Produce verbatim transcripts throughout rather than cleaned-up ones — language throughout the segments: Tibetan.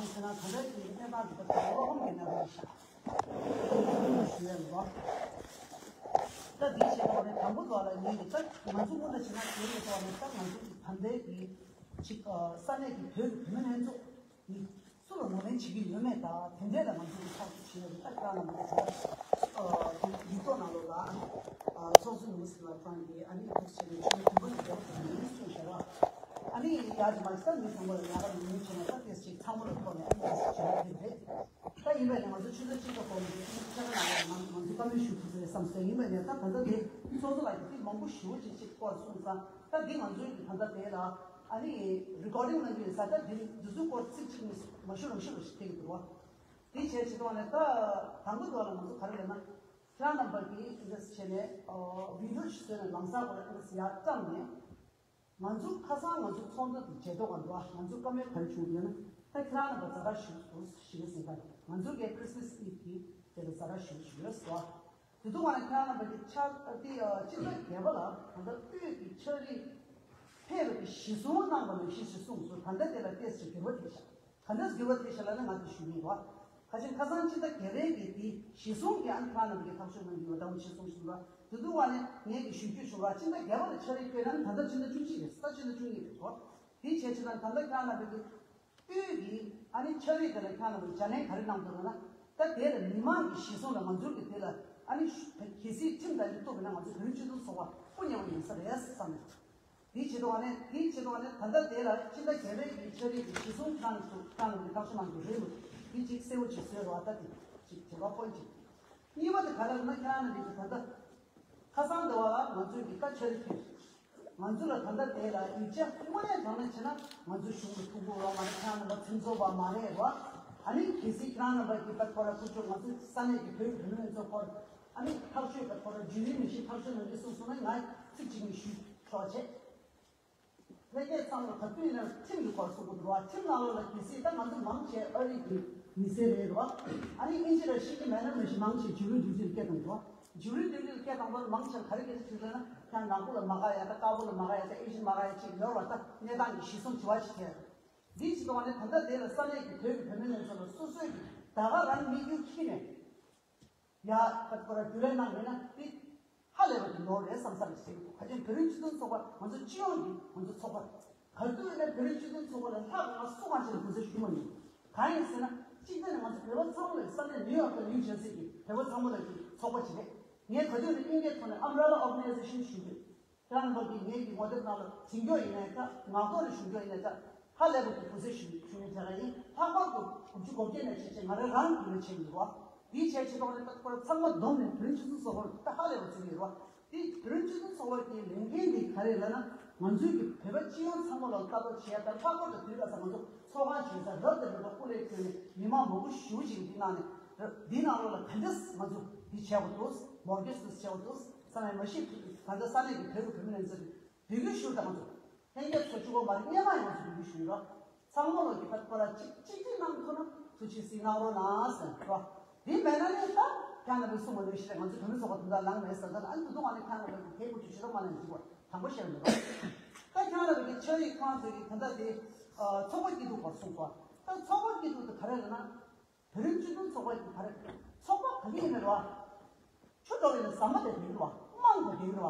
ཁྱེད་རང་ག་འདྲ་གི་གནས་སྟངས་འདི་དག་ལ་ཧོམ་གྱི་གནས་སྟངས་ཤག་ཞུ་ཡ་ལ། ད་འདི་བྱས་པ་རེད། དང་པོ་དག་ལ་ངས་ནི་ད་ང་ཚོ་སྔོན་ལ་བྱས་ན་དེ་ཡོད་ཐོག་ནས་ད་ང་ཚོ་གི་ད་ལྟའི་གི་ཅིག་ས་གནས་ཀྱི་བོད་ཀྱི་བུད་མེད་ལྷན་ཚོགས་ནི་སུ་ལ་ངོས་ལེན་བྱེད་ཀྱི་ཡོད་མེད་དང་དེ་འདྲས་ལ་ང་ཚོ་གི་ཐག་གཅོད་བྱེད་ཡ་རེད། ད་ཁྱེད་རང་ལ་ང་ཚོ་ད་ཡིག་ཐོག་ནང་ལོགས་ལ་ཚོགས་གཙོ་ནུ་མོ་སི་ལ་ཕྲང་གི་ཨ་ནི་ཐུགས་རྗེ་ཆེ་ནས་ཆུ་མོ་དུམ་བུ་ནས་རྒྱབ་ཏུ་ནས་གསུངས་བཞག་ར། ཨ་ནི་ཡ་ཅི་མ་ཅི་ད་མི་ཚང་མ་ལ་ཡ་ག་ནས་ངོས་བྱས་ན་ད་ཏེས་ཅིག་ཚང་མ་ལ་ཐོག་ནས་ཨ་ནི་ཏེས་ཅིག་བྱེད་ཡ་དེ་རེད། ད་ཡིན་པ་ཡིན་ན་ང་ཚོ་ཆུ་ཚོད་གཅིག་ཙམ་གོང་གི་ཆ་ག་ནང་ལ་ང་ང་ཚོ་བཀའ་མོལ་ཞུ་ཐུབ་ས་རེད་བསམ་སོང་། ཡིན་པ་ཡིན་ན་ད་ད་ལྟ་དེ་ཚོགས་གཙོ་ལགས་ཀྱིས་དེ་མང་པོ་ཞུ་བ་ཅིག་ཅིག་སྐོར་གསུངས་ཙང་ད་འདི་ང་ཚོའི་གི་ད་ལྟ་དེ་ལ་ཨ་ནི་རི་ཀོར་ཌིང་གནང་རྒྱུ་ཡིན་ས། ད་འདི་འདི་ཚོའི་སྐོར་ཚིག་གཅིག་ནི་མ་ཞུ་རང་ཞུ་རང་ཞིག་ཐེག་འདུག་བ། དེ་བྱས་ཆེད་དུ་ནས་ད་དང་པོ་དུ་བ་ལ་ང་ཚོ་ག་རེ་ལབ་ན་ཁྱེད་རང་རྣམ་པ་གིས་ཨིན་ཌས་བྱས་ནས་བི་ཌི་ཡོ་ཞིག་བཟོས་ནས་ལམ་སང་ཁོ་ལ་ཨིན་ཌས་ཡར་བཀྲམ་ནས། ང་ཚོ་ཁ་སང་ང་ཚོ་ཚོགས་འདུ་དེ་བྱེད་ཐོག་ག་འདུག་ང་ཚོ་བཀའ་མོལ་ག་རེ་བྱུང་ཡོད་ན། ད་ཁྱེད་རང་རྣམ་པ་ཛ་དྲག་ཞུ་ཞུ་ཟིན་པ་རེད། ང་ཚོ་གའི་ཁྲི་སི་མ་སི་ཨིབ་གི་དེ་ལ་ཛ་དྲག་ཞུ་ཞུ་ཡོད་སོ། དེ་ཐོག་ང་ཁྱེད་རང་རྣམ་པ་གི་ཆ་དེ་སྤྱི་ཟླ་བརྒྱད་པ་ལ་ད་ལྟ་དབུས་ཀྱི་ཆ་རིགས་ཕེབས་པ་གི་གཞི་བཟུང་གནང་བ་ནང་བཞིན་ཞིག་གསུངས་སོ། ད་ལྟ་དེ་ལ་ཏེས་ཅིག་འགྱུར་བ་ཐེབས་ཤག་ག་འདྲ་འགྱུར་བ་ཐེབས་ཤག་ལབ་ན་ང་ཚོ་ཞུ་གི་ཡོད། ཁ་ཆེན་ཁ་སང་ཕྱི་ཟླ་བརྒྱད་པའི་གི་དེ་གཞི་བཟུང་གི་ཨ་ནི་ཁ་ནང་གི་ཐག་གཅོད་གནང་གི་ཡོད། ད་འུ་ཆེ་སོང་ཞུ་ར། དེ་དུས་བ་ནས་ངས་གི་ཞུ་རྒྱུ་བྱུང་ར། ཕྱི་ཟླ་བརྒྱད་པ་ལ་ཆ་རེ་བཀོད་ན་ད་ལྟ་ཕྱི་ཟླ་བཅུ་གཅིག་རེད། ད་ཕྱི་ཟླ་བཅུ་གཉིས་རེད་གོ། དེ་བྱས་ཕྱི་ཟླ་ད་ལྟ་ཁ་ནང་གི་དབུས་ཀྱི་ཨ་ནི་ཕྱག་ལས་དེ་ལ་ཁ་ནང་གི་བྱ་ལན་ག་རེ་གནང་འདུག་ལབ་ན། ད་དེ་ལ་མི་མང་གི་གཞི་བཟུང་ལ་ང་ཚོར་གི་དེ་ལ་ཨ་ནི་གལ་སྲིད་ཁྲིམས་དང་ནི་གཏུག་པ་ན་ང་ཚོ་བོད་རིགས་སྤྱི་མཐུན་ཚོགས་པ་སྐུ་ཉེ་བ་ཡིན་ས་རེད་བསམ་ནས། དེའི་ཆེད་དུ་བ་ནས་དེའི་ཆེད་དུ་བ་ནས་ད་ལྟ་དེ་ལ་ཕྱི་ཟླ་བརྒྱད་པའི་གི་ཆ་རེ་གི་གཞི་བཟུང་ཁང་དུ་ཁང་གི་ཐག་གཅོད་གནང་གི་རེད་མོད། དེ་གཅིག་གསལ་བོ་གཅིག་བཟོས་རོགས། ད་དེ་གཅིག་དྲི་བ་པོ་གཅིག་གཉིས་པ་དེ་ག་རེ་ལབ་ན་ཁྱེད་རང་ནང་གི་ད་ལྟ་ཁ་སང་དེ་བ་ལ་ང་ཚོའི་གི་ཀ་ཆ་རེ་ཁྱེར། ང་ཚོ་ལ་ད་ལྟ་དེ་ལ་ཡིག་ཆ་དངོས་གནས་དྲང་གནས་བྱས་ན་ང་ཚོ་གཞུང་གི་ཐུགས་ཁུར་རོགས་མ་རེད། ཁྱེད་རང་ནང་པ་མཚན་ཚོགས་པ་མ་རེད་རོགས། ཨ་ནི་གལ་སྲིད་ཁྱེད་རང་རྣམ་པ་གི་ད་ཁོ་ར་ཁུ་ཆོ་ང་ཚོ་ས་གནས་ཀྱི་བོད་ཀྱི་བུད་མེད་ཚོ་ཁོ་ར་ཨ་ནི་ཐག་གཅོད་ད་ཁོ་ར་རྒྱུན་རིང་མི་ཤེས་ཐག་གཅོད་གནང་རྒྱུ་གསུངས་སོང་ན་ང་ཚིག་གཅིག་ནས་ཞུས་ཆོག་བྱས། ལྷན་རྒྱས་ཚང་མ་ག་དུས་ཡིན་ན་ཁྲིམས་ཀྱི་སྐོར་གསུང་གི་འདུག་བ། ཁྲིམས་ནང་ལོགས་ལ་གལ་སྲིད་ད་ང་ཚོ་མང་ཆེ་ཨ་རི་གི་མི་སེར་རེད་བ། ཨ་ནི་ཨིན་ཇི་ལ་ཤེས་ཀྱི་མེད་ན་མི་ཤེས་མང་ཆེ་ཇུ་རི་ཌིའུ་ཊིར་སྐད་བཏང་འདུག་བ། ཇུ་རི་ཌིའུ་ཊིར་སྐད་བཏང་བར་མང་ཆེ་ག་རེ་སྐད་ཆ་དྲིས་ལབ་ན་ཁྱེད་ནག་པོ་ལ་མ་དགའ་ཡ་ད་དཀར་པོ་ལ་མ་དགའ་ཡ་ད་ཨེ་ཤི་མ་དགའ་ཡ་ཅིག་ཡོད་བ། ད་གནས་སྟངས་ཀྱི་གཞི་བཟུང་དྲི་བ་ཅིག་བྱས། འདིའི་ཕྱི་ཐོག་ནས་ད་ལྟ་དེ་ལ་ས་གནས་ཀྱི་བོད་ཀྱི་བུད་མེད་ལྷན་ཚོགས་ལ་སོ་སོའི་གི་ད་ག་རང་མི་རྒྱུ་ཁྱི་ནས། ཡ་ཁ་ཁོ་ར་རྒྱུ་ལས་གནང་མེད་ན་དེ་ཧ་ལས་པ་དེ་ནོར་རེད་བསམ་ས་རེད་ཟེར་གི་འདུག་ཁ་ཆེན་བོད་རིགས་སྤྱི་མཐུན་ཚོགས་པ་ང་ཚོ་སྤྱི་ཡོངས་ཀྱི་ང་ཚོ་ཚོགས་པ་རེད། ག་དུས་ཡིན་ན་བོད་རིགས་སྤྱི་མཐུན་ཚོགས་པ་ལ་ལྷག་ང་སུ་གང་ཞིག་ལ་གུས་བརྩི་ཞུ་མ་མྱོང་། གང་ཡིན་ཟེར་ན་གཅིག་དེ་ནི་ང་ཚོ་བོད་པ་ཚང་མ་ལ་ས་གནས་ནིའུ་ཡོག་དང་ནིའུ་ཇར་སི་གི་བོད་པ་ཚང་མ་ལ་གི་ཚོགས་པ་ཅིག་རེད། ངས་ག་དུས་ནས་དབྱིན་སྐད་ཐོག་ནས་ཨམ་བྷེ་རེ་ལ་ཨོར་ག་ནའི་ཛེ་ཤན་ཞུ་གི་ཡོད། ཁྱེད་རང་རྣམ་པ་གིས་ངེད་ཀྱི་ངོ་དེབ་ནང་ལ་བྲིས་རྒྱུ་ཡིན་ནའི་འདྲ། ངག་ཐོག་ནས་ཞུ་རྒྱུ་ཡིན་ནའི་འདྲ། ཧ་ལས་པའི་གི་གུས་བརྩི་ཞུ་ཞུ་མཁན་དེ་འདྲ་ཡིན། ལྷག་པར་དུ་དགུ་བཅུ་གོ་བརྒྱད་ནས་བྱས་བྱས་ང་རང་རང་གི་ལས་བྱེད་ཡིན་རོགས། དེའི་ཆེད་ཆེད་ཐོག་ནས་ད་ཁོ་རང་ཚང་མ་བསྡོམས་ནས་བོད་རིགས་སྤྱི་མཐུན་ཚོགས་པར་ད་ཧ་ལས་པ་བརྩི་གི་ཡོད་རོགས། དེ་བོད་རིགས་སྤྱི་མཐུན་ཚོགས་པ་གི་ལས་འགན་དེ་ག་རེ་ལབ་ན། ང་ཚོའི་གི་བོད་པ་སྤྱི་ཡོངས་ཚང་མ་ལ་ལྟ་རྟོག་བྱེད་ཡ་དང་། ལྷག་པར་དུ་དེ་རིང་ཁ་སང་ང་ཚོ་ཚོགས་ཁང་བྱེད་ས་རབ་དང་རིམ་པ་སྐུ་ལས་བསྐྱོན་ནས་མི་མང་མང་པོ་ཞེ་པོ་ཅིག་འདི་ནང་ནས་འདི་ནང་ལོགས་ལ་ག་འདྲས་ང་ཚོ་འདི་བྱས་པ་འདུག་མོར་གེ་ཇི་འདི་བྱས་པ་འདུག་ས་ནས་མ་ཤེས་ད་ལྟ་ས་གནས་ཀྱི་བོད་ཀྱི་བུད་མེད་ལྷན་ཚོགས་ཀྱི་འབོད་སྐུལ་ཞུ་དང་ཚོ། ལྷན་རྒྱས་ཚོ་གཅིག་པོ་མ་རེད། སྔོན་མ་ཡང་ཚོ་འབོད་སྐུལ་ཞུས་རོགས། ཚང་མ་ལོ་གི་ཕར་ཁོ་ར་གཅིག་གཅིག་གཅིག་གནང་ཐུབ་ན་ཐུགས་རྗེ་གཟིགས་གནང་རོགས་གནང་ཟེར་རོགས། དེ་མེད་ན་ནི་ད་ཁྱེད་རྣམ་པས་གསུང་མ་ནུས་ཤེས་རེད། ང་ཚོ་བོད་མི་ཚོགས་པ་དེ་འདྲ་ལངས་མེད་ཟེར་ད་ཨ་ནི་དུ་དུང་ཨ་ནི་ཁྱེད་རྣམ་པས་གི་དེ་ཀུ་ཅི་ཞུ་རོགས་མ་ནས་འཇིགས་པ་དང་པོ་ཤེས་མི་རོགས། ད་ཁྱེད་རྣམ་པས་གི་ཆོས་རིག་ཁང་ཚོས་གི་ད་ལྟ་དེ་ཚོགས་པ་སྐྱིད་སྡུག་བར་གསུངས་སོང་། ད་ཚོགས་པ་སྐྱིད་སྡུག་དེ་ག་རེ་རེད་ན། བོད་རིགས་སྤྱི་མཐུན་ཚོགས་པ་ཡིན་པ་རེད། ཚོགས་པ་ག་གི་ཡིན་ནའི་རེད་བ། ཆུ་འགྲོ་བའི་ཟ་མ་དེ་དེ་རེད་བ། དམངས་དེ་དེ་རེད་བ།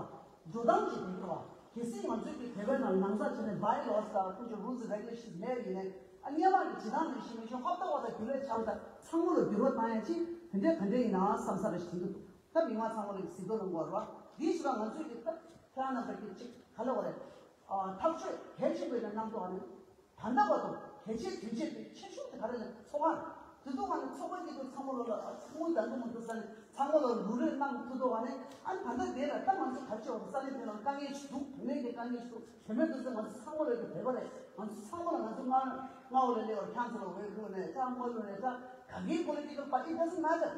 འགྲོ་སྟངས་ཀྱི་དེ་རེད་བ། གལ་སྲིད་ང་ཚོའི་གི་བོད་པའི་ནང་ནང་ས་བྱས་ནས་བྷའི་ལོ་སི་དང་ཁོང་ཚོ་རུལ་སི་རེ་གུ་ལེ་ཤན་མེད་ཡིན་ནའི་ཨ་སྔོན་མ་གི་བྱེད་སྟངས་ནང་བཞིན་མི་ཤོག་ཧབ་ཏ་བ་དང་རྒྱུན་ལས་ཆགས་ད་ཚང་མ་ལ་འགྱུར་བ་བཏང་ཡ་ཅིག་དེ་འདྲས་ག་འདྲས་ཡིན་ན་བསམ་ས་རེ་ཞིག་འདུག་ད་མི་མང་ཚང་མ་ལ་གཟིགས་རྟོག་གནང་དགོས་རེད་བ། དེའི་ཕྱིར་ང་ཚོའི་གི་ད་ཁྱེད་རང་རྣམ་པ་གི་ཅིག་ག་ལ་བ་རེད། ཐག་གཅོད་གལ་ཆེན་པོ་ཡིན་ན་གནང་ཐུབ་པ་ནི། ད་ལྟ་བར་དུ་གལ་ཆེའི་དོན་ཆེན་དེ་ཆེ་ཤོས་དེ་ག་རེ་ལ་ཚོགས་ཁང་རེད། དེ་ཚོ་ག་ནས་ཚོགས་པ་སྐྱིད་སྡུག་ཚང་མ་ལོ་ལ་ཚང་མ་ལ་འདུག་མི་འདུག་ས་ནས་ཚང་མ་ལ་ལུས་རེ་གནང་ཐུབ་ཐུབ་པ་ནི། ཨ་ནི་ད་ལྟ་དེ་ལ་ད་ང་ཚོ་ག་རེ་བྱེད་དགོས་ས་ནས་དེ་ལ་དཀའ་ངལ་ཞིག་འདུག་བུད་མེད་ཀྱི་དཀའ་ངལ་ཞིག་འདུག་བུད་མེད་དེ་ཚོ་ང་ཚོ་ཚང་མ་ལ་ཡོད་བོད་པ་རེད། ང་ཚོ་ཚང་མ་ལ་ང་ཚོ་ང་ང་འོ་ལས་ལས་བར་ཁྱང་ཚོ་ལ་འོས་བླུགས་ནས་ད་མ་བླུགས་ནས་ད་ག་གེའི་political party doesn't matter།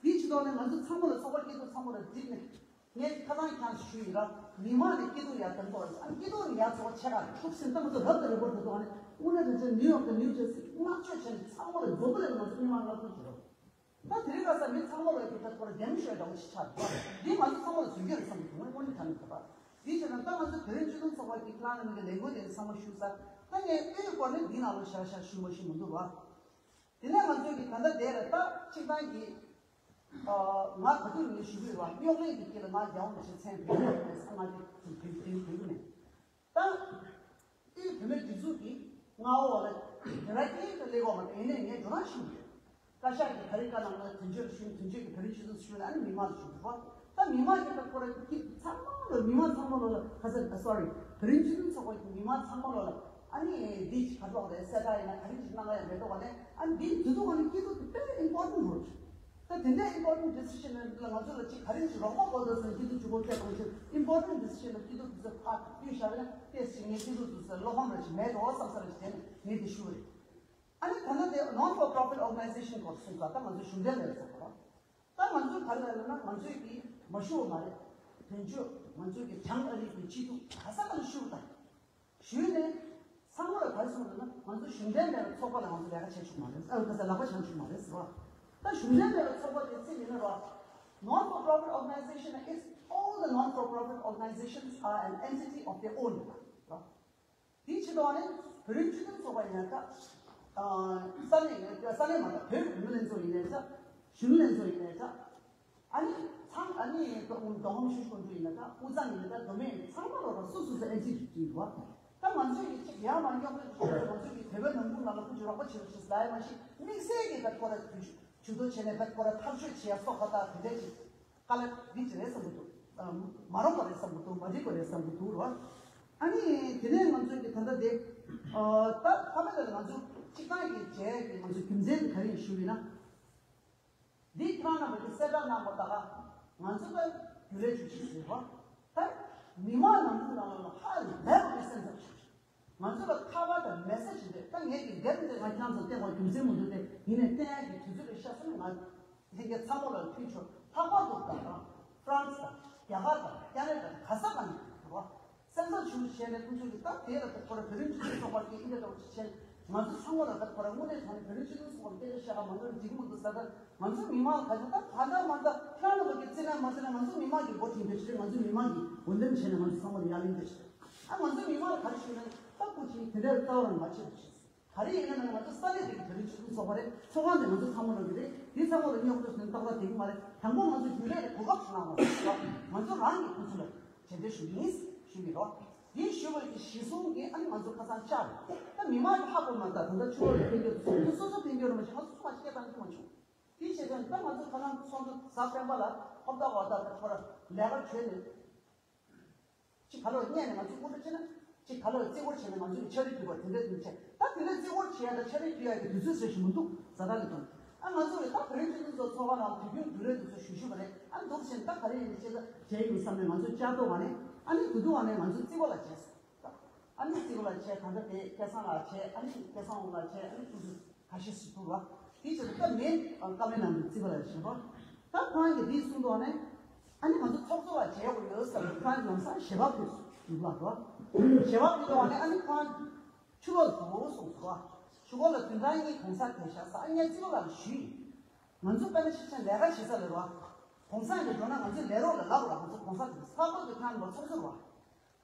དེའི་ཕྱི་ཐོག་ནས་ང་ཚོ་ཚང་མ་ལ་ཚོགས་པ་སྐྱིད་སྡུག་ཚང་མ་ལ་འགྲིག་ནས། ངས་ཁ་སང་ཁྱེད་ཞུས་ཡིན་ར། མི་མང་ནས་སྐྱིད་སྡུག་ཡར་གཏོང་དགོས་རེད། ཨ་སྐྱིད་སྡུག་ནས་ཡར་ཚོགས་ཆེ་ག་ཐུག་སེམས་ཏང་ཚོ་རབ་དང་རིམ་པར་དུ་གཏོང་ནས་དངོས་གནས་དྲང་གནས་ནིའུ་ཡོག་དང་ནིའུ་ཇར་སི་བསྔགས་བརྗོད་བྱས་ནས་ཚང་མ་ལ་མགྱོགས་པོ་ལས་ང་ཚོ་མི་མང་ལ་ཐུག་ཅི་རོགས། ད་དེ་རིང་ཁ་སང་མི་ཚང་མ་ལ་ཡོད་པའི་ཁོ་ར་རྒྱ་མི་ཤོད་འདྲ་བོ་ཞིག་ཆགས་འདུག་འདི་ང་ཚོ་ཚང་མ་ལ་བཟོ་རྒྱུ་རེད་བསམ་གྱི་འདུག་ངས་དངོས་གནས་དྲང་གནས་ག་པར། དེའི་ཕྱིར་ན་ད་ང་ཚོ་བོད་རིགས་སྤྱི་མཐུན་ཚོགས་པ་གི་ཁྱེད་རང་རྣམ་པའི་ལས་འགུལ་དེ་ཚང་མ་ཞུས་ཚར། ད་ངས་དབུས་སྐོར་ནས་འདི་ནང་ལ་ཞར་ཞར་ཞུ་མ་ཤེས་མི་འདུག་ར། དེ་ནས་ང་ཚོས་ཀྱི་ད་ལྟ་དེ་ལ་ད་གཅིག་ཐང་གི་ང་ག་དུས་ནས་ཞུ་གི་ཡོད་པ། རྙོག་གླེང་གི་དཀྱིལ་ལ་ང་རྒྱལ་བ་རིན་པོ་ཆེ་མཚན་བོད་ཡིག་ནས་ང་དེ་དེ་དེ་དེ་དེ་ནས་ད་དེ་བུད་མེད་སྒྲིག་འཛུགས་ཀྱི་མངའ་འོག་ལ་དེ་ར་སྐྱེལ་དུ་སླེབས་ཡོད་མ་རེད། ཡིན་ནའི་ངས་འགྲོ་སྟངས་ཞུ་གི་ཡོད། བཀའ་ཤག་གིས་ག་རེ་བཀའ་གནང་ན་དོན་གཅོད་ལ་ཞུས། དོན་གཅོད་ཀྱིས་བོད་རིགས་སྤྱི་མཐུན་ཞུས་ན་ཨ་ནི་མི་མང་ལ་ཞུ་དགོས། ད་མི་མང་གིས་ད་ཁོ་རང་གི་ཚང་མ་ལོ་མི་མང་ཚང་མ་ལོ་ལ་ཁ་ས་ཨ་སོ་རི་བོད་རིགས་སྤྱི་མཐུན་ཚོགས་པ་གི་མི་མང་ཚང་མ་ལོ་ལ་ཨ་ནི་འདི་ཅིག་ག་རེ་ལབ་དགོས་རེད། གསལ་བསྒྲགས་ཡིན་ན་ག་རེ་ཅིག་གནང་ཡ་མེད་འདུག་བ་ནས་ཨ་ནི་འདི་དུས་ཐོག་ནས་སྐྱིད་སྡུག་དེ་དཔེ་important རེད། ད་དེ་འདྲའི་important decision ལ་ང་ཚོ་ལ་ཅིག་ག་རེ་ཅིག་རོགས་པ་དགོས་འདུག་ཟེར་སྐྱིད་སྡུག་ཅིག་གོ་ཐད་གཏོང་ཆེད་important decision ལ་སྐྱིད་སྡུག་དེ་ཚོ་ཕར་བསྐྱུར་བཞག་ན་ཏོག་ཙམ་ངས་སྐྱིད་སྡུག་དེ་ཚོ་བློ་ཕམ་རེ་ཅིག་མེད་འགྲོ་བསམ་ས་རེ་ཅིག་བྱས་ནས་ངས་འདི་ཞུ་བ་རེད། ཨ་ནི་ད་ལྟ་དེ་non for profit organization སྐོར་གསུངས་ས། ད་ང་ཚོ་གཞུང་འབྲེལ་མེད་པའི་ཚོགས་པ་རེད། ད་ང་ཚོས་ག་རེ་ལབ་ན་ང་ཚོས་ཀྱིས་མ་ཞུ་བ་མ་རེད། དོན་གཅོད་ང་ཚོས་ཀྱིས་བྱང་ཨ་རི་གི་སྤྱི་འཐུས་ག་ས་ག་ལ་ཞུ་དང་ཞུས་ནས་ཚང་མ་ལ་ག་རེ་གསུངས་ལབ་ན་ང་ཚོ་གཞུང་འབྲེལ་མེད་པའི་ཚོགས་པ་ལ་ང་ཚོ་ལས་ཀ་བྱེད་ཆོག་མ་རེད། ཨ་ཁ་ས་ལག་པ་འཆང་ཆོག་མ་རེད་ཟེར་བ། ད་གཞུང་འབྲེལ་མེད་པའི་ཚོགས་པ་དེ་ཚིག་ཡིན་ན་རོ། Non for profit organization is all the non for profit organizations are an entity of their own རོ། དེའི་ཕྱི་ཐོག་ནས་བོད་རིགས་སྤྱི་མཐུན་ཚོགས་པ་ཡིན་ན་ད། ས་གནས་ས་གནས་མ་གཏོགས་བོད་མི་ལྷན་ཚོགས་ཡིན་ནའི་ད། གཞོན་ནུ་ལྷན་ཚོགས་ཡིན་ནའི་ད། ཨ་ནི་ཚང་ཨ་ནི་མདོ་ཁམས་ཆུ་བཞི་སྒང་དྲུག་ཡིན་ན་ད། དབུས་གཙང་ཡིན་ན་ད། མདོ་སྨད་ཡིན་ན་ཚང་མ་ལོ་ལ་སོ་སོ་སོ་ཨེན་སི་ཊི་ཊི་འདུག་བ། ད་ང་ཚོས་ཡིད་ཆེས་ཡང་མ་རྙོག་པའི་ཞོར་དུ་ང་ཚོས་ཀྱི་བོད་པའི་ནང་ཁུལ་ནང་ལ་ཀུན་གྱིས་རོགས་པ་བྱེད་རོགས་ཞེས་ལབ་ཡ་མ་གཞི་དམིགས་བསལ་གྱི་ད་ཁོ་ར་ཇུས་གཏོགས་བྱས་ནས་ད་ཁོ་ར་ཐག་གཅོད་བྱེད་ཡ་སོགས་པ་ད་དེ་འདྲས་ཅིག་དཀའ་ལས་འདི་ཅི་རེད་བསམ་གྱི་འདུག་ཨ། མ་རུང་བ་རེད་བསམ་གྱི་འདུག་མ་འགྲིག་པ་རེད་བསམ་གྱི་འདུག་རོ། ཨ་ནི་དེ་ནས་ང་ཚོས་ཀྱི་ད་ལྟ་དེ། ཨ། ད་ཕ་མེས་ལ་ང་ཚོ་གཅིག་ཐང་གི་བྱས་ཀྱི་ང་ཚོ་རྒྱུ་མཚན་ག་རེ་ཞུ་ཡིན་ན། འདི་ཁྱེད་རང་རྣམ་པ་གི་གསལ་བསྒྲགས་གནང་བ་ད་ག་ང་ཚོ་ད་རྒྱུན་ལས་བཅུ་གཅིག་ཟེར་བ། ད་མི་མང་ནང་ཁུལ་ནང་ལ་ཧ་ལས་པའི་སེམས་འཚབ་བྱུང་། ང་ཚོ་ལ་ཁ་པར་དང་མེ་སེ་ཇི་འདྲ་ད་ངས་ཀྱི་འདེབས་འདི་ང་ཁྱེད་རང་ཚོ་བསྟན་པ་རྒྱུ་མཚན་མི་འདུག་སྟེ་ཡིན་ནའི་བསྟན་ཡག་གི་དུས་ཚོད་ལ་ཤ་སོང་ང་ལྷན་རྒྱས་ཚང་མ་ལ་ཕུལ་ཆོག་ལྷག་པར་དུ་ད་ཧྥ་རན་སི་དང་རྒྱ་གར་དང་ཀ་ན་ཌ་དང་ག་ས་ག་ནས་རེད་བ། སེམས་འཚབ་བྱུང་བྱས་ནས་ཁོང་ཚོ་གི་ད་དེ་ལ་ད་ཁོ་ར་བོད་རིགས་སྤྱི་མཐུན་ཚོགས་པ་གི་ཨིན་ད་ཏོག་ཅིག་བྱས་ང་ཚོ་ཚང་མ་ལ་ད་ཁོ་ར་དངོས་གནས་དྲང་གནས་བོད་རིགས་སྤྱི་མཐུན་ཚོགས་པ་སྐད་ཆ་བཤད་ག་མ་འགྲོ་འགྲིག་མི་འདུག་ཟེར། ད་ང་ཚོ་མི་མང་ལ་ག་ཚོད་ད་ག་འདྲ་མ་འདྲ་ཁྱེད་རང་རྣམ་པ་གི་བརྩི་ན་མ་བརྩི་ན་ང་ཚོ་མི་མང་གི་འགོ་ཁྲིད་འདོད་ཆེ། ང་ཚོ་མི་མང་གི་འོས་འདེམས་བྱས་ནས་ང་ཚོ་ཚང་མ་ལ་ཡ་ལན་འདོད་ཆེ། ཨ། ང་ཚོ་མི་མང་ལ་ག་རེ་ཞུ་ན་ད་ཁོ་ཅིག་དེ་འདྲའི་རྩ་བ་རང་མ་བྱེད་རོགས་བྱེད། ག་རེ་ཡིན་ན་ང་ཚོ་ས་གནས་དེ་གི་བོད་རིགས་སྤྱི་མཐུན་ཚོགས་པ་རེད། ཚོགས་ཁང་དེ་ང་ཚོ་ཚང་མ་ལ་གི་རེད། དེ་ཚང་མ་ལ་རྙོག་དྲ་ཞིག་ཏག་ཏག་དེ་གི་མ་རེད། དང་པོ་ང་ཚོ་རྒྱུན་ལས་ཀྱི་གོ་སྐབས་ཤིག་གནང་བ་རེད། ང་ཚོ་རང་གི་ཁོང་ཚོ་ལ་བྱས་འབྲས་ཞུ་གི་ཡིན་ཞུ་གི་རོགས། དེ་ཞུ་བ་གི་གཞི་བཟུང་གི་ཨ་ནི་ང་ཚོ་ཁ་སང་བཅར་རེད། ད་མི་མང་གི་ཧ་གོ་མ་ད་ད་ལྟ་ཆུ་བོ་ལ་ཕན་རྒྱུ་སོ་སོ་སོ་ཕན་རྒྱུ་རེད་མ་གཞི་ང་ཚོ་ཚོ་མ་ཤེས་ད་ནི་མ་བྱུང་། དེ་བྱས་ཙང་ད་ང་ཚོ་ཁ་སང་ཚོགས་འདུ་གཟའ་སྤེན་པ་ལ་ཧོབ་ཏ་ཝ་ཏ་ད་ཁོ་ར་ལས་ཀ་བྱོས་ནས། ཅིག་ག་ལོར་བསྙད་ནས་ང་ཚོས་དབུ་ཁྲིད་བྱས་ན། ཅིག་ག་ལོར་རྩིས་སྐོར་བྱས་ན་ང་ཚོས་ཕྱག་བྲིས་བསྒྲིགས་པ་དེ་འདྲ་དེ་བྱས། ད་དེ་འདྲ་རྩིས་སྐོར་བྱེད་ཡ་དང་ཕྱག་བྲིས་བསྒྲིགས་ཡ་གི་དུས་ཚོད་ཟེར་ཞིག་མི་འདུག་ཛ་དྲག་གི་དོན། ཨ། ང་ཚོ་ཡི་ད་བོད་རིགས་སྤྱི་མཐུན་ཚོགས་ཚོགས་པ་ནང་དུས་རྒྱུན་རྒྱུན་ལས་དེ་ཚོ་ཞུ་ཞུ་བ་རེད། ཨ། འདུག་ཟེར་ད་ག་རེ་ཡིན་ཅེས་ལ་བྱས་ཡིན་བསམ་ནས་ང་ཚོ་བཅར་ཐུབ་པ་ནས། ཨ་ནི་དེ་དུས་བ་ནས་ང་ཚོ་རྩིས་པ་ལ་བྱས་སོང་། ཨ་ནི་རྩིས་པ་ལ་བྱས། ད་ལྟ་དེ་སྐལ་བཟང་ལགས་བྱས། ཨ་ནི་སྐལ་བཟང་དབང་ལགས་བྱས། ཨ་ནི་ཁོང་ཚོ་ཁ་ཤས་ཤིག་འདུག་བ། དེའི་ཕྱིར་སྐབས་མེད་བཀའ་མོལ་གནང་དུས་རྩིས་པ་ལ་བྱས་པ། ད་ཁོང་གིས་དེ་གསུངས་དུས་ནས། ཨ་ནི་ང་ཚོ་ཚོགས་གཙོ་བ་བྱས་དགོས་ཡོད་ཟེར་ནས་ཁོང་ལམ་སང་ཞལ་པར་ཕུལ་སོང་ལ་འགྲོ། ཞལ་པར་ཕུལ་དུས་ནས་ཨ་ནི་ཁོང་ཕྱི་ལོགས་འགྲོ་གསུངས་སོང་བ། ཞུ་སྒོ་ལ་བདུན་ཕྲག་གཉིས་གུང་སེང་བསྡད་ཤག་ཟེར། ཨ། ངས་རྩིས་པ་ལ་ཞུས་ཡིན། ང་ཚོ་དཔེར་ན་ཕྱི་ཕྱིར་ལས་ཀ་བྱེད་ས་ལ་རོ། གུང་སེང་གི་འགྲོ་ན་ང་ཚོའི་ལས་རོགས་ལ་ལབ་ར། ང་ཚོ་གུང་སེང་དེ་ལྷག་པར་དུ་ཁྱེད་རྣམ་པ་ཚོགས་གཙོ་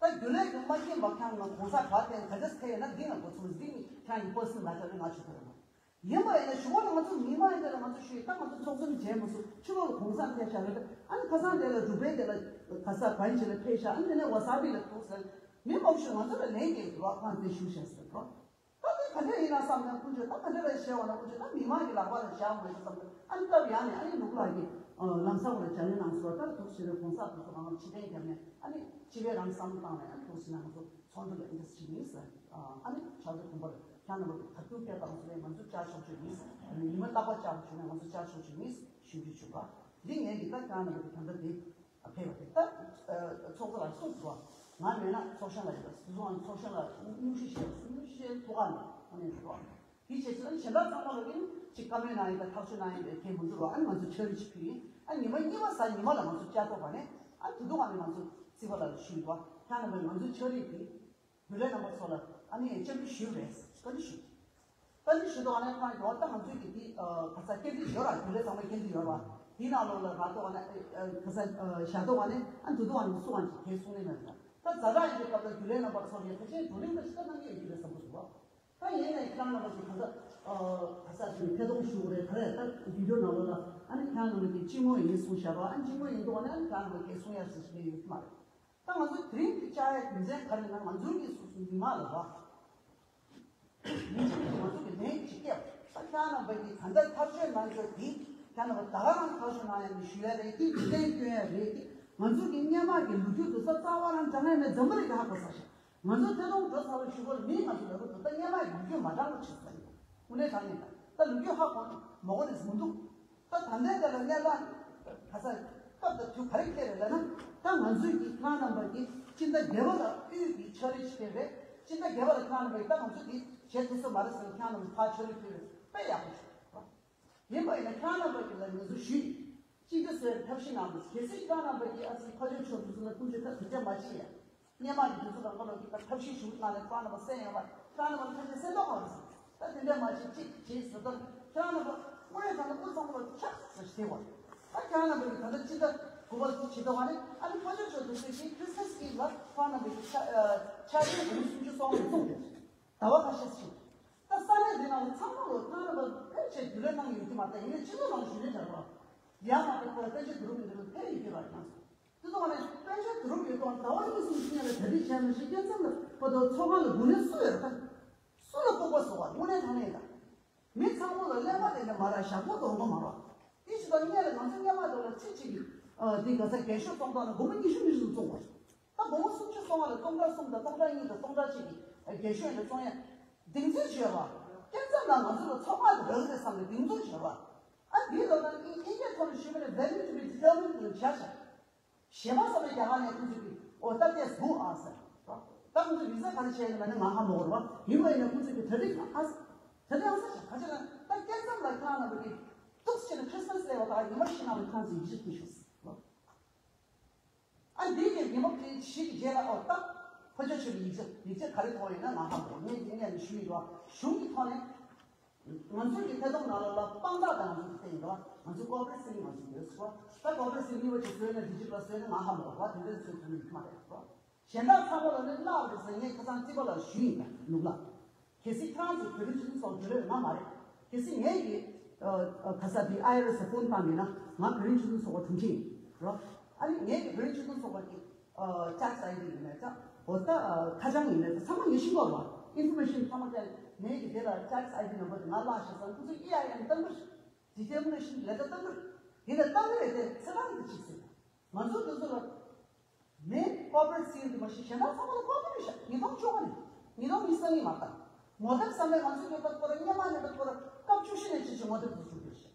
རེད་བ། ད་རྒྱུན་ལས་ཀྱི་མ་མཁྱེན་པ་ཁྱེད་རྣམ་པ་གུང་སེང་ག་ཐད་ག་འདྲ་ཐད་ཡོད་ན་འདི་ང་འགོ་ཚུགས། འདི་ནི་ཁྱེད་རང་གི་པར་སོ་ནལ་ལ་ཅག་རེད། ང་ཆུ་ཐོག་རེད་བ། ཡིན་པ་ཡིན་ན་ཞུ་བ་ལ་ང་ཚོ་མི་མང་ཡིན་དེ་ལ་ང་ཚོ་ཞུ་ཡིན། ད་ང་ཚོ་ཚོགས་གཙོ་ནི་བྱས་མ་སོང་། ཕྱི་ལོགས་ལ་གུང་སེང་ཐད་བཞག་རེད། ཨ་ནི་ཁ་སང་དེ་ལ་འབྲུག་པའི་དེ་ལ་ག་ས་ག་ཡིན་ཅིག་ལ་ཕེབས་ཤག་ཨ་ནི་དེ་ནས་ཝ་ས་པི་ལ་འདུག་ཟེར། མི་མང་ཤོས་ང་ཚོ་ལ་ལན་རྒྱག་གི་འདུག་ཨ། ཁོང་དེ་ཞུ་ཤག་ཟེར་རོ། ད་དེ་ག་འདྲ་ཡིན་ན་བསམ་ན་དཀོན་མཆོག་ད་ག་འདྲ་རེད་བཤད་པ་ན་དཀོན་མཆོག་ད་མི་མང་གི་ལག་པ་ལ་བཞག་མ་ཡོང་བསམ། ཨ་ནི་སྟབས་ཡག་ནས་ཨ་ནི་ནོར་བུ་ལགས་ཀྱིས་ལམ་སང་ཁོ་ལ་ལྗགས་ལན་གནང་སོང་། ད་འདུག་ཟེར་རེད། གུང་སེང་དེ་ཚོ་གང་ལ་ཕྱིར་འཐེན་བརྒྱབ་ནས་ཨ་ནི་སྤྱི་པའི་རང་བསམ་བློ་བཏང་ནས། ཨ་ནི་འདུག་ཟེར་ན་ང་ཚོ་ཚོགས་འདུ་ལ་འདི་འདྲ་ཞིག་ཡིན་ཟེར། ཨ་ནི་ཕྱག་མཛོད་དགོན་པ་ལ་ཁྱེད་རྣམ་པ་གི་ག་དུས་སྐད་བཏང་སོང་ནས་ང་ཚོ་བཅར་ཆོག་ཆོག་ཡིན་ཟེར། ཨ་ནི་ཉི་མ་རྟག་པར་བཅར་ཆོག་ན་ང་ཚོ་བཅར་ཆོག་ཆོག་ཡིན་ཟེར་ཞུ་རྒྱུ་བྱུང་བ། འདི་ངས་ཀྱི་ད་ཁྱེད་རྣམ་པ་གི་ད་ལྟ་འདི་ཕེབས་པ་དེ་ད་ཚོགས་གཙོ་ལ་གསུངས་སོང་བ། ང་མེད་ན་ཚོགས་གཞོན་ལ་ཡོད་པ། སུ་ཚོགས་ཚོགས་གཞོན་ལ་སྙུང་གཞི་བྱས་པ། སྙུང་གཞི་བྱས་ཐུགས་ཁག་ནས་ཨ་ནི་འགྲོ་བ། དེ་བྱས་ཚུལ་གཞན་དག་ཚང་མ་ལ་ཡིན་ཅིག་བཀའ་མོལ་གནང་ཡིན་པ། ཐག་གཅོད་གནང་ཡིན་པའི་གལ་མི་འདུག་རོགས། ཨ་ནི་ང་ཚོ་ཕྱག་བྲིས་ཅིག་ཕུལ་ཡིན། ཨ། ཉི་མ་གཉིས་པ་གཟའ་ཉི་མ་ལ་ང་ཚོ་བཅར་ཐུབ་པ་ནས། ཨ། དེ་དུས་ང་ནས་ང་ཚོ་རྩིས་པ་ལ་ཞུས་པ། ཁྱེད་རྣམ་པས་ང་ཚོའི་ཕྱག་བྲིས་དེ་རྒྱུན་ལས་རྣམ་པ་ཚོ་ལ་ཨ་ནི་བཅར་འདྲི་ཞུས་པ་རེད། བཀའ་འདྲི་ཞུས། བཀའ་འདྲི་ཞུས་དུས་ཨ་ནི་ཁོང་གིས་འོ་ད་ང་ཚོའི་གི་དེ་ག་ས་སྐད་འདི་ཡོད་ར། རྒྱུན་ལས་ཚང་མ་སྐད་འདི་ཡོད་ར། དེའི་ནང་ལོགས་ལ་ར་ཏོ་ཨ་ནི་ག་ས་བཞག་དུས་ཨ་ནི། ཨ། དེ་དུས་ཨ་ནི་སུ་ཨ་ནི་གས་གསུང་ནི་མེད་ར། ད་ཛ་དྲག་ཡིན་པའི་སྐབས་ལ་རྒྱུན་ལས་རྣམ་པ་ཚོ་ལ་ཕལ་ཆེར་བགྲོ་གླེང་འདྲ་ཞིག་ད་གནང་གི་ཡོད་ཀྱི་རེད་བསམ་གྱི་འདུག་ད་ཡིན་ནའི་ཁྱེད་རང་རྣམ་པ་ཚོ་ག་ས་ག་ས་དེ་ཐད་གཏོང་ཞུ་རེད། ག་རེ་ད་བི་ཌིའོ་ནང་ལོགས་ལ་ཨ་ནི་ཁྱེད་རང་རྣམ་པ་གི་སྤྱི་དངོས་ཡིན་གསུངས་བཞག་རོགས། ཨ་ནི་སྤྱི་དངོས་ཡིན་འདུག་ཨ་ནི་ཨ་ནི་ཁྱེད་རང་རྣམ་པ་གིས་གསུང་ཡ་ཟེར་ཞིག་ཡོད་ཀྱི་མ་རེད། ད་ང་ཚོ་དེ་རིང་གི་བཅར་ཡ་རྒྱུ་མཚན་ག་རེ་ན་ང་ཚོའི་གི་སོ་སོའི་མི་མང་ལ་རོགས། མི་གཅིག་གིས་ང་ཚོ་གི་ལན་ཅིག་བསྐྱལ། ད་ཁྱེད་རྣམ་པ་གིས་ད་ལྟ་ཐག་གཅོད་གནང་རྒྱུ་དེ་ཁྱེད་རྣམ་པ་ད་ག་རང་ཐག་གཅོད་གནང་ཡ་ནི་ཞུ་ཡ་རེད། དེ་ལན་སྐྱོན་ཡ་རེད། དེ་ང་ཚོ་གི་སྔོན་མ་གི་ལོ་རྒྱུས་དེ་ཚོ་རྩ་བ་རང་འདྲ་ངེས་མེད་འཛམ་བུ་གླིང་གི་ཧ་གོ་ས་ཞིག་ང་ཚོ་ཐད་གཏོང་འགྲོ་ཚར་བའི་གཞུག་གུ་ལ་མིས་ང་ཚོ་ལབ་ཀྱི་འདུག་ད་སྔོན་མ་གི་ལོ་རྒྱུས་མ་དྲང་པོ་བྱེད་ས་ཡིན། དངོས་གནས་དྲང་གནས་ད་ད་ལོ་རྒྱུས་ཧ་གོ་མ་གོ་ནས་མི་འདུག་ད་ད་ལྟའི་དེ་ལ་གནས་ལ་ག་ས་སྐབས་དང་དུས་ག་རེ་འཁེལ་རེད་ལབ་ན། ད་ང་ཚོས་ཀྱི་ཁྱེད་རྣམ་པ་གི་སྤྱི་ཟླ་བརྒྱད་པ་ལ་དབུས་ཀྱི་ཕྱག་ལས་བྱེད་པའི་སྤྱི་ཟླ་བརྒྱད་པ་ལ་ཁྱེད་རྣམ་པ་གི་ད་ང་ཚོ་གི་བྱེད་ཐུབ་ས་མ་རེད་ཟེར་ནས་ཁྱེད་རྣམ་པ་ཕར་ཕྱག་ལས་ཕུལ་བས་དཔེ་ཡག་པོ་བྱུང་། ཡིན་པ་ཡིན་ན་ཁྱེད་རྣམ་པ་གི་ལ་ངོས་འཛིན་ཞུས། གཅིག་སྒྲིལ་བཟོས་ཐབས་ཤེས་གནང་དགོས། གལ་སྲིད་ཁྱེད་རྣམ་པ་གིས་ཨ་ཙི་ཕ་ཇོ་མཆོག་དེ་ཚོ་ལ་ཀུན་སྤྱོད་ཐབས་དེ་འདྲ་མ་བྱེད་ཡ། སྔོན་མ་གི་དུས་ཚོད་ལ་ཁོ་ལ་གི་ཐབས་ཤེས་ཞུ་གནང་ནས་ཁྱེད་རྣམ་པ་གསན་ཡོང་བ། ཁྱེད་རྣམ་པ་ཐབས་ཤེས་གསན་མདོག་ཁ་པོ་རེད། ད་དེ་འདྲ་མ་བྱེད་ཅིག་བྱེད་ཟེར་ད་ཁྱེད་རྣམ་པ་དངོས་གནས་དྲང་གནས་དབུ་གཙང་པོ་ལ་ཆགས་ཟེར་ཟེར་བ། ད་ཁྱེད་རྣམ་པ་གི་ད་ལྟ་སྤྱི་ཟླ་དགུ་པ་ལ་བྱེད་མདོག་ཁ་ནི་ཨ་ནི་ཕ་ཇོ་མཆོག་དེ་ཚོས་ཀྱི་ཁྲིས་མས་ཨིབ་ལ་ཁྱེད་རྣམ་པ་གི་ཆ་ཆ་ཆ་ཆེན་དགུང་སུམ་ཅུ་སོ་ལྔ་ལ་བཙོང་རེད། ཟླ་བ་ཁ་ཤས་ཤིག་ད་ས་གནས་འདི་ནང་ལ་ཚང་མ་ལོ་ཐང་ར་བ་ཕལ་ཆེར་རྒྱུན་ལས་གནང་ཡོད་ཀྱི་མ་རེད། ཡིན་ནའི་སྤྱི་ཚོགས་ནང་ཞུ་ལས་བྱ་བ་ཡང་མ་གཏོགས་ཁོ་ལ་དཔལ་འབྱོར་བསྡུ་རུབ་མི་འདུག་ལ་ཕེབས་ཡོད་ཀྱི་རེད། ང་ཚོ་དེ་ཚོ་བ་ནས་དཔལ་འབྱོར་བསྡུ་རུབ་ཡོད་དོ་ཟླ་བ་གཉིས་གསུམ་ཕྱིན་ཡ་ལ་གྲ་སྒྲིག་བྱས་མ་ཤེས། སྐྱེ་མཚམས་ལ་བར་དུ་ཚོགས་ཁང་ལ་དགུང་ལོ་སུ་ཡོད་རེད། ད་སུ་ལ་ལྐུགས་པ་བཟོ་བ་དངོས་གནས་དྲང་གནས་ད། མི་ཚང་མ་ལ་གླེན་པ་དེ་འདྲ་མ་རག་ཞག་པོ་དོ་དགོང་མ་རག་དེ་ཞིག་དང་སྔོན་ལ་ང་ཚོ་སྔོན་མ་དེ་ལ་ཚིག་གཅིག་གིས་དེ་ག་ས་རྒས་ཤོས་གཏོང་སྟངས་ལ་སྒོར་མོ་ཉི་ཤུ་ཉི་ཤུ་བཙོང་བ། ད་སྒོར་མོ་སུམ་ཅུ་སོང་བ་ལ་སྟོང་ཕྲག་གསུམ་དང་སྟོང་ཕྲག་གཉིས་དང་སྟོང་ཕྲག་གཅིག་གིས་རྒས་ཤོས་ལ་བཙོང་ཡ་གདེང་ཚོད་བྱོས་པ། སྐྱེ་མཚམས་ལ་ང་ཚོ་ལ་ཚོགས་ཁང་དེ་རག་རེད་བསམ་ནས་གདེང་ཚོད་བྱོས་པ། ཨ་འདི་ལ་ད་ཨིན་ཇིའི་ཐོག་ནས་ཞུས་པ་ནས་value to be determined ལ་བྱ་བྱ། གཞན་པ་ཚོ་ལ་རྒྱ་གར་ནས་ཁོང་ཚོས་ཀྱི་ཨོ་ད་ལྟས་འདུག་ཨ་ཟེར། ད་ཁོང་ཚོས་རིག་རྩལ་ག་རེ་བྱས་ཡིན་པ་ནི་ང་ཧ་མ་གོ་ར་བ། ཡིན་པ་ཡིན་ན་ཁོང་ཚོས་ཀྱི་གྲ་སྒྲིག་ཨ་ཟེར། གྲ་སྒྲིག་ཨ་ཟེར་བྱ་ག་ཅི་ན་ད་སྐྱེ་མཚམས་ལ་ཁྱེད་རང་ལ་བ་གི་ཏོག་ཙམ་ན་ཁྲིས་མས་ལས་བ་ད་ཉི་མ་བཞི་ནང་ལ་ཁྱེད་རང་ཚོས་ཡིག་ཆ་ཕུལ་ཤོག་ཟེར། ཨ་འདི་གི་ཉི་མ་ཕྱེད་ཀྱི་རྗེས་ལ་ཨོ་ད་ཕ་ཇོ་ཆོས་ཀྱི་ཡིག་ཆ་ཡིག་ཆ་ག་རེ་ཐོག་ཡིན་ན་ང་ཧ་མ་གོ། ངས་འདི་ནས་ནི་ཞུ་ཡི་རོགས། གཞུང་གི་ཐོག་ནས། ང་ཚོའི་གི་ཐད་གཏོང་ནང་ལོགས་ལ་དཔང་རྟགས་དང་ང་ཚོ་གི་བསྟན་འགྲོ་བ་ང་ཚོའི་ཀོ་པ་རེ་ཊི་སེན་ཊར་ང་ཚོ་ཡོད་སོ། ད་ཀོ་པ་རེ་ཊི་སེན་ཊར་གཉིས་པ་ཅིག་བཟོས་ན་འདི་ཅིག་ལ་བཟོས་ན་ང་ཧ་མ་གོ་བ་དེ་འདྲ་བཟོས་ཐུབ་ནི་ཡོད་མ་རེད་རོ། གཞན་དག་ཚང་མ་ལ་ནི་བརླག་རེད་ཟེར། ངས་ཁ་སང་རྩིས་པ་ལ་ཞུས་ཡིན་ད་ལུག་ལ། གལ་སྲིད་ཁྱེད་རང་ཚོ་བོད་རིགས་སྤྱི་མཐུན་ཚོགས་འདུ་ལས་ང་མ་རེད། གལ་སྲིད་ངས་ཀྱི་ཁ་ས་དེ་ཨའི་ཨར་ཨེས་ལ་ཕོན་བཏང་མེད་ན་ང་བོད་རིགས་སྤྱི་མཐུན་ཚོགས་པ་དྲུང་ཆེ་ཡིན་རོ། ཨ་ནི་ངས་ཀྱི་བོད་རིགས་སྤྱི་མཐུན་ཚོགས་པ་གི་ཨ་ཊེག་སི་ཨའི་ཌི་ཡིན་ནའི་ཙང་། འོ་ད་ཨ་ཁ་བྱང་ཡིན་ནའི་ཙང་ཚང་མ་ངས་ཤེས་ཀྱི་ཡོད་རེད་བ། ཨིན་ཕོར་མེ་ཤན་ཚང་མ་བལྟས། ངས་ཀྱི་དེ་ལ་ཊེག་སི་ཨའི་ཌི་ནམ་བར་དེ་ང་བརླག་ཤག་ཙང་ཁོ་ཚོས་ཨི་ཨའི་ཨེན་བཏང་གི་རེད། ཌི་ཊར་མི་ནེ་ཤན་ལས་ཀ་བཏང་གི་རེད། དེ་ལ་བཏང་གི་རེད་དེ་ཚེ་རང་གི་ཅིག་ཟེར། ང་ཚོ་དེ་ཚོ་ལ་ངས་ཀོ་པ་རེ་ཊི་སེན་ཊར་དེ་མ་གཞི་གཞན་དག་ཚང་མ་ལ་ཀོ་པ་རེ་ཊི་ཤག་ཉིས་སྟོང་བཅུ་པ་ནས་ཉིས་སྟོང་ཉི་ཤུ་རྩ་གཉིས་མ་བཏང་། ངོ་དེབ་བསམ་པའི་ང་ཚོས་ཉོས་པ་ཁོ་ར་སྔོན་མ་ཉོས་པ་ཁོ་ར་སྐབས་བཅུ་བཞི་ནས་བྱས་བྱས་ངོ་དེབ་དེ་བཟོ་གི་རེད་ཤག་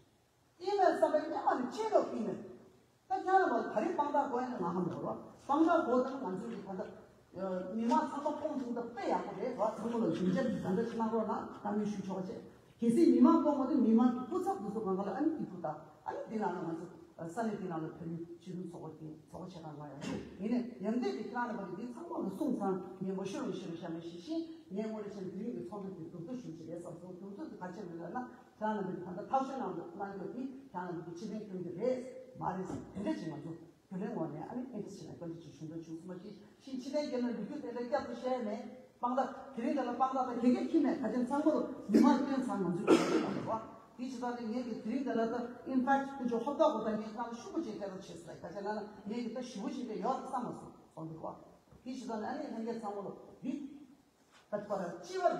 ཨི་མེལ་བསམ་པའི་སྔོན་མ་ནས་ཅི་ལོག་ཨི་མེལ། ད་ཁྱེད་རང་ལ་ག་རེ་དཔང་རྟགས་དགོས་ཡིན་ན་ང་ཧ་མ་གོ་རོགས། དཔང་རྟགས་དགོས་དང་ང་ཚོའི་གི་ད་ལྟ་མི་མང་ཚང་མ་སྐོང་ཐུབ་ན་དཔེ་ཡག་པོ་རེད་རོགས། ཚང་མ་ལ་ཞུ་བྱ་ད་ལྟ་ཅི་གནང་རོགས་གནང་། བཀའ་མོལ་ཞུ་ཆོག་ཅེས། གལ་སྲིད་མི་མང་སྐོང་མ་ཐུབ་མི་མང་གི་སྐུ་ཚབ་དེ་ཚོ་གང་ག་ལ་ཨ་ནི་སྐྱིད་སྡུག་དང་ཨ་ནི་འདི་ནང་ལ་ང་ཚོ་ས་གནས་འདི་ནང་ལ་ཕེབས་ནས་སྤྱི་འཐུས་ཚོགས་པ་དེ་ཚོགས་པ་བྱེད་སྟངས་ང་ཡང་ཡིན་ནས་ཡང་འདི་དེ་ཁྱེད་རང་ལ་བ་གི་འདི་ཚང་མ་ལ་གསུངས་ཚང་ངས་མ་ཞུ་རུང་ཞུ་རུང་བཤད་མ་ཤེས་ཤིང་ངས་དངོས་གནས་བྱས་ན་དེ་རིང་གི་ཚོགས་འདུ་དེ་གྲུབ་ཐོབ་ཞུ་གི་རེད་བསམ་སོང་། གྲུབ་ཐོབ་དེ་ག་ཅི་རེད་ལབ་ན། ཁྱེད་རང་རྣམ་པས་ད་ལྟ་ཐག་གཅོད་གནང་གནང་རྒྱུ་དེ་ཁྱེད་རང་རྣམ་པས་ཕྱི་ཐེངས་སྐྱོན་གྱི་རེད་མ་རེད་ཟེར་དེ་འདྲ་ཅིག་ང་ཚོ་རྒྱུན་ལས་ངོས་ནས་ཨ་ནི་ཨེ་ཤི་ཆེ་ན་བཀའ་འདྲི་ཅིག་ཞུ་འདོད་བྱུང་སོང་། མ་གཞི་ཕྱི་ཕྱི་ཐེངས་རྒྱབ་ན་ལོ་རྒྱུས་དེ་འདྲ་བསྐྱར་དུ་བཤད་མེད། དཔང་རྟགས་དེ་རིང་ད་ལ་དཔང་རྟགས་ད་ག་གེ་ཁྱི་མེད། ད་ཅན་ཚང་མ་ལ་མི་མང་སྟོན་ཚང་ང་ཚོས་ག་རེ་བཏང་བ་དེ་ཇི་ལྟར་ནི་ངེད་ཀྱི་དེ་རིང་ད་ལ་ད་ཨིན་ཕེག་ཁོང་ཚོ་ཧོབ་ཏོག་གོ་ད་ངས་ཁྱེད་རང་ལ་ཤུགས་པོ་ཅིག་སྤྲད་རོགས་བྱེད་ཟེར། ད་ཅན་ལ་ངེད་ཀྱི་ད་ཞུ་བོ་ཅིག་སྤྲད་ཡོད་བསམ་མ་སོང་སོང་འདུག་བ། དེ་ཇི་ལྟར་ནི་ཨ་ནི་ལྷན་རྒྱས་ཚང་མ་ལ་འདི། ད་ཁོ་རང་སྤྱི་བ་རང་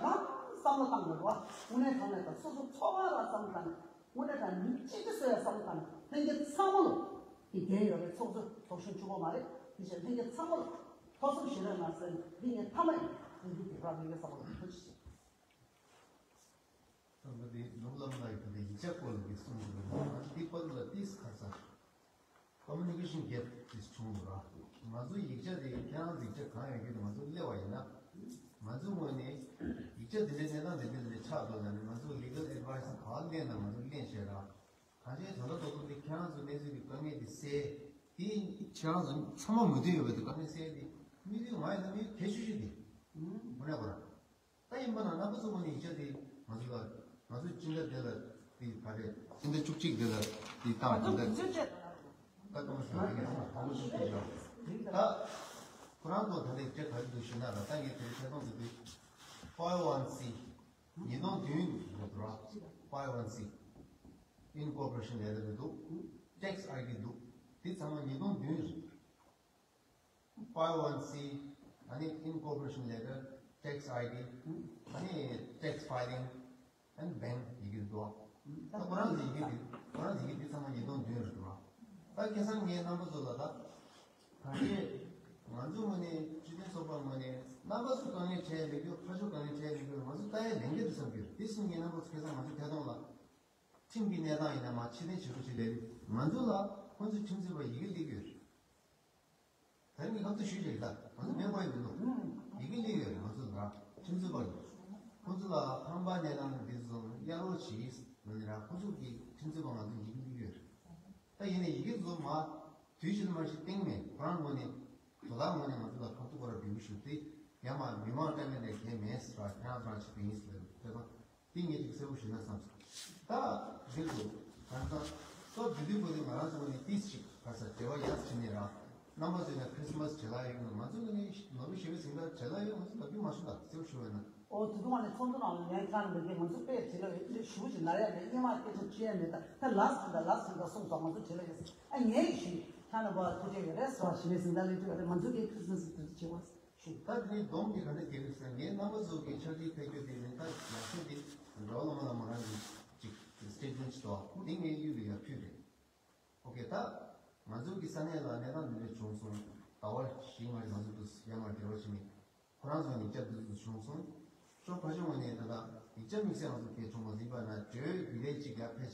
བསམ་བློ་བཏང་དགོས་རེད་བ། དངོས་གནས་དྲང་གནས་དང་སོ་སོ་ཚོགས་པ་རང་བསམ་བློ་བཏང་ནས་དངོས་གནས་དྲང་མི་གཅིག་གིས་བཟོ་ཡ་བསམ་བློ་བཏང་ནས་ལྷན་རྒྱས་ཚང་མ་ལ་དེ་འགན་ཡོད་རེད། ཚོགས་གཙོ་ཚོགས་གཞོན་གཅིག་པོ་མ་རེད། དེ་བཞིན་ལྷན་རྒྱས་ཚང་མ་ལ་ཐུགས་བསམ་བཞེས་རོགས་གནང་ཟེར་ནས་འདི་ངས་མཐའ་མ་ཡིན་འདི་འདི་རག་ལས་བསམ་བློ་ཐུགས་རྗེ་ཆེ། ད་ལྟ་དེ་ནོར་བུ་བླ་མ་ལགས་ཀྱིས་ད་ལྟ་ཡིག་ཆ་སྐོར་ལ་འདི་གསུངས་འདུག་ང་འདི་པར་ལ་ཏིས་ཁ་ཚ། ཀོ་མུ་ནི་ཀེ་ཤན་གེབ་དེ་བྱུང་འདུག་ར། ང་ཚོ་ཡིག་ཆ་དེ་ཁྱེད་རང་ཚོ་ཡིག་ཆ་གང་ཡོད་རྒྱུ་དེ་ང་ཚོ་སླེབས་པ་ཡིན་ན། ང་ཚོའི་ངོས་ནས་ཡིག་ཆ་དེ་འདྲའི་གནས་སྟངས་དེ་འདྲ་དེ་འདྲ་ཆགས་འདུག་ལབ་ནས་ང་ཚོ་ལི་གལ་ཨེཌ་ཝའི་སི་ག་ལེན་ན་ང་ཚོ་ལེན་བྱས་ར། གང་ཅིའི་ད་ལྟ་ཏོག་ཏོག་དེ་ཁྱེད་རང་ཚོ་གནས་ཚུལ་དེ་དཀའ་ངལ་དེ་སེལ། དེ་ཁྱེད་རང་ཚོ་ཚང་མ་མོས་མཐུན་ཡོད་པའི་དེ་དཀའ་ངལ་སེལ་དེ་དམིགས་ཡུལ་ང་ཡིན་ན་དམིགས་ཡུལ་གལ་ཆེ་ཤོས་དེ། དངོས་གནས་ཁོ་རང་། ད་ཡིན་པ་ན་རྣམ་པ་ཚོ་ངོས་ནས་ཡིག་ཆ་དེ་ང་ཚོ་ལ་ང་ཚོ་སྤྱི་ཟླ་འདི་ལ་དེ་ག་རེ་སྤྱི་ཟླ་བཅུ་གཅིག་འདི་ལ་དེ་བཏང་དེ་འདྲ་ད་ལྟ་མ་ཞུ་ང་ཚོ་ཧ་གོ་ཤུགས་ཀྱི་ཡོད། ད་ཁོ་རང་ཚོ་ད་ལྟ་ཡིག་ཆ་ག་རེ་འདུག་ཞུ་ན་ལ་ད་ངས་དེ་རིང་ཐད་གཏོང་དུ་དེ་ཕའི་ཝན་སི། ཉིས་སྟོང་བདུན་རེད་འདུག་ར། five one C incorporation letter འདུག tax ID འདུག་དེ་ཚང་མ་ཉིས་སྟོང་བདུན་རེད། five one C ཨ་ནི་incorporation letter, tax ID ཨ་ནི་tax filing and bank ཡི་གེ་འདུག་ད་ཁོ་རང་ཚོ་ཡི་གེ་འདི་ཁོ་རང་ཚོ་ཡི་གེ་འདི་ཚང་མ་ཉིས་སྟོང་བདུན་རེད་འདུག་ད་ཁ་སང་ངའི་རྣམ་པ་ཚོ་ལ་ད་གང་ཅི་ང་ཚོ་ངོས་ནས་སྤྱི་མཐུན་ཚོགས་པ་ངོས་ནས་རྣམ་པ་ཚོ་དཀའ་ངལ་འཕྲད་མི་དགོས། ཕར་ཕྱོགས་དཀའ་ངལ་འཕྲད་མི་དགོས། ང་ཚོ་ལྟ་ཡའི་ལས་འགན་དུ་བསམ་གྱི་ཡོད། དེ་སོང་ངའི་རྣམ་པ་ཚོ་ཁ་སང་ང་ཚོ་ཐད་གཏོང་ལ་ཁྲིམས་ཀྱི་གནས་སྟངས་ཡིན་ན་མ་ཕྱིར་འཐེན་བྱེད་རོགས་བྱེད་ལས་རིགས་ང་ཚོ་ལ་ཁོང་ཚོའི་ཁྲིམས་རྩོད་པ་ཡི་གེ་སླེབས་ཡོད། ད་རིང་གི་སྐབས་སུ་ཞུས་ཀྱི་རེད། ད་ང་ཚོ་མེད་པ་ཡིན་ནོ། ཡི་གེ་སླེབས་ཡོད་རེད། ང་ཚོ་ལ་ཁྲིམས་རྩོད་པ་ཡིན། ཁོང་ཚོ་ལ་ཁང་པ་གནས་སྟངས་འདི་ཚོ་གཡར་རོགས་བྱེད་ནི་ར། ཁོང་ཚོ་གི་ཁྲིམས་རྩོད་པ་ང་ཚོ་ཡི་གེ་སླེབས་ཡོད་རེད། ད་ཡིན་ནའི་ཡི་གེ་ཚོ་མ་དུས་ཕྱིན་མ་ཞིག་སྟེང་མེད། ཁོ་རང་ངོས་ནས་དོ་བདག་ངོས་ནས་ང་ཚོ་ལ་ཁ་ཐུག་ཁོ་ར་འབུལ་གྱི་ཞུ་སྟེ་ཡང་མ་མི་མང་ལྟ་མེད་ལས་གལ་མེད་ཟེར་བ་ཁྱེད་རང་ཚོ་རང་ཞིག་ཏུ་ཡིན་ཟེར་ལ་དེ་དང་། དེ་ངས་ཅིག་གསལ་པོ་ཞུས་ན་བསམ་སོང་། ད་འདིར་དུ་ང་ཚོ་སོ་བདུན་དུས་པོ་དེ་ང་རང་ཚོ་ནས་ཏིས་ཅིག་ག་ས་བྲེལ་བ་ཡག་ཕྱིན་ནས་ར། རྣམ་པ་ཚོས་ན་ཁྲིས་མས་བྱེད་ལ་ཡོད་ང་ཚོ་ནས་ནོར་བུ་ཞེ་བའི་སེང་ད་བྱེད་ལ་ཡོད། ང་ཚོ་ལབ་རྒྱུ་མ་ཞུ་ད་གསལ་པོ་ཞུ་བས་ན། ཨོ་དེ་དུས་ང་ནས་ཚོགས་འདུ་ནང་ལ་ལན་ཁང་འདི་གས་ང་ཚོ་དཔེ་བྱེད་ལ་ཡོད། ཞུ་བ་ཅིག་ན་ར་ཡ་ནས་ཡེ་མ་སྐད་ཆ་བཤད་ཡ་མེད། ད་ད་ལགས་སོང་ད་ལགས་སོང་ད་གསུངས་སོང་ང་ཚོ་བྱེད་ལ་ཡོད། ཨ་ངས་ཞུ་ཁྱེད་རྣམ་པ་ཐུགས་རྗེ་ཡོད་རེད་ཟེར་བ་ཞེ་བའི་སེང་ད་ལས་དུས་ང་ཚོ་གས་ཁྲིས་མས་དུས་བྱེད་བ། ཞུ། ད་དེ་ནས་སྡོམ་གྱི་ག་འདྲ་རྒྱག་གི་ཟེར་ངས་རྣམ་པ་ཚོ་གི་ཕྱག་བྲིས་ཕེབས་རྒྱུ་དེ་ནི་ད་ཡག་ཤོས་དེ་འགྲོ་བ་བླ་མ་བླ་མ་རང་གི་ཅིག་སི་ཊེ་ཊི་མེན་ཊི་ཞིག་འདུག་དེ་ངས་གཡུག་གི་ཡག་ཕུད་རེད། ཨོ་ཀེ། ད་ང་ཚོ་གི་ས་གནས་ལ་གནས་སྟངས་འདི་འདྲ་བྱུང་སོང་། ཟླ་བ་བཞི་ལྔ་རིང་ང་ཚོ་འདུག་ཡར་མར་འབྲེལ་བ་བྱས་ནས་ཁོ་རང་ཚོ་ཡིག་ཆ་འདི་ཚོ་བྱུང་སོང་། ཤོག་ཁ་ཤོག་ངོས་ནས་ད་ལྟ་ཡིག་ཆ་དམིགས་བསལ་ང་ཚོ་གས་བྱུང་མ་ཟིན་པ་ན་བརྗོད་རྒྱུ་ལས་ཅིག་ཡར་ཕེབས་བྱས་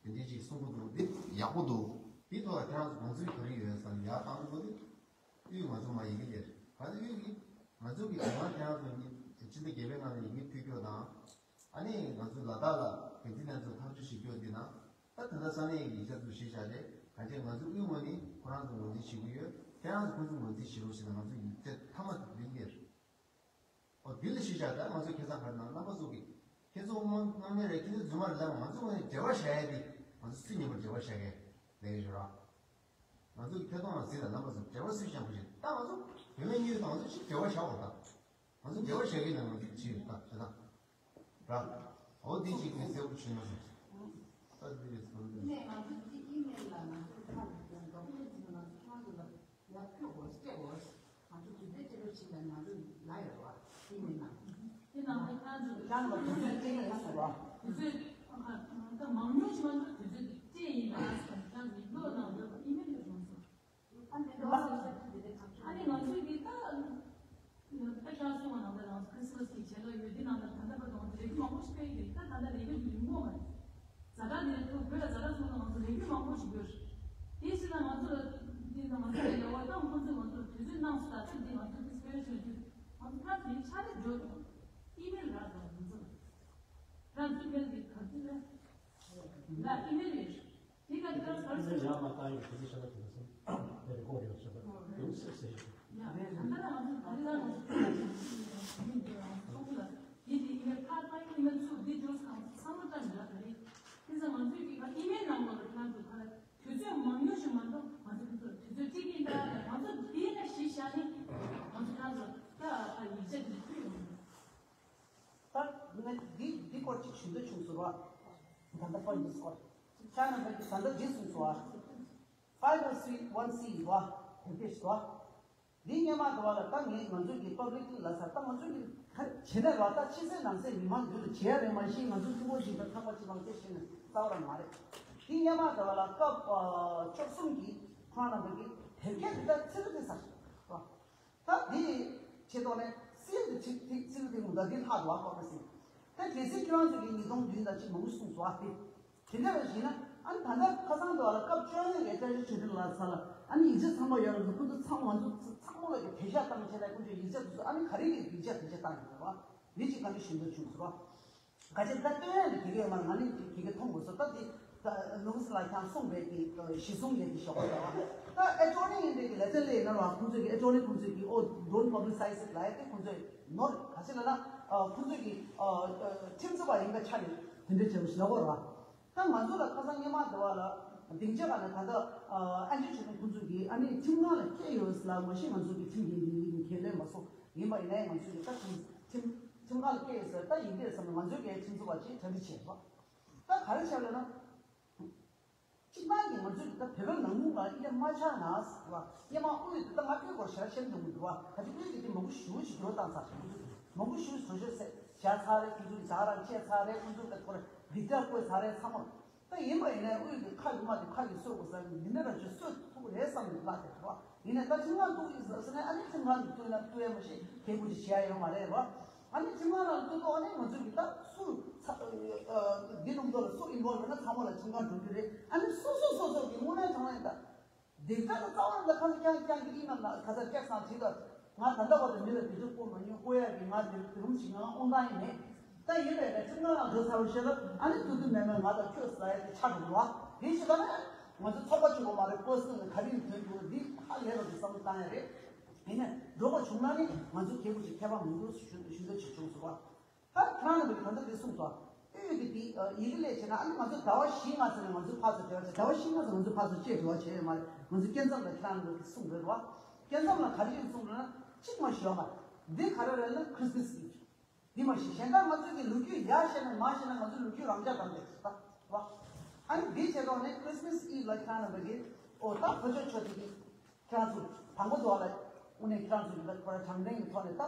དེ་འདྲའི་ཅིག་གསུང་གི་འདུག་འདི་ཡག་པོ་འདུག་དེའི་ཐོག་ལ་ཁྱེད་རང་ཚོ་དགོངས་ཚུལ་ག་རེ་ཡོད་ཟེར་ཡར་བཏང་འདུག་དེ། དབུས་ང་ཚོ་མ་ཡི་གེ་ལས་རེད། ག་ཚོད་དབུས་ཀྱི་ང་ཚོ་གི་དེ་སྔ་ཁྱེད་རང་ཚོ་ནི་སྤྱི་ཟླ་བརྒྱད་པའི་ནང་ལ་ཡི་གེ་ཕུལ་རྒྱུ་དང་། ཨ་ནི་ང་ཚོ་ལ་དྭགས་ལ་འགན་འཛིན་ལྷན་ཚོགས་ཐག་གཅོད་བྱེད་རྒྱུ་འདི་དང་། ད་ད་ལྟ་ས་གནས་ཀྱི་ཡིག་ཆ་ཚོ་གཞི་བཞག་རེད། གང་ཅི་ང་ཚོ་དབུས་ངོས་ནས་ཁོ་རང་ཚོ་ངོས་འཛིན་བྱེད་ཀྱི་ཡོད། ཁྱེད་རང་ཚོ་ཁོ་ཚོ་ངོས་འཛིན་བྱེད་རོགས་བྱེད་ན་ང་ཚོ་ཡིག་ཚད་མཐའ་མ་དེ་འདི་ལས་རེད། ཨོ་དེ་ལ་གཞི་བཞག་ད་ང་ཚོ་ཁ་སང་ག་རེ་ན་རྣམ་པ་ཚོ་གི་ཁྱེད་ཚོ་དངོས་དངོས་གནས་རེད། ཁྱེད་ཚོ་རྫུན་མ་རེད་ལབ་ང་ཚོ་ངོས་ནས་འབྲེལ་བ་བཞག་ཡ་དེ་ང་ཚོ་སུ་མཉམ་པོ་འབྲེལ་བ་བཞག་ཡ་ལས་ཡོད་ར། ང་ཚོ་གི་ཐད་གཏོང་ལ་གཟིགས་ལ་རྣམ་པ་ཚོ་འབྲེལ་བ་སུས་བཞག་པ་ཞིག་ད་ང་ཚོ་བུད་མེད་གཉིས་དང་ང་ཚོ་ཅིག་འབྲེལ་བ་བཞག་འོ་ད། ང་ཚོ་འབྲེལ་བ་བཞག་གི་ན་ང་ཚོ་ཅིག་ད་བྱེད་ད། ར། འོ་འདི་ཅིག་ངས་གསལ་པོ་བྱུང་མ་སོང་། ད་འདི་རེད་སོང་འདི། ནས་ང་ཚོ་འདི་ཨི་མེལ་ལ་ང་ཚོ་ཁ་ལ་ཡང་འདོགས་ཁོ་ཚོ་ང་ཚོ་ཁ་ལ་ཡར་ཕུལ་དགོས་སྤྲད་དགོས། ང་ཚོ་དུས་ཚོད་སྤྲད་རོགས་བྱེད་ལ་ང་ཚོ་ལ་ཡོད་ར་ཨི་མེལ་ནང་། དེ་ནང་ལ་ཁ་ཚོ་ཁྱེད་རང་ལ་དུས་ཚོད་སྤྲད་ཡིན་ཟེར་བ། དུས་ཚོད་ཁ་ད་མང་ཉུང་ཞིག་ང་ཚོ་དུས་ཚོད་སྤྲད་ཡིན་ལ་ཟེར་ཁྱེད་རང་གི་ལོ་ནང་ལ་ཨི་མེལ་ལ་བྱུང་སོང་། ཨ་ནི་ང་ཚོས་ཀྱི་ད་ད་ཁྱེད་རང་གསུངས་པ་ནང་ལྟར་ང་ཚོ་ཁྲིས་མས་ཀྱི་བྱེད་ལས་ཡོད་དེ་ནང་ལ་ད་ལྟ་བར་དུ་ང་ཚོ་ལས་འགུལ་མང་པོ་ཞིག་སྤེལ་ཡོད། ད་ད་ལྟ་ལས་འགུལ་གྱི་རིམ་གོང་མ་རེད། ཛ་དྲག་དེ་ལས་ཐུག་བོད་ལ་ཛ་དྲག་སོང་ན་ང་ཚོ་ལས་འགུལ་མང་པོ་ཞིག་ཡོད་རེད། དེ་ཕྱིན་ན་ང་ཚོ་ལ་དེ་ང་ཚོ་ལས་ལས་བ་དང་ཁོང་ཚོས་ང་ཚོར་དུས་ཚོད་གནང་སོང་། ད་ལྟ་འདི་ང་ཚོ་ཁྲིས་མས་ཀྱི་བྱེད་ལས་ཡོད་དུས་ང་ཚོ་ཁ་དེ་ཕྱག་ལས་འཇོག་དང་ཨི་མེལ་རག་དང་ང་ཚོ་ལ་ཁ་ཚོ་ཨི་མེལ་དེ་ག་ཚོད་རེད། ལ་ཨི་མེལ་ཡོད་རེད། དེ་ག་དེ་ག་ཚར་ཚར་ཡང་མ་བཏང་ཡོད་དེ་ཚོ་ཤ་ད་དེ་ཚོ་དེ་རེ་ཀོ་རེ་ཡོད་ཤ་ད་དེ་ཚོ་ཟེར་ཟེར་ཡོད། ཡ་ད་ལྟ་ང་ཚོ་ག་རེ་ལ་ང་ཚོ་ཚོགས་པ་ལ་དེ་དེ་ཡི་མེད་ཁ་ད་ཡི་མེད་ཚུར་དེ་འབྱོར་ཚང་ཚང་མ་ལྟ་མི་ལ་ད་རེད། དེ་ཚོ་ང་ཚོས་ཀྱི་ཨི་མེལ་ནང་ལོགས་ལ་ཁྱེད་རང་ཚོ་ག་ལ་དུས་ཚོད་མང་ཉུང་ཞིག་མ་གཏོགས་ང་ཚོ་དེ་ཚོ་དུས་ཚོད་གཅིག་གིས་ད་ང་ཚོ་དེ་ལ་གཞི་བཞག་ནས་ང་ཚོ་ཁྱེད་རང་ཚོ་ད་ཡིག་ཆ་དེ་ཕུལ་ཡོང་། ད་ངས་འདི་འདི་སྐོར་ཅིག་ཞུ་འདོད་བྱུང་ཟེར་བ། ད་ལྟ་པར་འདི་སྐོར། ཁྱེད་རྣམ་པས་ཀྱི་ད་ལྟ་འདི་གསུངས་སོང་བ། Five one C ཡིན་བ། དེ་འདྲས་སོ། འདི་སྔོན་མ་དུ་བ་ལ་ད་ངས་ང་ཚོ་གི་པབ་ལིག་ལ་ཟེར། ད་ང་ཚོ་གི་ག་རེ་བྱེད་ན་ར། ད་ཕྱི་གསལ་ནང་གསལ་མི་མང་མདུན་དུ་བྱེད་ཡ་རེད། མ་གཞི་ང་ཚོ་ཐུན་མོང་བཞིན་དུ་ཐག་པ་ཅི་མང་སྐད་ཤེས་ནས་རྩ་བ་རང་མ་རེད། འདི་སྔོན་མ་དུ་བ་ལ་སྐབས་བཅུ་གསུམ་གྱི་ཁོང་རྣམ་པ་གི་དེབ་སྐྱེལ་འདི་ད་ཚིག་འདི་ཟེར་བ། ད་དེ་ཆེད་ཐོག་ནས་སྲིད་དུ་ཆིག་ཐིག་སྲིད་དུ་མུ་མདའ་འདི་ལྷག་འདུག་ཨ་ཁོ་པ་སྲིད། ད་གལ་སྲིད་ཁྱོད་རང་ཚོ་གིས་ཉིས་སྟོང་བདུན་དང་གཅིག་མང་པོ་གསུངས་སོང་ཨ་དེ། དེ་འདྲ་བ་ཞིག་ན་ཨ་ནི་ད་ལྟ་ཁ་སང་དུ་བ་ལ་སྐབས་བཅོ་ལྔ་གི་བཀྲ་ཤིས་ཆོས་སྒྲོན་ལགས་ས་ལ་ཨ་ནི་ཡིག་ཆ་ཚང་མ་ཡོད་རེད་འདུག་ཁོ་ཚོ་ཚང་མ་ང་ཚོ་ཚང་མ་ལ་གི་དེ་ཤ་བཏང་བྱས་ད་ཁོ་ཚོས་ཡིག་ཆ་དེ་ཚོ་ཨ་ནི་ག་རེ་གི་ཡིག་ཆ་དེ་ཆ་བཏང་ཡོད་རེད་བ། འདི་ཅིག་ག་འདྲ་ཞིག་འདུག་བྱུང་ཟེར་བ། ག་ཅི་ད་སྟོན་ཡ་ནི་དེ་གས་མ་ང་ནི་དེ་གས་མཐོང་དགོས་སོ། ད་དེ་ད་ལུགས་ལ་ཁྱང་གསུངས་པའི་གི་གཞི་བཟུང་ཡས་ཀྱི་ཞོགས་པ་ད་ད་ཨེ་ཊོར་ནི་ཡིན་པའི་གི་ལེ་ཚན་ལས་ཡིན་ན་ར་ཁོང་ཚོས་གི་ཨེ་ཊོར་ནི་ཁོང་ཚོས་གི་ཨོ་don't publicize it ལ་ཡ་དེ་ཁོང་ཚོས་ནོར་ག་ཅི་ལ་ན་ཁོང་ཚོས་གི་ཁྲིམས་རྩོད་པ་ཡིན་པ་ཆ་ནས་དེ་འདྲ་བྱས་པ་ཞིག་ལ་གོ་ར། ད་ང་ཚོ་ལ་ཁ་སང་སྔོན་མ་དུ་བ་ལ་སྡིངས་ཆ་ཁག་ནས་ད་ལྟ་ཨན་ཅི་ཆོས་སྐྱོང་ཁོང་ཚོས་གི་ཨ་ནི་ཁྲིམས་ཁང་ལ་སྐྱེལ་ཡོད་ལ་མ་གཞི་ང་ཚོ་གི་ཁྲིམས་ཡིན་གི་ཡིན་གི་ཁས་ལེན་མ་སོང་། ཡིན་པ་ཡིན་ན་ཡང་ང་ཚོས་ཀྱི་ད་ཁྲིམས་ཁྲིམས་ ཁྲིམས་ཁང་ལ་སྐྱེལ་ཡོད་ཟེར། ད་ཡིན་དེ་བསམ་ནས་ང་ཚོའི་གའི་ཁྲིམས་བཟོ་བ་ཅིག་གྲ་སྒྲིག་བྱས་པ། ད་ག་རེ་བྱས་ལབ་ན། སྤྱིར་བཏང་གི་ང་ཚོས་ད་བོད་པའི་ནང་ཁུལ་ལ་ཨི་ལེ་མ་ཆགས་ན་ཟེར་བ། སྔོན་མ་དབུས་དེ་ད་ང་དབུས་སྐོར་ཞེ་དྲག་ཤེས་འདུག་མི་འདུག་བ། ད་ཅི་དབུས་ཀྱི་དེ་མང་པོ་ཞེ་པོ་ཞིག་འགྲོ་བཏང་ཚར། མང་པོ་ཞེ་པོ་བཟོ་བཅོས་ཟེར་བཞག་ཚར་རེད། ཁོང་ཚོས་ད་རང་བཅད་ཚར་རེད། ཁོང་ཚོས་ད་ཁོ་ར་སྒྲིག་ཆས་བཀོད་ཚར་རེད་ཚང་མ། ད་ཡིན་པ་ཡིན་ནའི་དབུས་ཀྱི་ཁ་ཡོད་མ་དེ་ཁ་ཡོད་གསོ་དགོས་ཟེར་ནས་མི་སྣ་ར་ཅིག་གསོ་ཐུབ་ཀྱི་རེད་བསམ་ནས་ལབ་བསྡད་འདུག་བ། ཡིན་ནའི་ད་ཁྲིམས་ཁང་གཏུགས་ཡིན་ཟེར་ཟེར་ནའི་ཨ་ནི་ཁྲིམས་ཁང་གི་གཏུགས་ན་གཏུགས་ཡས་མ་ཤེས་གལ་ཁུར་ཅིག་བྱེད་ཡ་ཡོད་མ་རེད་བ། ཨ་ནི་ཁྲིམས་ཁང་ནང་གཏུགས་ཐོག་ཨ་ནི་ང་ཚོ་གི་ད་སུ་ཚ་འདི་རྣམ་ཐོག་ལ་སུ་ཨིན་བོལ་ཡོད་ན་ཚང་མ་ལ་ཁྲིམས་ཁང་འགྲོ་རྒྱུ་རེད། ཨ་ནི་སོ་སོ་སོ་སོ་གི་དངོས་གནས་དྲང་གནས་ད་སྡིག་ཚད་ལ་རྩ་བ་ནས་ཁ་ལ་རྐྱང་རྐྱང་གི་ཨི་མ་ལ་ཁ་ཚ་སྐྱག་སང་བྲིས་ད། ང་ད་ལྟ་བར་དུ་མི་ལ་སྡིག་སྒྲིབ་བསྐུར་མ་མྱོང་། བསྐུར་ཡ་གི་ང་འདིར་དེ་རུམ་ཞིག་ང་དབང་ཐང་ཡིན་མེད། ད་ཡིན་པས་ན་ཁྲིམས་ཁང་ནང་འགྲོ་ཚར་བའི་ཤེས་རབ་ཨ་ནི་ཐུག་དུས་མེད་མེད་ང་དང་ཁྱོད་ཟ་ཡ་དེ་ཆགས་འགྲོ་གི་རེད་བ། དེ་ཞིག་ད་ནི་ང་ཚོ་ཚོགས་པ་གཅིག་པོ་མ་རེད། ཀོ་སི་ནི་ག་རེ་ཡིན་དོན་གྱུར་འདི་ཧ་ལས་པ་གི་བསམ་བློ་བཏང་ཡ་རེད། ཡིན་ནའི་འགྲོ་དགོས་བྱུང་ན་ནི་ང་ཚོ་སྐད་འབོད་ཅིག་ཁྱད་པར་མི་འདུག་ཞུ་ཞུ་འདོད་ཅིག་བྱུང་སོང་བ། ད་ཁྱེད་རང་རྣམ་པ་གིས་ད་ལྟ་འདི་གསུངས་སོང་། དབུས་ཀྱི་འདི་ཡི་གེ་ལས་བྱས་ན་ཨ་ནི་ང་ཚོ་ཟླ་བ་བཞི་ལྔ་ཙམ་ནས་ང་ཚོ་ཕར་ཚུར་འབྲེལ་བ་བྱས། ཟླ་བ་བཞི་ལྔ་ཙམ་ང་ཚོ་ཕར་ཚུར་བཅད་འབྲེལ་བ་བྱས་ཡོད་མ་རེད། ང་ཚོ་སྐྱེ་མཚམས་ལ་ཁྱེད་རང་རྣམ་པ་གིས་གསུངས་རེད་བ། སྐྱེ་མཚམས་ལ་ག་རེ་ཡིན་གསུངས་རེད་ན་གཅིག་མ་ཞུ་བ་མ་རེད། འདི་ག་རེ་རེད་ན་Christmas Eve། འདི་མ་ཤེས། གཞན་དག་ང་ཚོ་གི་ལོ་རྒྱུས་ཡར་བཤད་ན་མར་བཤད་ན་ང་ཚོ་ལོ་རྒྱུས་རང་འཇགས་བཏང་བསྡད་ད་བ། ཨ་ནི་འདི་བྱས་ཐོག་ནས་Christmas Eve་ལ་ཁྱེད་རང་རྣམ་པ་གིས་ཨོ་ད་ཕོ་ཆོས་ཆོས་དེ་གི་ཁྱེད་རང་ཚོ་དང་པོ་དུ་བ་ལ་དངོས་གནས་ཁྱེད་རང་ཚོ་གི་ལ་ཁོ་ར་དྲང་བདེན་གི་ཐོག་ནས་ད་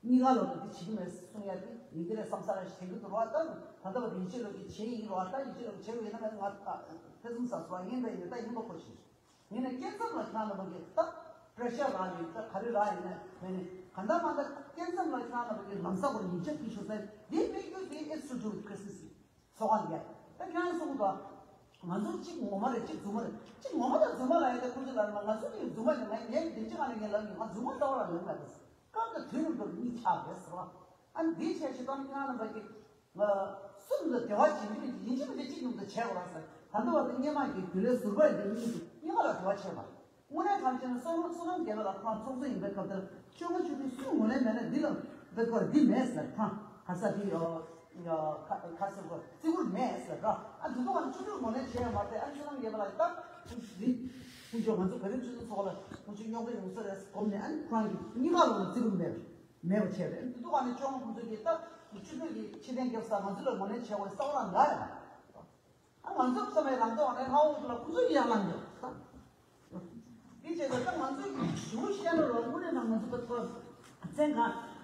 གཉིས་ཀ་ལོ་ལ་འདི་བྱེད་ཀྱི་མེད་གསུང་ཡ་དེ་ཡིན་གྱི་རེད་བསམ་ས་ར་ཞིག་བྱེད་ཀྱི་འདུག་བ། ད་ད་ལྟ་བ་དེ་ཡིད་ཆེས་ལོ་གི་བྱེད་ཡིན་རོགས། ད་ཡིད་ཆེས་ལོ་གི་བྱེད་དགོས་ཡིན་ན་ང་ཐེ་ཚོམ་ཟ་སོང་བ་ཡིན། ད་ཡིན་ད་ཡིན་པ་ཁོ་ཤེས། ཡིན་ནའི་སྐྱེ་མཚམས་ལ་ཁྱེད་རང་རྣམ་པ་གིས་ད་པྲེ་ཤར་རག་ཡོད། ད་ག་རེ་རག་ཡིན་ན་མེད་ནས་གང་ལྟར་མ་ད་སྐྱེ་མཚམས་ལ་ཁྱེད་རང་རྣམ་པ་གིས་ལམ་སང་ཁོ་ཡིད་ཆེས་ཀྱི་ཤོག་ཟེར། འདི་དམིགས་ཡུལ་དེ་it's to do with Christmas་ཚོགས་ཁང་འདི་ད་ཁྱེད་རང་གསུངས་དོ། ང་ཚོ་གཅིག་ངོ་མ་རེད། གཅིག་རྫུན་མ་རེད། གཅིག་ངོ་མ་དང་རྫུན་མ་ལ་ཡིན་ད་ཁོ་ཚོ་ལ་ང་ཚོ་གི་རྫུན་མ་ཡིན། ངས་ངས་བདེན་ཅིག་ཨ་ནི་ངས་ལབ་ཡིན། ང་རྫུན་མ་རྩ་བ་ལ་ལབ་མ་རེད། སྐབས་དང་དུས་རྣམས་དུ་གཉིས་ཆགས་རེད་ཟེར་བ། ཨ་ནི་འདིའི་ཆེད་ཅིག་ད་ནི་ཁྱེད་རང་རྣམ་པ་གིས། སུ་ལ་འབྲེལ་བ་བྱེད་མི་ཡིན་གཅིག་མིན་གཅིག་ཉུང་དུ་བྱས་པ་ལ་ཟེར། ད་ལྟ་བར་དུ་སྔོན་མ་གི་རྒྱུན་ལས་ཟུར་པ་འདི་གཉིས་ཀྱི་གཉིས་ཀ་ལ་འབྲེལ་བ་བྱས་པ། དངོས་གནས་དྲང་བྱས་ན་བསོད་ནམས་བསོད་ནམས་རྒྱལ་པ་ལ་ཁོང་ཚོགས་གཙོ་ཡིན་པའི་སྐབས་དེར་བཅོ་ལྔ་བཅུ་དྲུག་སུ་ངོས་ལེན་མེད་ན་འདི་ལ་འདི་སྐོར་འདི་མེད་ཟེར། ཁང་ཁ་ས་འདི་ཡོ་ཡོ་ཁ་ཁ་ས་སྐོར་བརྩི་བཀུར་མེད་ཟེར་ར། ཨ་འདི་ཚོ་ཁོང་བཅུ་དྲུག་ངོས་ལེན་བྱས་ཡོད་མ་རེད། ཨ་བསོད་ནམས་རྒྱལ་པ་ལ་ད་འདི་ཁོང་ཚོ་ང་ཚོ་བོད་རིགས་སྤྱི་མཐུན་ཚོགས་ལ་ཁོང་ཚོ་རྙོག་དྲ་ཡོང་ས་རེད་གོམས་ནས་ཨ་ནི་ཁོ་རང་གི་གཉིས་ཀ་ལ་བརྩི་བཀུར་མེད་པ། མེད་པ་བྱས་པས། འདི་ཚོ་ག་ནས་ཅོང་ཁོང་ཚོ་གིས་ད་བཅུ་དྲུག་གི་ཕྱི་རྟེན་རྒྱབ་ས་ང་ཚོ་ལ་ངོས་ལེན་བྱེད་དགོས་ས་བ་ལ་ཡ། ཨ་ང་ཚོ་བསམ་པའི་ལམ་ཐོག་ནས་ལྷ་འོག་ཏུ་ལ་ཁོང་ཚོ་ཡར་ལངས་ཡོད་ད། འདི་བྱས་ཙང་ད་ང་ཚོ་གི་ཞུ་བཤད་ན་རོགས་དངོས་གནས་ན་ང་ཚོ་ད་ཐོག་བཙན་ག་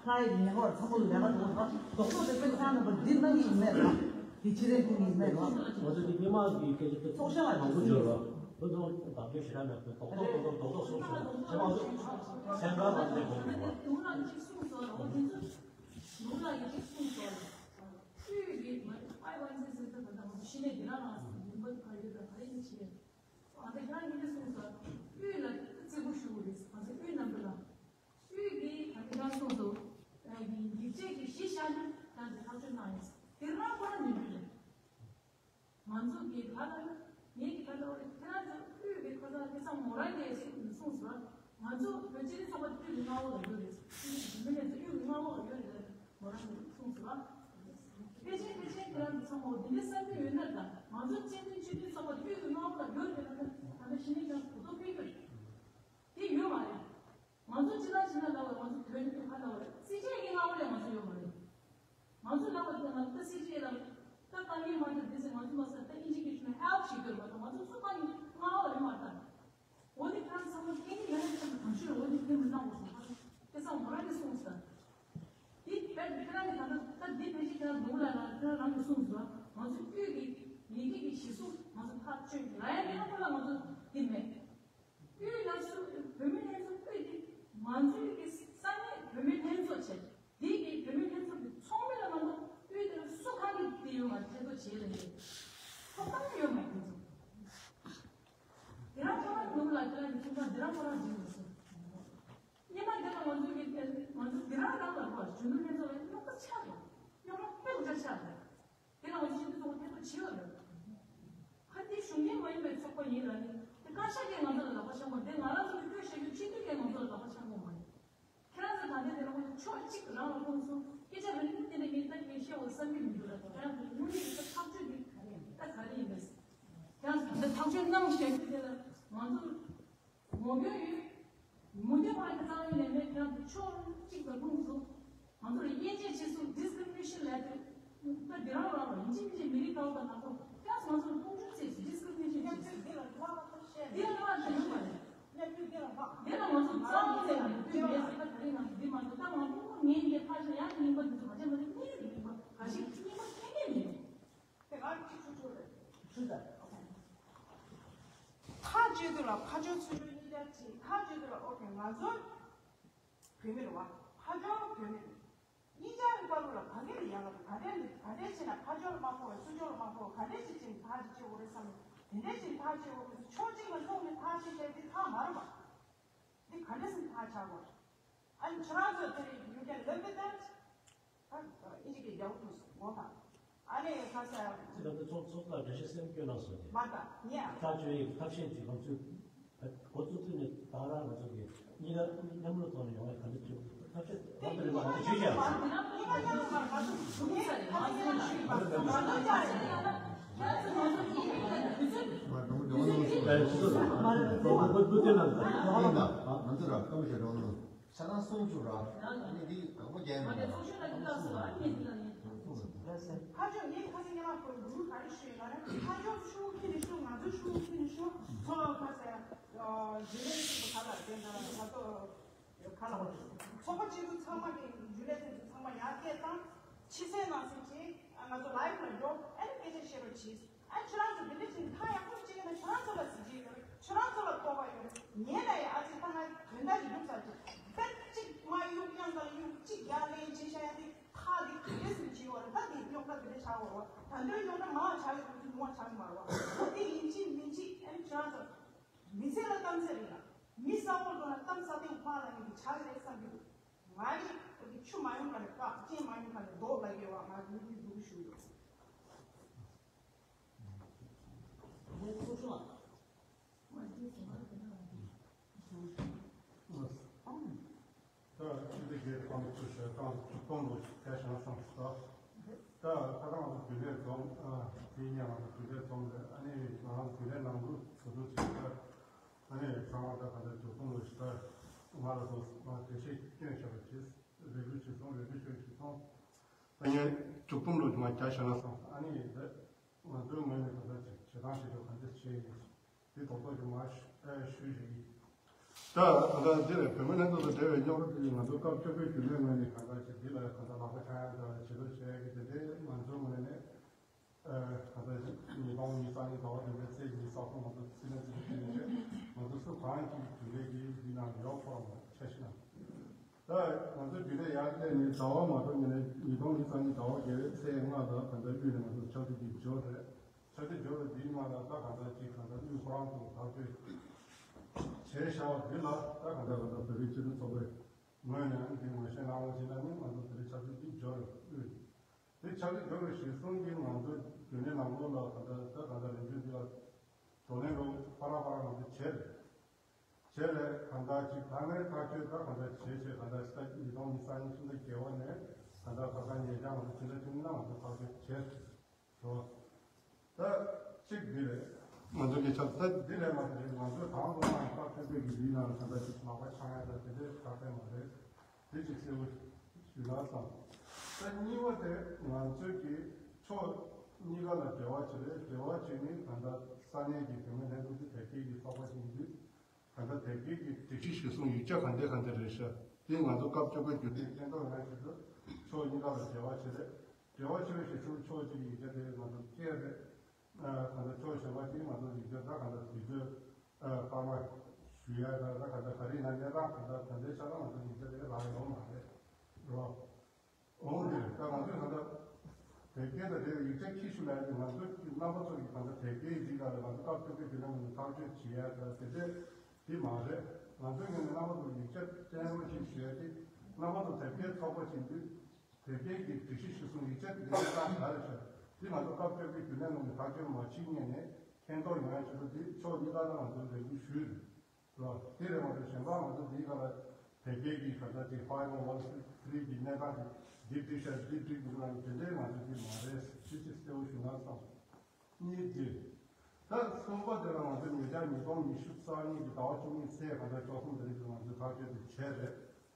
ལྷ་ཡི་ཉེ་འཁོར་ཚང་མ་ལ་ལས་ཀ་འགྲོ་བ་རྡོག་རྡོག་དེ་དཔེ་ཁྱང་ནང་པ་འདི་གནང་གི་ཡིན་མེད་རོགས། དེ་ཕྱི་རྟེན་ཁུར་གི་ཡིན་མེད་རོགས། ང་ཚོ་འདི་སྔོན་མ་གི་སྐད་ཆ་དེ་ཚོགས་ཤ་ལ་མང་པོ་བརྗོད་རོགས། བོད་དུ་བདག་སྐྱོང་ཞེ་དྲག་མེད་པའི་རྡོག་རྡོག་རྡོག་རྡོག་རྡོག་རྡོག་སོང་སོང་། ཁྱེད་མང་ཚོགས་སེང་དཀར་དང་དེ་དགོངས་དགོངས་པ། དུང་ལ་གཅིག་གསུངས་སོང་། འོ་དེ་ཚོ་ལུག་ལ་གཅིག་གསུངས་སོང་། དབུས་ཀྱི་མ་ཨའི་ཝན་ཟི་ཟི་ཏུ་བ་དང་ཤི་ནས་དེ་ལ་རང་སུ་ཡིན་པ་ག་ཡོད་པ་ག་ཡིན་ཆེ། ཨ་ད་ཁྱེད་རང་ཡིན་ནས་གསུངས་སོང་། དབུས་ལ་བརྩི་བཀུར་ཞུ་དགོས་རེད། ང་ཚོ་དབུས་རྣམ་པ་ལ། དབུས་ཀྱི་ད་ཁྱེད་རང་གསུངས་སོང་། ཡིག་ཆད་ཀྱི་གཞི་བཞག་ནས་ད་འདི་ཐག་གཅོད་གནང་ཡིན། དེ་རང་ཁོ་རང་ནུས་མེད་རེད། ང་ཚོ་གི་ད་ལྟ་ངེད་ཀྱི་ད་ལྟ་ཁྱེད་རང་ཚོ་དབུས་ཀྱི་ཁ་ཚ་ཁ་ཚ་མོ་རང་གིས་གསུངས་སོང་། ང་ཚོ་བོད་སྤྱི་མཐུན་ཚོགས་པ་དབུས་ཀྱི་མངའ་འོག་ལ་ཡོད་རེད། མི་ནས་ཚོ་དབུས་ཀྱི་མངའ་འོག་ལ་ཡོད་རེད། མོ་རང་གིས་གསུངས་སོང་། ཕལ་ཆེར་ཕལ་ཆེར་ཁྱེད་རང་ཚོ་ཚང་མ་འདི་འདྲའི་བསམ་ཚུལ་ཡོད་ན་ད་ང་ཚོ་སྤྱི་མཐུན་སྤྱི་མཐུན་ཚོགས་པ་དབུས་ཀྱི་མངའ་འོག་ལ་ཡོད་རེད་ན་ད་ལྟ་གཞི་ནས་ཀྱང་གོ་རྟོགས་སྤེལ་རྒྱུ་རེད། དེ་ཡོད་མ་རེད། ང་ཚོ་ཅི་ལ་ཅི་ལ་ལབ་པ་ང་ཚོ་དོན་དུ་ཧ་ལབ་པ་རེད། སྲིད་ཇུས་ཀྱི་མངའ་འོག་ལ་ང་ཚོ་ཡོད་མ་རེད། ང་ཚོ་ལབ་པ་དེ་ང་ཚོ་ད་སྲིད་ཇུས་ལབ་ད་དཀའ་ངལ་མ་ཐོན་དེ་ཚེ་ང་ཚོ་མ་ཟད་ད་ཨིན་ཇི་སྐད་ཆ་ནས་ཧེལཔ་ཞིག་དགོས་མ་གཏོགས་ང་ཚོ་ཚོགས་པ་ནི་མངའ་འོག་ལ་ཡོད་མ་རེད་ད། འོ་དེ་ཁྱེད་རང་ཚང་མ་སྐད་ཡིག་ཡོད་ན་ཁྱེད་རང་གང་ཤེས་འོ་དེ་ཁྱེད་མི་གནང་དགོས་སོང་ཁ་སང་ཁ་སང་མོ་རང་གིས་གསུངས་སོང་། དེ་བས་ཁྱེད་རང་གིས་ད་ལྟ་ད་འདི་ཕལ་ཆེར་ཁྱེད་རང་ལུང་ལ་ལ་ཁྱེད་རང་རང་གིས་གསུངས་སོང་། ང་ཚོ་དབུས་ཀྱི་ཡི་གེ་གི་གཞི་གཟུགས་ང་ཚོ་ཐག་གཅོད་ལ་ཡ་ཁྱེད་རང་ཁོ་ལ་ང་ཚོ་འདི་མེད། དབུས་ལ་སུ་བོད་མི་ལྷན་ཚོགས་དབུས་དེ་ང་ཚོའི་གི་ས་གནས་བོད་མི་ལྷན་ཚོགས་བྱས། འདི་གི་བོད་མི་ལྷན་ཚོགས་ཀྱི་ཚོགས་མི་ལ་མ་གཏོགས་དབུས་དེར་སུ་གང་གིས་དེ་ཡོང་བ་ཐེ་གཏོགས་བྱེད་ལ་ཡོད། ཐོབ་ཐང་ཡོད་མ་ཡིན་ཚོ། དེ་རང་ཁོ་རང་ནུབ་ལ་དེ་རང་གི་ཚོང་པ་འདི་རང་ཁོ་རང་བྱེད་དགོས་སོ། སྙེ་མ་དེ་ལ་ང་ཚོ་གི་ང་ཚོ་འདི་རང་རང་ལ་གོ་གཞོན་ནུ་ལྷན་ཚོགས་ལ་རྙོག་དྲ་ཆགས་འདུག་རྙོག་དྲ་དཔེ་མི་སྲིད་ཆགས་འདུག་དེ་ལ་ང་ཚོ་སྤྱི་འཐུས་ཚོགས་པ་ཐེ་གཏོགས་བྱེད་ཡོད་རེད། ཁ་འདི་གཞུང་འབྲེལ་མ་ཡིན་པའི་ཚོགས་པ་ཡིན་ལ་ནི་དེ་བཀའ་ཤག་གིས་ང་ཚོ་ལ་ལག་པ་འཆང་དགོས། དེ་ང་རང་ཚོ་གི་སྐྱོན་བཤད་རྒྱུ་སྤྱི་འཐུས་ཀྱིས་ང་ཚོ་ལ་ལག་པ་འཆང་དགོས་མ་རེད། ཁྱེད་རང་ཚོ་ད་ལྟའི་དེ་ལ་ཁོང་ཚོ་ཕྱོགས་གཅིག་རང་ལ་ཁོང་ཚོ་སྐད་ཆ་རེ་ནི་དེ་འདྲ་ཡིན་ད་ངས་བཤད་འོ་བསམ་གྱི་མི་འདུག་ལ་ཁྱེད་རང་ཚོ་དངོས་གནས་ཀྱི་ཐག་གཅོད་འདི་ད་ག་རེ་ཡིན་པས། ཁྱེད་རང་ཚོ་ད་ལྟ་ཐག་གཅོད་གནང་བཞག་རྒྱུ་དེ་ལ་ང་ཚོ་ངོ་རྒོལ་ཡོད། མུ་མཐུད་ཁོ་རང་གི་རྩ་བའི་ལས་མེད་ཁྱེད་རང་ཚོ་ཕྱོགས་གཅིག་ལ་ཁོང་ཚོ་ང་ ང་ཚོར་དབྱེ་འབྱེད་བྱེད་སྲོལ་discrimination ལབ་དུས། ད་འདི་རང་རང་ལ་ཡིན་གཅིག་མིན་གཅིག་མི་རིགས་ལྟ་བུ་དང་ནང་ཁོངས་ཀྱང་ང་ཚོར་མཐོང་ཆུང་བྱས་སུ་discrimination བྱས་སུ། འདི་ལ་ལྟ་བ་ཁ་ཤས་འདི་ལ་ལྟ་ཡོང་བ་རེད། གནས་ཚུལ་འདི་ལ་ལྷག་འདི་ལ་ང་ཚོ་རྩ་བ་ཉིད་ནས་ལ་མོས་མཐུན་མེད་ཟེར་བ་ད་རེས་ནང་འདི་མ་གཏོགས། ད་ང་ཕྲུ་གུ་ངའི་འདི་ཕར་ཕྱིན་ཡང་རྙིང་པ་འདི་ཚོ་ང་ཅག་མ་ནི་གཉིས་རྙིང་པ་ག་ཞིག་རྙིང་པ་ཁྱེད་ངས་མིན། དེ་ང་གཅིག་ཆུ་ཆུ་རེད། ཆུ་ཟ། ཐག་གཅོད་དུས་ལ་ཕ་ཇོ་ཚུན་ཆོད་གཉིས་ཆར་གཅིག་ཐག་གཅོད་དུས་ལ་ཨོ་ཁེ་ང་ཚོ་བོད་མི་རེད་བ། ཕ་ཇོ་བོད་མི་རེད། གཉིས་ཆར་གྱི་བར་དུ་ལ་ག་གེ་ལ་ཡང་ལ་ག་འདྲས་ལ་ག་འདྲས་བྱས་ན་ཕ་ཇོ་ལ་མ་ཕོག་པའི་སུ་ཇོ་ལ་མ་ཕོག་ག་འདྲས་བྱས་ཅིག་ཐག་ཅིག་གཅོད་དགོས་རེད་བསམ་ནས་དེ་འདྲས་ཅིག་ཐག་གཅོད་དགོས་མི་ཕྱོགས་གཅིག་ལ་ལྷུང་ནས་ཐག་གཅོད་བྱས་དེ་ཐག་མ་རེད་བ། འདི་ག་འདྲས་སེ་ཐག་ཆགས་དགོས། ཨ་ནི་ཁྱོད་རང་ཚོ་དེ་རིང་you can live with that. ཨ་ཨིན་ཇི་གི་རྒྱལ་པོ་དུས་སུ་ངོ་མ། ཨ་ནི་ཁ་ས། ཅི་ལྟར་ཚོགས་ཚོགས་ལ་འགྲེལ་བཤད་སེམས་སྐྱོ་གནང་སོང་སྟེ། མ་ད་ཉེ་ཨ། ཐག་གཅོད་ཡིག་ཐབས་ཤེས་ཀྱི་ལམ་སྲོལ་འགོ་བཙུགས་དུས་ནས་ད་རང་ང་ཚོ་གི་གཉིས་ཀ་མཉམ་རུབ་ཐོག་ནས་ཡོང་བའི་ག་འདྲ་བྱེད་ཐབས་ཤེས་རང་དེ་རེད་པ། ང་ཚོ་ཞུས་ཀྱང་། ང་ཚོ་ར་སྐམ་ཞེ་དྲག་ནོ། ཆ་ཚང་གསུང་བཅུག་ར། ཨ་ནི་འདི་དགའ་པོ་རྒྱལ་མི་འདུག་ཁ་ཆོ་ངས་ཁ་སང་ཉི་མ་ཁོའི་ལུང་ག་རེ་ཞུས་ང་རེ་ཁ་ཆོ་ཤུགས་ཁྱི་ནི་ཤུགས་ང་ཚོ་ཤུགས་ཁྱི་ནི་ཤུགས་ཚོ་ཁ་ཟེར། རྒྱུ་ལས་ཤུགས་ག་ལ་དེ་འདྲ་ང་ཚོ་ག་ལ་ཚོགས་པ་སྐྱིད་སྡུག་ཚང་མ་གི་རྒྱུ་ལས་དེ་ཚོ་ཚང་མ་ཡར་སྐད་བཏང་། ཕྱི་གསལ་ནང་གསལ་གྱིས་ང་ཚོ་ལའིབ་ལ་འགྲོ། ཨ་ནི་སྐད་ཆ་བཤད་རོགས་གྱིས། ཨ་ཁྱོད་རང་ཚོ་འདི་འདྲ་བྱས་ནས་ཁ་ཡག་པོ་བྱེད་ཀྱི་ན་ཁྱོད་རང་ཚོ་ལ་གཟི་བརྗིད་ཡོད་རེད། ཁྱོད་རང་ཚོ་ལ་སྤོབས་པ་ཡོད་རེད། ངས་ན་ཡ་ཨ་ཙི་ད་ང་དོན་དག་ཅིག་སྒྲུབ་ཚར་ཅིག་ད་གཅིག་མ་གཡུག་ཡང་ད་གཡུག་གཅིག་རྒྱག་ལན་བྱེད་ཤ་ཡ་དེ་ཁ་དེ་ག་འདྲས་སེ་བྱེད་ཡོད་རེད། ད་དེ་རྙོག་དྲ་དེ་འདྲ་ཆགས་ཡོད་རེད། ད་འདོད་རྙོག་དྲ་མང་ཆགས་ཡོད་རེད། དེ་ཉུང་བ་ཆགས་ཀྱི་མ་རེད་བ། ད་དེ་ཡིན་གཅིག་མིན་གཅིག་ཨ་ནི་ཁྱོད་རང་ཚོ་མི་ཚེ་ལ་གཏམ་ཚེ་རེད་ལ། མི་ས་འོག་ལ་གཏམ་ས་སྟེང་ཕར་ལ་ཡིན་གྱི་ཆགས་ཀྱི་རེད་བསམ་གྱི་འདུག་ང་གི་ཆུ་མ་ཡོང་ག་ནས་བཀག་རྐྱེན་མ་ཡོང་ག་ནས་ལྡོག་ལབ་ཀྱི་བ། ང་གི་མི་འདུག་ཞུ་ཡོད། ད་ཅི་སྟེ་དགེ་རྩ་མི་ཚུལ་ཞེས་ཏང་བཅུ་སྟོང་ལོ་ཞིག་ཕལ་ཞིང་བསམ་སོ། ད་ཁ་སང་ང་ཚོ་རྒྱུན་ལས་འཛོམས། དེ་ཉིན་ང་ཚོ་རྒྱུན་ལས་འཛོམས་རེད། ཨ་ནི་ང་རང་རྒྱུན་ལས་ནང་དུ་གོ་བསྡུར་བྱེད་ས། ཨ་ནི་ཚང་མ་ད་ག་འདྲ་བཅུ་སྟོང་ལོ་ཞིག་ད་ང་ལ་ཚོ་ང་འགྲེལ་བཤད་སྐྱོན་བྱས་པ་བྱས་རེ་སྐུལ་བྱས་སོང་། རེ་སྐུལ་བྱས་སོང་། ད་ངས་བཅུ་སྟོང་ལོ་ཞིག་ང་རྒྱ་བྱས་ན་བསམ། ཨ་ནི་ད་ང་ཚོའི་ངོས་ནས་ད་ལྟ་ཅིག་བྱེད་སྟངས་བྱེད་ཕྱོགས་ག་འདྲ་བྱས་ཡིན། དེ་རྡོག་རྡོག་ཅིག་མར་ཞུ་ཞུས་ཡིན། ད་ད་ལྟ་འདི་ལ་བོད་མི་ལྷན་ཚོགས་དང་འབྲེལ་བའི་རྙོག་དྲ་དེ་ང་ཚོ་སྐབས་བཅོ་བརྒྱད་རྒྱུན་ལས་ངོས་ནས་གང་ལྟར་ཅིག་འདི་ལ་གང་ལྟར་ལག་པ་འཆང་ཡ་འདྲ་བ་བྱེད་རོགས་བྱས་ཀྱི་དེ་འདྲའི་ང་ཚོའི་ངོས་ནས་གང་ལྟར་ཉིས་སྟོང་ཉི་ཤུ་རྩ་གཉིས་ཟླ་བ་བདུན་པའི་ཚེས་ཉི་ཤུ་རྩ་གསུམ་ང་ཚོ་སྲིད་བློན་སྲིད་སྐྱོང་བྱས། ང་ཚོ་སུ་གང་ཅིག་རྒྱུན་ལས་ཀྱིས་འདི་ནང་ཡོག་ཕོར་མ་འཆར་གཞི་ནང་། ད་ང་ཚོ་རྒྱུན་ལས་ཡར་སླེབས་ནས་ཟླ་བ་མ་གཏོགས་ཉིན་ནས་ཉིས་སྟོང་ཉི་ཤུ་རྩ་གཉིས་ཟླ་བ་བརྒྱད་པའི་ཚེས་ལྔ་ལ་གང་ལྟར་དབུས་ནས་ང་ཚོ་ཆབ་སྲིད་ཀྱི་འབྱོར་རེད། ཆབ་སྲིད་འབྱོར་བའི་འདིའི་ནང་ལ་ད་གང་ལྟར་ཅིག་གང་ལྟར་དབུས་ཁོ་རང་ཚོ་ཐག་གཅོད་བྱས་བཞག་པ་འདི་ལ་ད་གང་ལྟར་གང་ལྟར་བོད་རིགས་སྤྱི་མཐུན་ཚོགས་པའི་ངོས་ནས་འདི་ངོས་བཞེས་གནང་བ་ཞིག་ལ་ནི་ང་ཚོ་དེ་རིང་ཆབ་སྲིད་ཀྱི་འབྱོར་དབུས། དེ་ཆབ་སྲིད་འབྱོར་བའི་གཞི་བཟུང་གིས་ང་ཚོ་རྒྱུན་ལས་ནང་ལོགས་ལ་གང་ལྟར་ད་གང་ལྟར་རིམ་བྱོན་འདི་ལ་བགྲོ་གླེང་རོགས་ཕར་ར་ཕར་ར་ང་ཚོ་བྱས་རེད། བྱས་རེད། གང་ལྟར་ཅིག་ད་ངས་ཐག་གཅོད་ད་གང་ལྟར་བྱས་བྱས་གང་ལྟར་ད་ཉིས་སྟོང་ཉི་ཤུ་རྩ་གཉིས་ཕྱི་ཟླ་བརྒྱད་པ་ནས་གང་ལྟར་ཁ་སང་ཉེ་ཆར་ང་ཚོ་ཕྱི་ཟླ་བཅུ་གཉིས་ལ་ང་ཚོ་ཐག་གཅོད་བྱས་རེད། ད་གཅིག་འདི་རེད། ང་ཚོ་གི་ཆབ་ད་འདི་རེད་མ་རེད། ང་ཚོས་དང་པོ་ནས་ཐག་གཅོད་པའི་གི་འདི་ནང་གང་ལྟར་ཅིག་ལག་པ་འཆང་ཡ་ད་དེ་འདྲའི་ཐག་ཆོད་མ་རེད། དེ་ཅིག་གསལ་པོ་ཞུ་ན་བསམ། ད་གཉིས་པ་དེ་ང་ཚོས་ཀྱི་ཕྱོགས་གཉིས་ཀ་ལ་འབྲེལ་བ་བྱེད་རེད། འབྲེལ་བ་བྱེད་ནི་ད་ལྟ་ས་གནས་ཀྱི་བུད་མེད་ལྷན་ཚོགས་ཀྱི་དེབ་སྐྱེལ་གྱི་ཚོགས་པ་ཞིག་ཡིན་དུས། ད་ལྟ་དེབ་སྐྱེལ་གྱི་སྒྲིག་གཞི་གཞིར་བཟུང་ཡིག་ཆ་ག་འདྲ་ག་འདྲ་རེད་ཤག་དེ་ང་ཚོ་སྐབས་བཅོ་ཁ་བརྒྱུད་དེ་སྐྱེ་འགྲོ་ཡང་ཞིག་ཏུ་ཕྱོགས་གཉིས་ཀ་ལ་འབྲེལ་བ་བྱེད་རེད། འབྲེལ་བ་བྱེད་པའི་གཞིར་བཟུང་ཕྱོགས་གཅིག་གི་ཡིག་ཆ་དེ་ང་ཚོ་སྐྱེལ་རེད། ད་ལྟ་ཕྱོགས་གཞན་པ་ཞིག་ང་ཚོ་ཡིག་ཆ་ད་ག་འདྲ་དུས་ཚོད་སྐར་མ་ཞུ་ཡ་ད་ད་ག་འདྲ་ག་རེ་ཡིན་ན་གནས་སྟངས་ག་འདྲ་ད་ལྟའི་ཆ་ལ་ང་ཚོ་ཡིག་ཆ་དེ་རག་ཡོད་མ་རེད་རོ། འོང་དེ་རེད། ད་ང་ཚོས་ད་ལྟ་དེབ་སྐྱེལ་དང་འབྲེལ་བའི་ཡིག་ཆ་ཁྱི་ཤུ་ལ་ཡང་ང་ཚོས་རྣམ་པ་ཚོ་གི་ད་ལྟ་དེབ་སྐྱེལ་འདི་ག་ལ་ང་ཚོ་སྐབས་བཅོ་བརྒྱད་བརྒྱུད་ལམ་ནས་ཐག་གཅོད་བྱེད་ཡ་ད་དེ་འདྲས་དེ་མ་རེད། ང་ཚོའི་ངོས་ནས་རྣམ་པ་ཚོ་ཡིག་ཆ་བསྟན་རོགས་ཞེས་ཞུ་ཡ་དེ་རྣམ་པ་ཚོ་དེབ་སྐྱེལ་ཚོགས་པ་ཞིག་འདུས། དེབ་སྐྱེལ་གྱི་སྒྲིག་གཞི་གཞིར་བཟུང་ཡིག་ཆ་འདི་འདྲ་བཏང་ག་རེ་བྱས། འདི་ང་ཚོ་སྐབས་བཅོ་བརྒྱད་བརྒྱུད་ལམ་ནང་ནས་ཐག་གཅོད་མ་བྱེད་སྔོན་ནས་མཁྱེན་རྟོགས་ཡོང་ཡ་ཆེད་དུ་འདི་ཕྱོགས་གཉིས་ཀ་ལ་ང་ཚོས་ལས་འགུལ་ཞུས་རེད་ལ། དེ་རེད་མ་གཏོགས་གཞན་པ་ང་ཚོ་འདིའི་སྒང་ལ་དེབ་སྐྱེལ་གྱི་ག་ས་ཅིག་five oh one three གི་གནས་སྟངས་ཀྱི་འདི་འདི་བྱས་འདི་འགྲིག་འདུག་ལ་དེ་འདྲའི་ང་ཚོ་འདི་མ་རེད། དེ་ཅིག་གསལ་པོ་ཞུ་ན་བསམ། གཉིས་འདི། ད་གསུམ་པ་དེ་ལ་ང་ཚོས་ཉེ་ཆར་ཉིས་སྟོང་ཉི་ཤུ་རྩ་གཉིས་ཀྱི་ཟླ་བ་བཅུ་གཉིས་ཚེས་ག་འདྲ་བཅུ་གསུམ་དེ་རིང་གི་ང་ཚོས་ཐག་གཅོད་དེ་བྱས་རེད།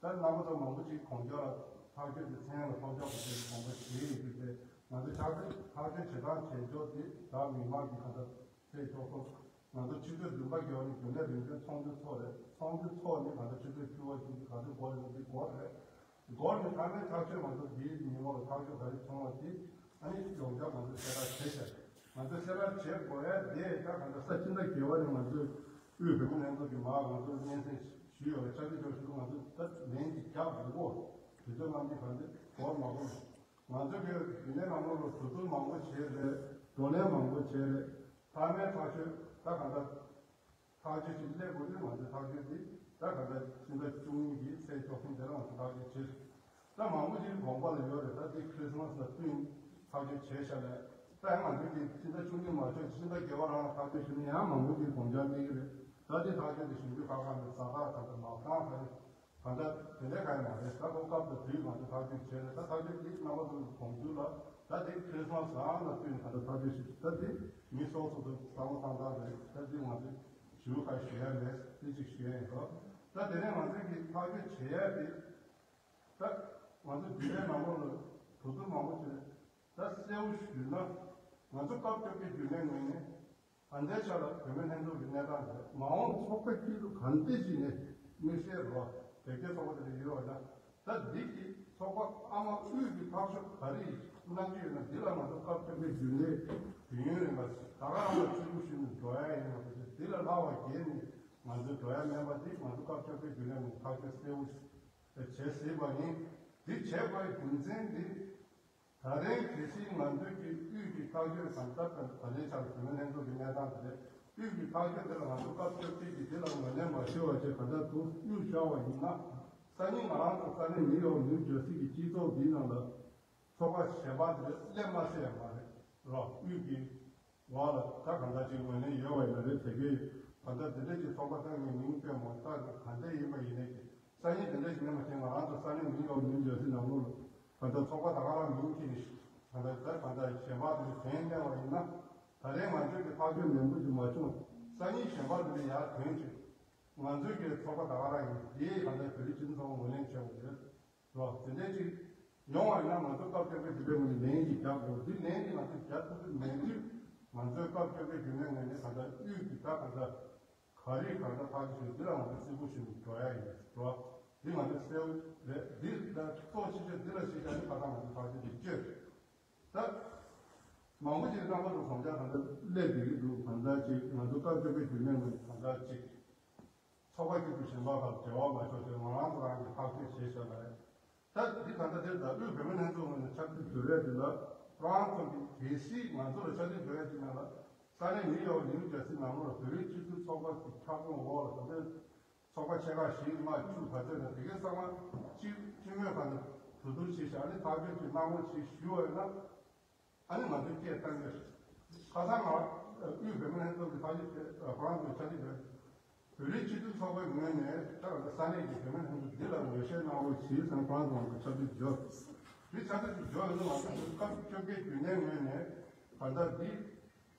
ད་རྣམ་པ་ཚོ་མང་པོ་ཅིག་དགོངས་འཆར་ལ་ ཐག་གཅོད་དེ་མཚན་ལ་ཐོགས་ཆོག་པ་དེ་དགོངས་པ་བཞེས་ཡོད་དུས་དེ་ང་ཚོ་ཐག་གཅོད་ཐག་གཅོད་བྱེད་སྟངས་བྱེད་ཕྱོགས་དེ་བདག་མི་མང་གི་ག་ད་ཚེ་ཐོག་ཐོག་ང་ཚོ་ཆུ་ཚོད་བདུན་པ་བརྒལ་བ་ནས་རྒྱུན་ལས་རིམ་བྱོན་ཚོགས་འདུ་ཚོགས་རེད། ཚོགས་འདུ་ཚོགས་ནས་ང་ཚོ་ཆུ་ཚོད་བཅུ་པ་བཅུ་གཅིག་ག་ཚོད་འགོར་རེད་འདི་འགོར་རེད། འགོར་ནས་མཐའ་མའི་ཐག་གཅོད་ང་ཚོ་འདིའི་ཉིན་མོ་ལ་ཐག་གཅོད་ག་རེ་བྱུང་བ་དེ་ཨ་ནི་ཡོངས་ཁྱབ་ང་ཚོ་ཤེས་རྟོགས་བྱེད་བྱ། ང་ཚོ་ཤེས་རྟོགས་བྱེད་དགོས་ཡ་དེ་ད་ག་འདྲ་ས་ཕྱི་ཟླ་བརྒྱད་པ་ནས་ང་ཚོས་དབུས་བོད་མི་ལྷན་ཚོགས་ཀྱི་མར་ང་ཚོ་སྙན་སེང་ཞུས་ཡོད་རེད། ཆ་ཚིག་ཆོག་ཞུ་ང་ཚོ་ད་ལན་གཅིག་རྒྱག་དགོས་གོ། དུས་ཚོད་གནང་དུས་ག་འདྲ་འགོར་མ་འགོར། ང་ཚོ་གི་རྒྱུན་ལས་ནང་ལོགས་ལ་གྲོས་བསྡུར་མང་པོ་བྱས་རེད། བགྲོ་གླེང་མང་པོ་བྱས་རེད། མཐའ་མའི་ཐག་གཅོད་ད་ག་འདྲ། ཐག་གཅོད་ཅིག་སླེབས་དགོས་དུས་ང་ཚོས་ཐག་གཅོད་འདི་ད་ག་འདྲ་ཕྱི་ཟླ་བཅུ་གཉིས་ཀྱི་ཚེས་བཅུ་གསུམ་དེ་ལ་ང་ཚོས་ཐག་གཅོད་བྱས། ད་མང་པོ་ཅིག་དགོངས་པ་ལ་ཡོད་རེད། ད་འདི་ཁྲི་སི་མ་སི་ལ་བསྟུན་ཐག་གཅོད་བྱས་ཤག་ལས་ད་ང་ཚོས་ཀྱི་ཕྱི་ཟླ་བཅུ་གཉིས་མ་ཆོད་ཕྱི་ཟླ་བརྒྱད་པ་རང་ལ་ཐག་གཅོད་ཞུ་ན་ཡང་མང་པོ་ཅིག་དགོངས་འཆར་སླེབས་ཀྱི་རེད། ད་འདི་ཐག་གཅོད་འདི་ཞིབ་འཇུག་ཁག་ཁག་ནས་ཟ་ཁག་ཁག་དང་ལག་ཁང་ཁག་ནས་ད་ལྟ་དེ་འདྲའི་གང་ཡང་མ་རེད། ད་ཁོ་སྐབས་དང་དུས་ང་ཚོས་ཐག་གཅོད་བྱས་ནས་ད་ཐག་གཅོད་འདི་རྣམ་པ་ཚོ་གོང་བསྡུར་ལ་ད་དེ་ཁྲི་སི་མ་སི་རང་ལ་བསྟུན་ནས་ད་ལྟ་ཐག་གཅོད་ཞིག་ད་དེ་མི་སོ་སོ་སོ་བསམ་བློ་བཏང་སྟངས་རེད། ད་དེ་ང་ཚོས་ཞུ་ཁ་ཞུ་ཡ་མེད། དེ་གཅིག་ཞུ་ཡ་ཡིན། ད་ད་དེ་ནས་ང་ཚོས་ཀྱི་ཐག་གཅོད་བྱེད་ཡ་དེ་ད་ང་ཚོ་རྒྱུན་ལས་ནང་ལོགས་ལ་གྲོས་བསྡུར་མང་པོ་བྱས། ད་གསལ་བོ་ཞུས་ན་ང་ཚོ་སྐབས་བཅོ་བརྒྱད་རྒྱུན་ལས་ངོས་ནས། ད་ལྟའི་ཆ་ལ་བོད་མི་ལྷན་ཚོགས་ཀྱི་གནས་སྟངས་དེ་མ་འོངས་ཚོགས་པ་སྐྱིད་སྡུག་གང་འདྲ་ཞིག་ནས་དམིགས་བསལ་རོགས་དེ་སྐྱེ་ཚོགས་པ་དེ་འདྲ་ཡོད་པ་ན། ད་འདི་གི་ཚོགས་པ་ཨ་མ་དབུས་ཀྱི་ཐག་གཅོད་ག་རེ་གནང་རྒྱུ་ཡོད་ན་འདི་ལ་ང་ཚོ་སྐབས་བཅོ་བརྒྱད་རྒྱུན་ལས་དུས་ཡུན་རིང་པ་ད་ག་རང་ལ་བརྩི་བཀུར་ཞུས་ནས་འགྲོ་ཡ་ཡིན་པ་དེ་འདི་ལ་ལྷག་པ་བརྒལ་ནས་ང་ཚོས་འགྲོ་ཡ་མེད་པ་འདི་ང་ཚོ་སྐབས་བཅོ་བརྒྱད་རྒྱུན་ལས་ནས་ཐག་གཅོད་གསལ་བོ་བྱས་ཟིན་པ་ཡིན། འདི་བྱས་པའི་རྒྱུ་མཚན་འདི། ད་རེས་གལ་སྲིད་ང་ཚོས་ཀྱི་དབུས་ཀྱི་ཐག་གཅོད་དང་སྟབས་དང་ད་ལྟའི་ཆར་བོད་མི་ལྷན་ཚོགས་ཀྱི་གནས་སྟངས་དེ་རེད། དབུས་ཀྱི་ཐག་གཅོད་དེ་ལ་ང་ཚོ་སྐབས་བཅོ་བརྒྱད་ཀྱི་དེ་ལ་ངོས་ལེན་མ་ཞུ་བ་བཅས་ག་འདྲ་འདུག་དབུས་ཤོར་བ་ཡིན་ན། སང་ཉིན་ང་རང་ཚོ་ས་གནས་ནིའུ་ཡོག་ནིའུ་ཇར་སི་གི་སྤྱི་ཚོགས་འདིའི་ནང་ལ་ཚོགས་པ་གཞན་པ་དེ་སླེབས་མ་སྲིད་ཡ་མ་རེད་རོ། དབུས་ཀྱི་ལོགས་ལ་ད་གང་ལྟར་ཅིག་ངོས་ལེན་ཡོད་པ་ཡིན་ན་རེད། དེ་གའི་གང་ལྟར་དེ་འདྲ་ཅིག་ཚོགས་པ་ཁག་གི་མིང་བཏོན་མ་ཐག་གི་གང་འདྲ་ཡིན་པ་ཡིན་ནའི་ཀྱི་སང་ཉིན་དེ་འདྲ་ཞིག་ནས་མ་བྱས་ང་རང་ཚོ་ས་གནས་མིང་ཡོད་མིང་བརྗོད་སྲིད་ནང་ལོགས་ལ་གང་ལྟར་ཚོགས་པ་ད་ག་རང་མིང་ཁྱེར་ནས་གང་ལྟར་ད་གང་ལྟར་གཞན་པ་དེ་གཞན་གནས་པ་ཡིན་ན་ད་རེས་ང་ཚོས་ཀྱི་ཐག་གཅོད་ནན་པོ་ཞིག་མ་བྱུང་། སང་ཉིན་གཞན་པ་དེ་འདྲ་ཡར་ཐོན་ཅིག་ང་ཚོའི་གི་ཚོགས་པ་ད་ག་རང་ཡིན་དེ་གང་ལྟར་བོད་རིགས་སྤྱི་མཐུན་ཚོགས་པ་ངོས་ལེན་བྱས་པ་རེད། རོ། དེ་འདྲའི་ཅིག་ཡོང་བ་ཡིན་ན་ང་ཚོ་སྐབས་བཅོ་བརྒྱད་བརྒྱུད་པའི་ངོས་ནས་ལན་ཞིག་རྒྱག་དགོས། འདི་ལན་འདི་ང་ཚོས་རྒྱག་ཐུབ་ཀྱི་མེད་དུས་ང་ཚོའི་སྐབས་བཅོ་བརྒྱད་བརྒྱུད་ནས་ངོས་ནས་གང་ལྟར་དབུས་ཀྱི་ད་གང་ལྟར་ག་རེ་གང་ལྟར་ཐག་གཅོད་བྱེད་འདི་ལ་ང་ཚོ་བརྩི་བཀུར་ཞུ་ནས་འགྲོ་ཡ་ཡིན། རོ། འདི་ང་ཚོའི་གསལ་བོ་རེད། འདི་ལ་གཙོ་ཆེ་ཤོས་འདི་ལ་གཞིགས་བྱས་ནས་ཁ་སང་ང་ཚོས་ཐག་གཅོད་འདི་བཅོས། ད་མང་པོ་ཅིག་རྣམ་པ་ཚོ་དགོངས་འཆར་གང་འདྲ་སླེབས་བསྡད་ཀྱི་འདུག་གང་འདྲ་ཅིག་ང་ཚོ་སྐབས་བཅོ་བརྒྱད་བརྒྱུད་ནས་ངོས་ནས་གང་འདྲ་ཅིག་ཚོགས་པ་གཅིག་ཏུ་གཞན་པ་དང་འབྲེལ་བ་མ་ཆོག་ཅེས་ང་རང་ཚོ་རང་གིས་ཐག་གཅོད་བྱས་བཞག་པ་རེད། ད་འདི་ག་འདྲ་དེར་ད་དབུས་བོད་མི་ལྷན་ཚོགས་ངོས་ནས་ཕྱག་ཕྱིད་བསྡུ་རེས་དེ་ལ་ཁོ་རང་ཚོ་གིས་གལ་སྲིད་ང་ཚོ་ལ་ཕྱག་ཕྱིད་བསྡུ་རེས་ཅིག་གནང་ལ་ས་གནས་ནིའུ་ཡོག་ནིའུ་ཇར་སི་ནང་ལོགས་ལ་བོད་རིགས་སྤྱི་མཐུན་ཚོགས་པ་གི་ཁྱབ་ཁོངས་འོག་ལ་ད་ལྟའི་ཚོགས་པ་ཆེ་ཁག་བཞི་ལྔ་བཅུ་ག་ཚོད་ན་དེ་གའི་ཚང་མ་སྤྱི་སྤྱི་མོས་ཁང་ནས་གྲོས་བསྡུར་བྱས་ཤག་ཨ་ནི་ཐག་གཅོད་ཅིག་གནང་རོགས་ཞེས་ཞུས་པ་ཡིན་ན། ཨ་ནི་ང་ཚོས་སྐད་བཏང་གི་རེད། ཁ་སང་ང་དབུས་བོད་མི་ལྷན་ཚོགས་ཀྱི་ཐག་གཅོད་དེ་ཁོ་རང་ཚོའི་ཆ་འཇིག་རེད། བོད་རིགས་སྤྱི་མཐུན་ཚོགས་པའི་ངོས་ནས་ད་ང་ཚོ་ས་གནས་ཀྱི་བོད་མི་ལྷན་ཚོགས་འདི་ལ་ངོས་བཞེས་གནང་རོགས་ཞེས་ཟེར་ཁོ་རང་ཚོ་ང་ཚོ་ཆ་འཇིག་འབྱོར། འདི་ཆ་འཇིག་འབྱོར་ཡོད་ན་ང་ཚོ་སྐབས་བཅོ་བརྒྱད་བརྒྱུད་ནས་ངོས་ནས་ད་ལྟ་འདི།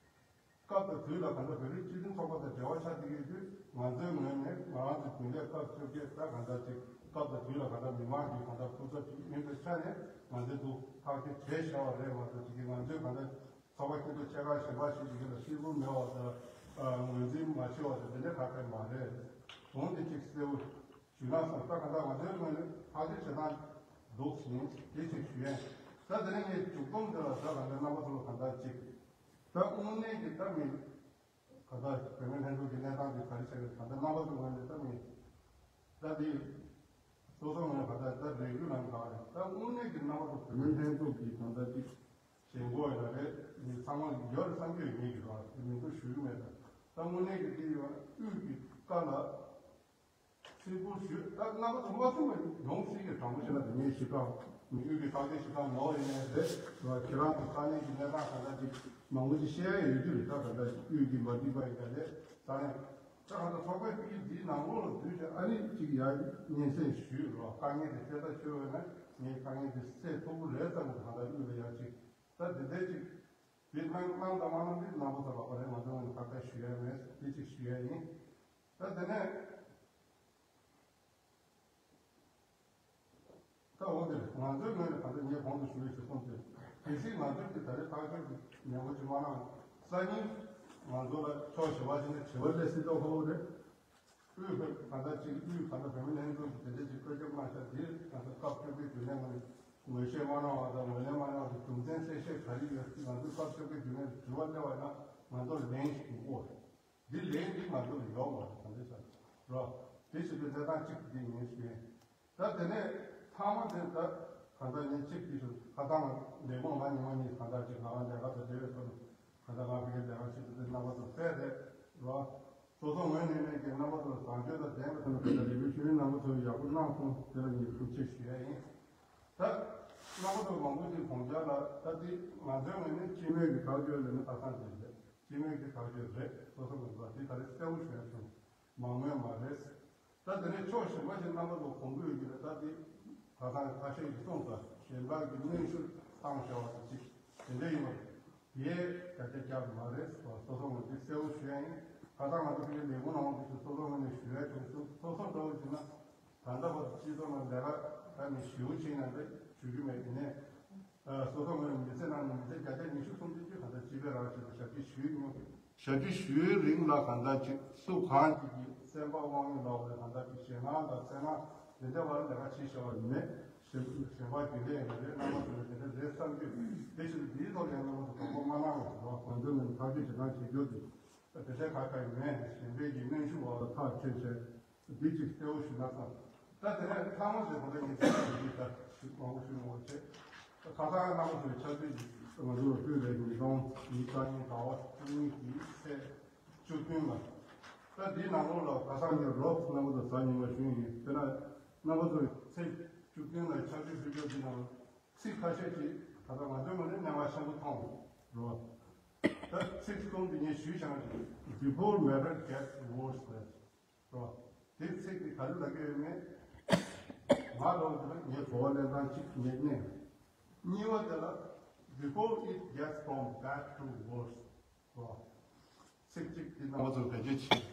སྐབས་དང་དུས་ལ་གང་ལྟར་བོད་རིགས་སྤྱི་མཐུན་ཚོགས་པ་དང་འབྲེལ་བ་ཆགས་བསྡད་ཀྱི་ཡོད་དུས་ང་ཚོའི་ངོས་ནས་ང་རང་ཚོའི་རྒྱུན་ལས་སྐབས་བཅོ་བརྒྱད་ད་གང་ལྟར་ཅིག་སྐབས་དང་དུས་ལ་གང་ལྟར་མི་མང་གི་གང་ལྟར་སྐུ་ཚབ་ཅིག་ཡིན་པའི་ཆ་ནས་ང་ཚོས་འདུག་ཐག་གཅོད་བྱས་བཞག་པ་རེད། ང་ཚོ་ཅིག་གིས་ང་ཚོའི་གང་ལྟར་ཚོགས་པ་སྐྱིད་སྡུག་ཆེ་ཁག་གཞན་པ་ཞིག་ཡིན་ལ་ཤེས་ཚོར་མེད་པ་དང་ངོས་འཛིན་མ་བྱས་པ་དང་དེ་འདྲ་ག་གེ་མ་རེད། གོང་དེ་ཅིག་གསལ་བོ་ཞུས་ན་བསམ། ད་གང་ལྟར་ང་ཚོའི་ངོས་ནས་ཐག་གཅོད་བྱེད་སྟངས་འདུག་ཟིན་དེ་ཅིག་ཞུ་ཡས། ད་དེ་ནས་ངས་མཇུག་སྡོམ་དེ་ལ་ད་གང་ལྟར་རྣམ་པ་ཚོ་ལ་གང་ལྟར་ཅིག་ད་དངོས་གནས་ཀྱི་ད་མི་ག་ད་བོད་མི་ལྷན་ཚོགས་ཀྱི་གནས་སྟངས་དེ་ག་རེ་བྱས་ཡོད་ད་ལྟ་རྣམ་པ་ཚོ་ངོས་ནས་ད་མི་ད་དེ་སོ་སོ་ངོས་ནས་ག་ད་ད་རེ་སྐུལ་ལམ་ག་རེད། ད་དངོས་གནས་ཀྱི་རྣམ་པ་ཚོ་བོད་མི་ལྷན་ཚོགས་ཀྱི་གང་ལྟར་ཅིག་ཞེན་ཁོག་ཡོད་རེད། མི་ཚང་མ་ཡོད་རེད་བསམ་གྱི་ཡོད་ངེས་ཀྱི་རེད། དེ་མི་འདུག་ཞུ་གི་མེད། ད་ད་དངོས་གནས་ཀྱི་དེ་ཡོད་དབུས་ཀྱི་བཀའ་ལ། སྲིད་སྐུ་ཞུས་ད་རྣམ་པ་ཚོ་མ་གསུངས་པ་ཡོང་སྲིད་ཀྱི་དྲང་པོ་བཤད་ན་དེ་ངས་ཞིབ་ཕྲ་མི་དབུས་ཀྱི་ཐག་གཅོད་ཞིབ་ཕྲ་ནོར་ཡིན་ནའི་རེད། ཁྱེད་རང་ཚོ་ས་གནས་ཀྱི་གནས་སྟངས་ག་འདྲ་ཅིག་མང་པོ་ཅིག་བཤད་ཡ་ཡོད་རྒྱུ་རེད། ད་ག་འདྲ་ཅིག་དབུས་ཀྱི་མ་འགྲིག་པ་ཡིན་ད་རེད། ས་གནས་ད་ག་འདྲ་ཚོགས་པའི་དབུས་འདིའི་ནང་ལོགས་ལ་འཛུལ་བྱས་ཨ་ནི་ཅིག་ཡ་སྙན་སེང་ཞུས་རོགས། དཀའ་ངལ་དེ་སེལ་ཐབས་བྱུང་བས་ན་ངས་དཀའ་ངལ་དེ་སེལ་ཐུབ་ཀྱི་རེད་བསམ་གི་ད་ག་འདྲ་དབུས་ལ་ཡ་ཅིག་ད་དེ་འདྲ་ཅིག་དེ་གནང་གནང་དང་མ་གནང་དེ་རྣམ་པ་ཚོ་ལ་བ་རེད། ང་ཚོ་ངོས་ནས་ཁ་གཏད་ཞུ་ཡ་མེད། དེ་ཅིག་ཞུ་ཡ་ཡིན། ད་དེ་ནས། ད་འོ་དེ་ང་ཚོའི་ངོས་ནས་ད་ལྟ་ངས་གོང་དུ་ཞུས་ཞུས་སོང་དེ། གལ་སྲིད་ང་ཚོས་ཀྱི་ད་རེས་ཐག་གཅོད་ཀྱི་ཉམས་པོ་ཅིག་མ་གནང་། སང་ཉིན་ང་ཚོ་ལ་ཕྱོགས་ཞེ་པོ་ཅིག་ནས་དྲི་བ་སླེབས་སྲིད་མདོག་ཁ་པོ་རེད། དབུས་བོད་གང་ལྟར་ཅིག་དབུས་གང་ལྟར་བོད་མི་ལྷན་ཚོགས་ཀྱི་དེ་འདྲ་ཅིག་བཀོད་ཁྱབ་གནང་ཤག་དེ་ང་ཚོ་སྐབས་བཅོ་བརྒྱད་རྒྱུན་ལས་ངོས་ནས་ངོས་བཞེས་མ་གནང་བ་དང་ངོས་ལེན་མ་གནང་བ་དང་རྒྱུ་མཚན་གསལ་བཤད་ག་རེ་ཡོད་ང་ཚོ་སྐབས་བཅོ་བརྒྱད་རྒྱུན་ལས་དྲི་བ་སླེབས་པ་ན་ང་ཚོ་ལན་ཞིག་དགོས། འདི་ལན་འདི་ང་ཚོ་ལ་ཡོད་མ་རེད་གང་ལྟར་ཤག་རོ། དེ་བྱེད་དུས་གནས་སྟངས་གཅིག་འདི་ངས་ཞུས། ད་དེ་ནས་ཐ་མ་དེ་ད་གང་ལྟར་ངས་གཅིག་འདི་ཞུ་ཁ་སང་ལས་ཁུངས་ལ་ཉི་མ་གཉིས་གང་ལྟར་ཅིག་ང་རང་ལས་ཀ་དང་འབྲེལ་བའི་ཐོག་ནས་གང་ལྟར་ང་ཕ་གིར་ལས་ཀ་བྱེད་དུས་དེ་རྣམ་པ་ཚོ་དཔེ་རེད་རོ། སོ་སོ་ངོས་ནས་ནས་ཀྱི་རྣམ་པ་ཚོ་བཟང་སྤྱོད་དང་ལྡན་པའི་ཐོག་ནས་གང་ལྟར་ལས་འགུལ་ཞུ་མི་རྣམ་པ་ཚོ་ཡག་པོ་གནང་སོང་དེ་ལ་ངས་ཐུགས་རྗེ་ཆེ་ཞུ་ཡ་ཡིན། ད་རྣམ་པ་ཚོ་མང་པོ་ཞིག་དགོངས་འཆར་ལ་ད་དེ་ང་ཚོའི་ངོས་ནས་སྤྱི་མོས་ཀྱི་ཐག་གཅོད་ལས་ནི་ཁ་སང་དེ་རེད། སྤྱི་མོས་ཀྱི་ཐག་གཅོད་རེད། སོ་སོ་ངོས་ནས་དེ་ག་རེ་གསལ་པོ་ཞུ་ཡ་བྱུང་མང་མོས་མ་རེད། ད་དེ་ནས་ཕྱོགས་གཞན་པ་ཞིག་རྣམ་པ་ཚོ་གོང་འཕེལ་ཡོད་ཀྱི་རེད། ད་དེ་ཁ་སང་ཁ་ཤས་ཀྱིས་གསུངས་ཙང་གཞན་དག་གི་གནོན་ཤུགས་བཏང་བྱ་བ་དེ་ཅིག་དེ་འདྲ་ཡིན་པ་རེད། དེ་བརྒྱ་ཆ་བརྒྱ་མ་རེད། སོ་སོ་ངོས་ཀྱིས་གསལ་པོ་ཞུ་ཡ་ཡིན། ཁ་སང་ང་ཚོ་ཕ་གིའི་ལས་ཁུངས་ནང་དུ་སོ་སོ་ངོས་ནས་ཞུ་ཡ་བྱུང་སོ་སོ་འདྲ་བོ་བྱས་ན། ད་ལྟ་བར་དུ་སྤྱི་ཚོགས་ནང་ལས་ཀ་ད་ནི་ཞེ་པོ་ཅིག་ཡང་ཞུ་རྒྱུ་མེད། དེ་ནས་སོ་སོ་ངོས་ནས་མི་ཚེ་ནང་ནས་མི་ཚེ་བརྒྱ་ཆ་ཉི་ཤུ་སུམ་ཅུ་ཅིག་གང་ལྟར་སྤྱི་པའི་རང་བཞིན་དུ་ཞབས་ཕྱི་ཞུས་མྱོང་། ཞབས་ཕྱི་ཞུ་བའི་རིང་ལ་གང་ལྟར་ཅིག་སུ་གང་ཅིག་གིས་སེམས་པ་དབང་ཡོད་ལ་བ་རེ་གང་ལྟར་ཅིག་ཞེད་སྣང་དང་སེམས་ནང་དེ་འདྲ་བར་ལས་ཀ་བྱེད་བཞག་པ་མེད། གཞན་གཞན་པ་རྒྱུན་ལས་ཡིན་ན་རེད། རྣམ་པ་ཚོ་ལ་དེ་འདྲ་རེད་བསམ་རྒྱུ། དེ་བཞིན་དུ་དེའི་ཐོག་ལ་ཡང་རྣམ་པ་ཚོ་དོགས་པ་མ་གནང་རོགས། ང་ཚོའི་ངོས་ནས་ཐག་གཅོད་བྱེད་སྟངས་བྱེད་རྒྱུ་དེ་དེ་འདྲ་ཁག་ཁག་ཡིན་མེད། གཞན་པའི་གི་གནོན་ཤུགས་འོག་ལ་ཐག་ཆོད་བྱས། འདི་གཅིག་གསལ་པོ་ཞུ་ན་བསམ། ད་དེ་ནས་ཚང་མ་ཞིག་ད་ལྟ་ཉིན་ཤས་ཀྱི་ད་ཞིག་མང་པོ་ཞུ་མི་དགོས་བྱས། ད་ཁ་སང་རྣམ་པ་ཚོའི་ཆབ་སྲིད་ཀྱི་ང་ཚོ་ལ་ཕུལ་བའི་ཉིས་སྟོང་ཉི་ཤུ་རྩ་གཉིས་ཟླ་བ་བཅུ་གཉིས་ཀྱི་ཚེས་བཅུ་བདུན་ལ། ད་འདིའི་ནང་ལོགས་ལ་ཁ་སང་ཉིན་རོབ་རྣམ་པ་ཚོ་གཟའ་ཉི་མ་ཞུས་ཡིན། དེ་ན་རྣམ་པ་ཚོས་ཚེས་བཅུ་བདུན་ལ་ཆབ་སྲིད་ཕུལ་སྐབས་འདི་ནང་ཚིག་ཁ་ཤས་ཅིག་ད་ལྟ་ང་ཚོའི་ངོས་ནས་གནད་འགག་ཆེན་པོ་མཐོང་རོགས། ད་ཚིག་གསུམ་འདི་ངས་ཞུས་བཞག་ན། Before matter gets worse རེད། རོ། དེ་ཚིག་དེ་ག་རེ་ལབ་ཀྱི་ཡོད་མེད། ང་ལོག་དེ་ལ་ངས་གོ་བ་ལེན་སྟངས་གཅིག་ངས་གནས། གཉིས་པ་དེ་ལ། Before it gets from bad to worse རོ། ཚིག་གཅིག་དེ་རྣམ་པ་ཚོར་བེད་སྤྱོད་བྱེད།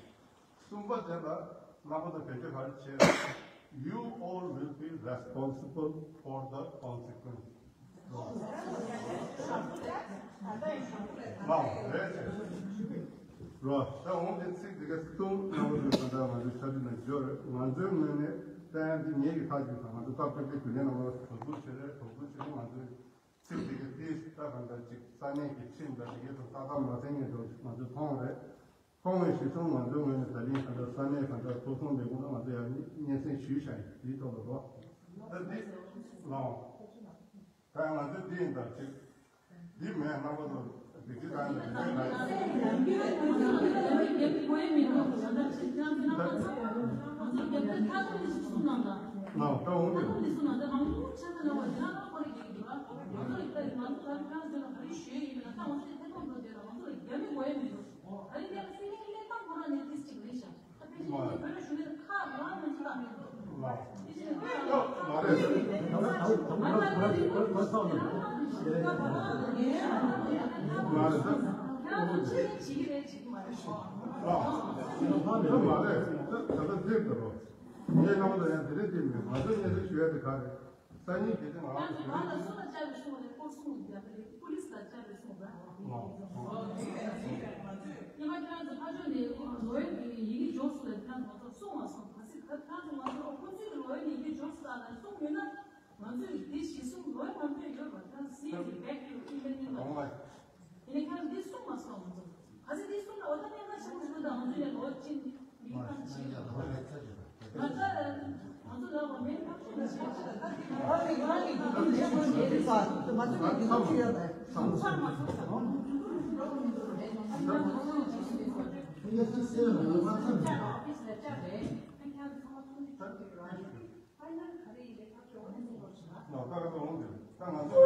གསུམ་པ་དེ་ལ་རྣམ་པ་ཚོར་བེད་སྤྱོད་ག་རེ་བྱེད། You all will be responsible for the consequence. ལའོ་རེད་ཟེར། རོ། ད་འོང་དེ་ཚིག་དེ་ག་གསུམ་རྣམ་པ་ཚོས་གང་ལྟར་ང་ཚོའི་ཆ་འཕྲིན་ནང་འབྱོར་རེད། ང་ཚོའི་ངོས་ནས་ད་ཡང་འདི་ངེད་ཀྱི་ཐག་གཅོད་དང་ང་ཚོ་སྐབས་བཅོ་བརྒྱད་རྒྱུན་ལས་ནང་ལ་དོ་ཁུར་བྱེད་རེད། དོ་ཁུར་བྱེད་རེད། ང་ཚོའི་ཚིག་དེ་ག་དེ་ད་གང་ལྟར་ཅིག་ས་གནས་ཀྱི་ཁྲིམས་དང་དེ་གའི་ཐོག་ཏག་ཏག་མ་མཐུན་ངེས་འགྲོ་ང་ཚོས་མཐོང་རེད། མཐོང་བའི་གཞི་བཟུང་ང་ཚོའི་ངོས་ནས་ད་ལན་གང་ལྟར་ས་གནས་གང་ལྟར་ཐོ་བཟང་ལས་ཁུངས་ལ་ང་ཚོ་ཡང་སྙན་སེང་ཞུས་བཞག་ཡིན། དེའི་ཐོག་ལ་རོ། ད་འདི་ལའོ། ད་ང་ཚོས་འདི་ཡིན་ད་ཅིག་འདི་མེད་རྣམ་པ་ཚོ་འདི་འདི་ད་འདི་འདི་ད། ལའོ་ད་འོང་འདི། སང་ཉིན་གལ་ཏེ་ང་རང་ཚོ་ང་ལ་སུ་ལ་བཅར་བའི་སོང་བ་ལས་སྐོར་སྲུང་གི་རྒྱབ་ལས་པུ་ལིས་ལ་བཅར་བའི་སོང་བ། ང་ཚོ་ལ་རྒྱ་མི་གོ་ཡ་མི་འདུག་ཉི་མ་ཁྱེད་རང་ཚོ་ཕ་ཆོས་ནས་ལོ་ཡོད་ཀྱི་ཡི་གེ་འབྱོར་སོང་ལ་ཁྱེད་རང་ཚོ་གསུང་མ་སོང་། ག་ཚོད་ཁྱེད་རང་ཚོ་ང་ཚོ་ཁོ་ཚོའི་ལོ་ཡོད་ནས་ཡི་གེ་འབྱོར་སོང་ལ་གསུང་ཡོད་ན། ང་ཚོས་འདི་གཞི་བཟུང་ལོ་ཡོད་ང་ཚོས་ཡོད་པ་ཁྱེད་རང་ཚོ་ཟིན་གྱི་བེག་ཏུ་ཨི་མེལ་ཡིན་པ། ཡིན་ནའི་ཁྱེད་རང་འདི་གསུང་མ་སོང་། ང་ཚོ་ག་ཚོད་འདི་གསུང་ན་འོ་ད་གནད་འགག་ཆེན་པོ་ཞིག་འདུག་ད་ང་ཚོས་ནས་ལོ་ཡོད་ཕྱིན། ད་ང་ཚོ་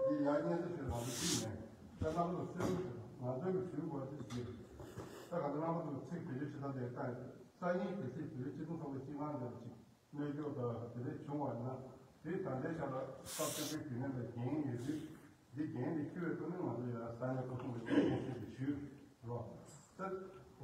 འདི་ཡར་སྙན་སེང་ཞུ་ང་ཚོ་ཅིག་ནས་ད་རྣམ་པ་ཚོ་གསལ་པོ་ཞུ་ང་ཚོའི་གི་ཞུ་དགོས་ཅིག་ཡོད། ད་ག་ཚོད་རྣམ་པ་ཚོ་ཚིག་བེད་སྤྱོད་བྱེད་སྟངས་དེ་ལྟ་སང་ཉིན་གལ་སྲིད་བོད་སྤྱི་མཐུན་ཚོགས་པའི་སྤྱི་ཁང་དེ་ལ་ཅིག་གནོད་སྐྱོན་དང་དེ་འདྲ་བྱུང་བ་ཡིན་ན་དེ་ད་ལྟའི་ཆ་ལ་སྐབས་བཅོ་བརྒྱད་རྒྱུན་ལས་ལ་འགན་ཡོད་དུས་འདི་འགན་དེ་འཁྱེར་བའི་ཐོག་ནས་ང་ཚོ་ཡང་ས་གནས་སྐོར་སྲུང་གི་ལས་ཁུངས་ཞིག་ཏུ་ཞུས་རོགས། ད་